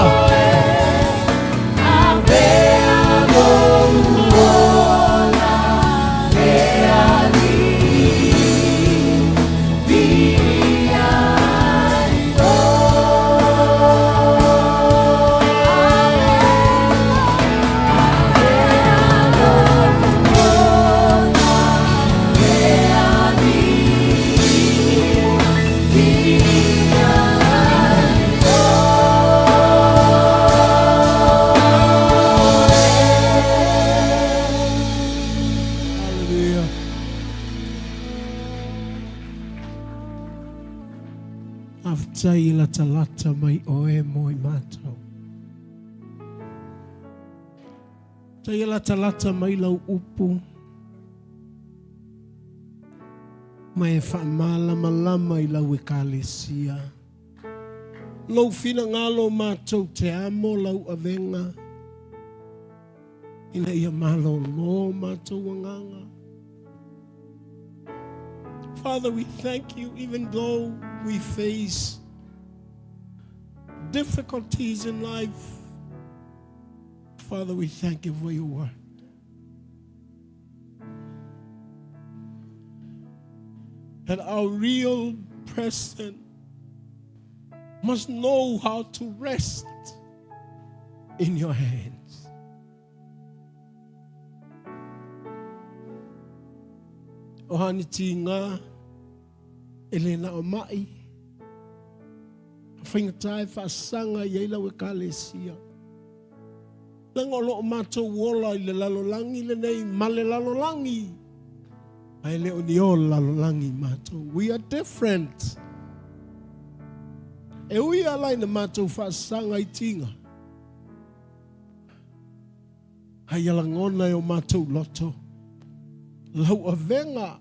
Hallelujah. Faafetai i latalata mai oe mo i matou. Faafetai e latalata mai lau upu ma e faamalamalama i lau Ekalesia. Lou finagalo matou te amo lau avega ina ia malōlō matou agaga. Father, we thank you even though we face difficulties in life. Father, we thank you for your word. That our real person must know how to rest in your hands. O hani tīngā, e le na o mai, a whaingatā e whaasaga i ai lau Ekalesia. Leaga o lo o matou ola i le lalolagi lenei ma le lalolagi, ae le o ni o le lalolagi matou. We are different. E ui ala ina matou faasaga i tiga, a ia lagona e o matou loto lau avega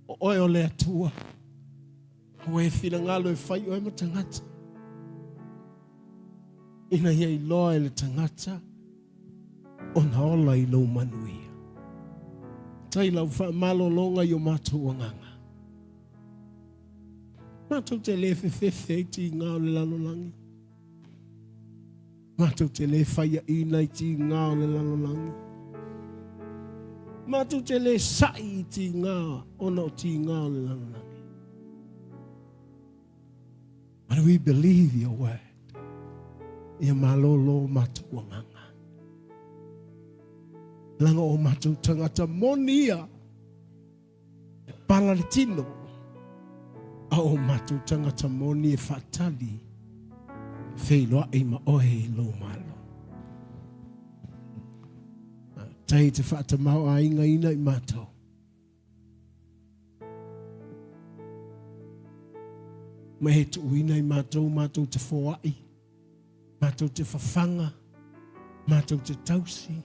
o oe o le Atua. Ua e finagalo e fai oe ma tagata. Ina ia iloa e le tagata ona ola i lou manuia. Tai lau faamalologa i o matou agaga. Matou te le fefefe i tiga o le lalolagi. Matou te le faiaina i tiga o le lalolagi. Matou te le sa'i i tiga ona o tiga o le lalolagi. But we believe your word. Ia malōlō matou agaga. Leaga o matou tagata moni ia e pala le tino, a o matou tagata moni e faatali feiloai ma oe i lou Malo. Tai te faatamaoaigaina i matou. Ma e tuuina i matou matou te foai, matou te fafaga, matou te tausi,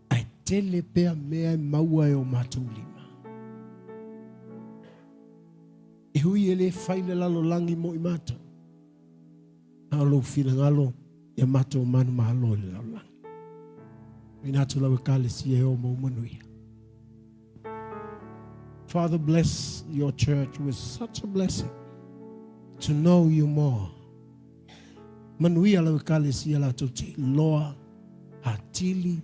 ae tele pea mea e maua e o matou lima. E ui e le fai le lalolagi mo i matou, a o lou finagalo ia matou manumalo i le lalolagi. Tuuina atu lau Ekalesia e o ma ou manuia. Father, bless your church with such a blessing to know you more. Manuia lau Ekalesia latou te iloa atili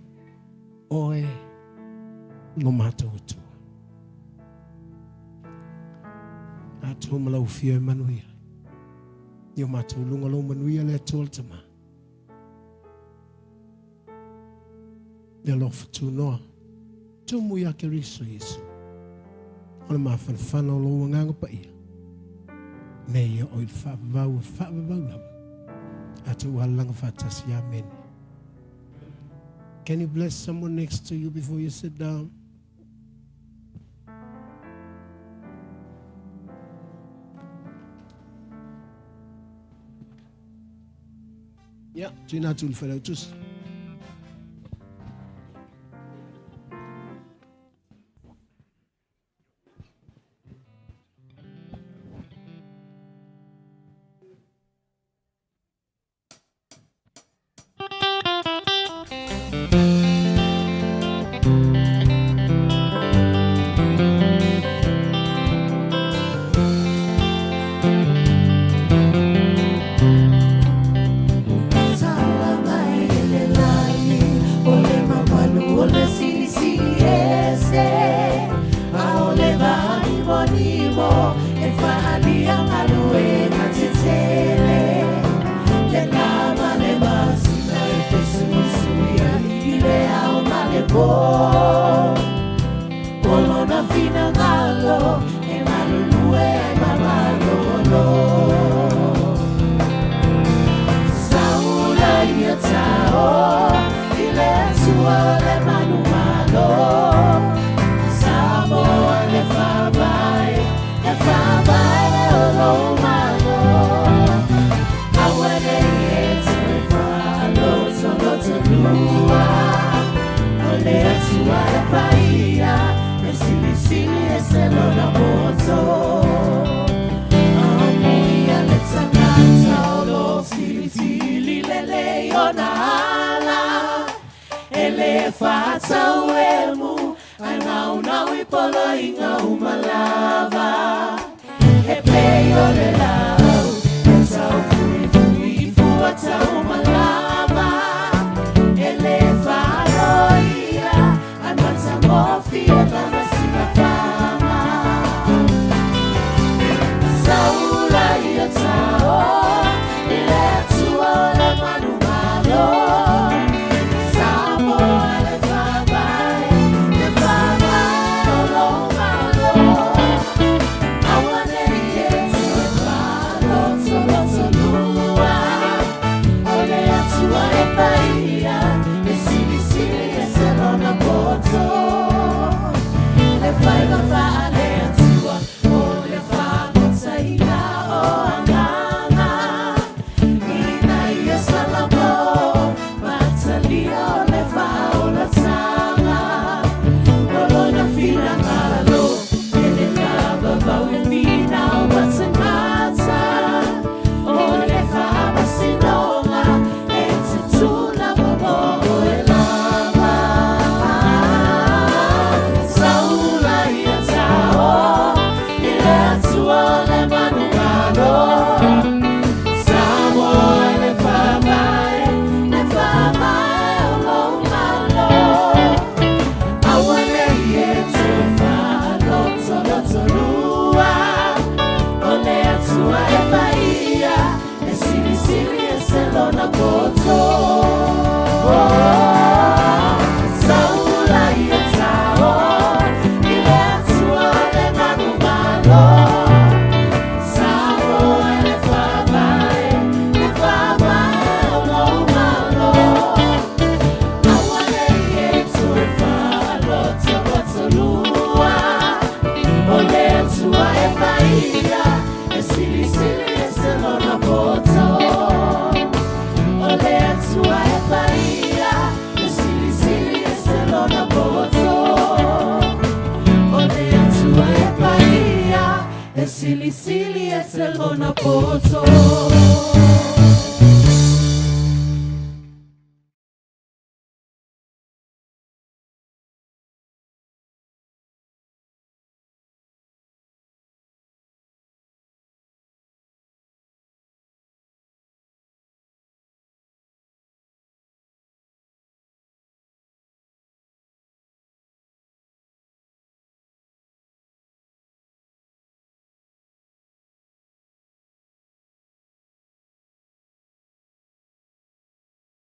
oe lo matou Atua. Atua ma lau fia e manuia. I o matou luga lou manuia le Atua le Tama. Le alofa tunoa. Tumu ia Keriso Iesu. O le mafanafana o lou agaga paia. Me ia o i le faavavau e faavavau lava. Atu alalaga faatasi. Amene. Can you bless someone next to you before you sit down? Ia, tuuina atu i le Failautusi. Silisili ese lona poto.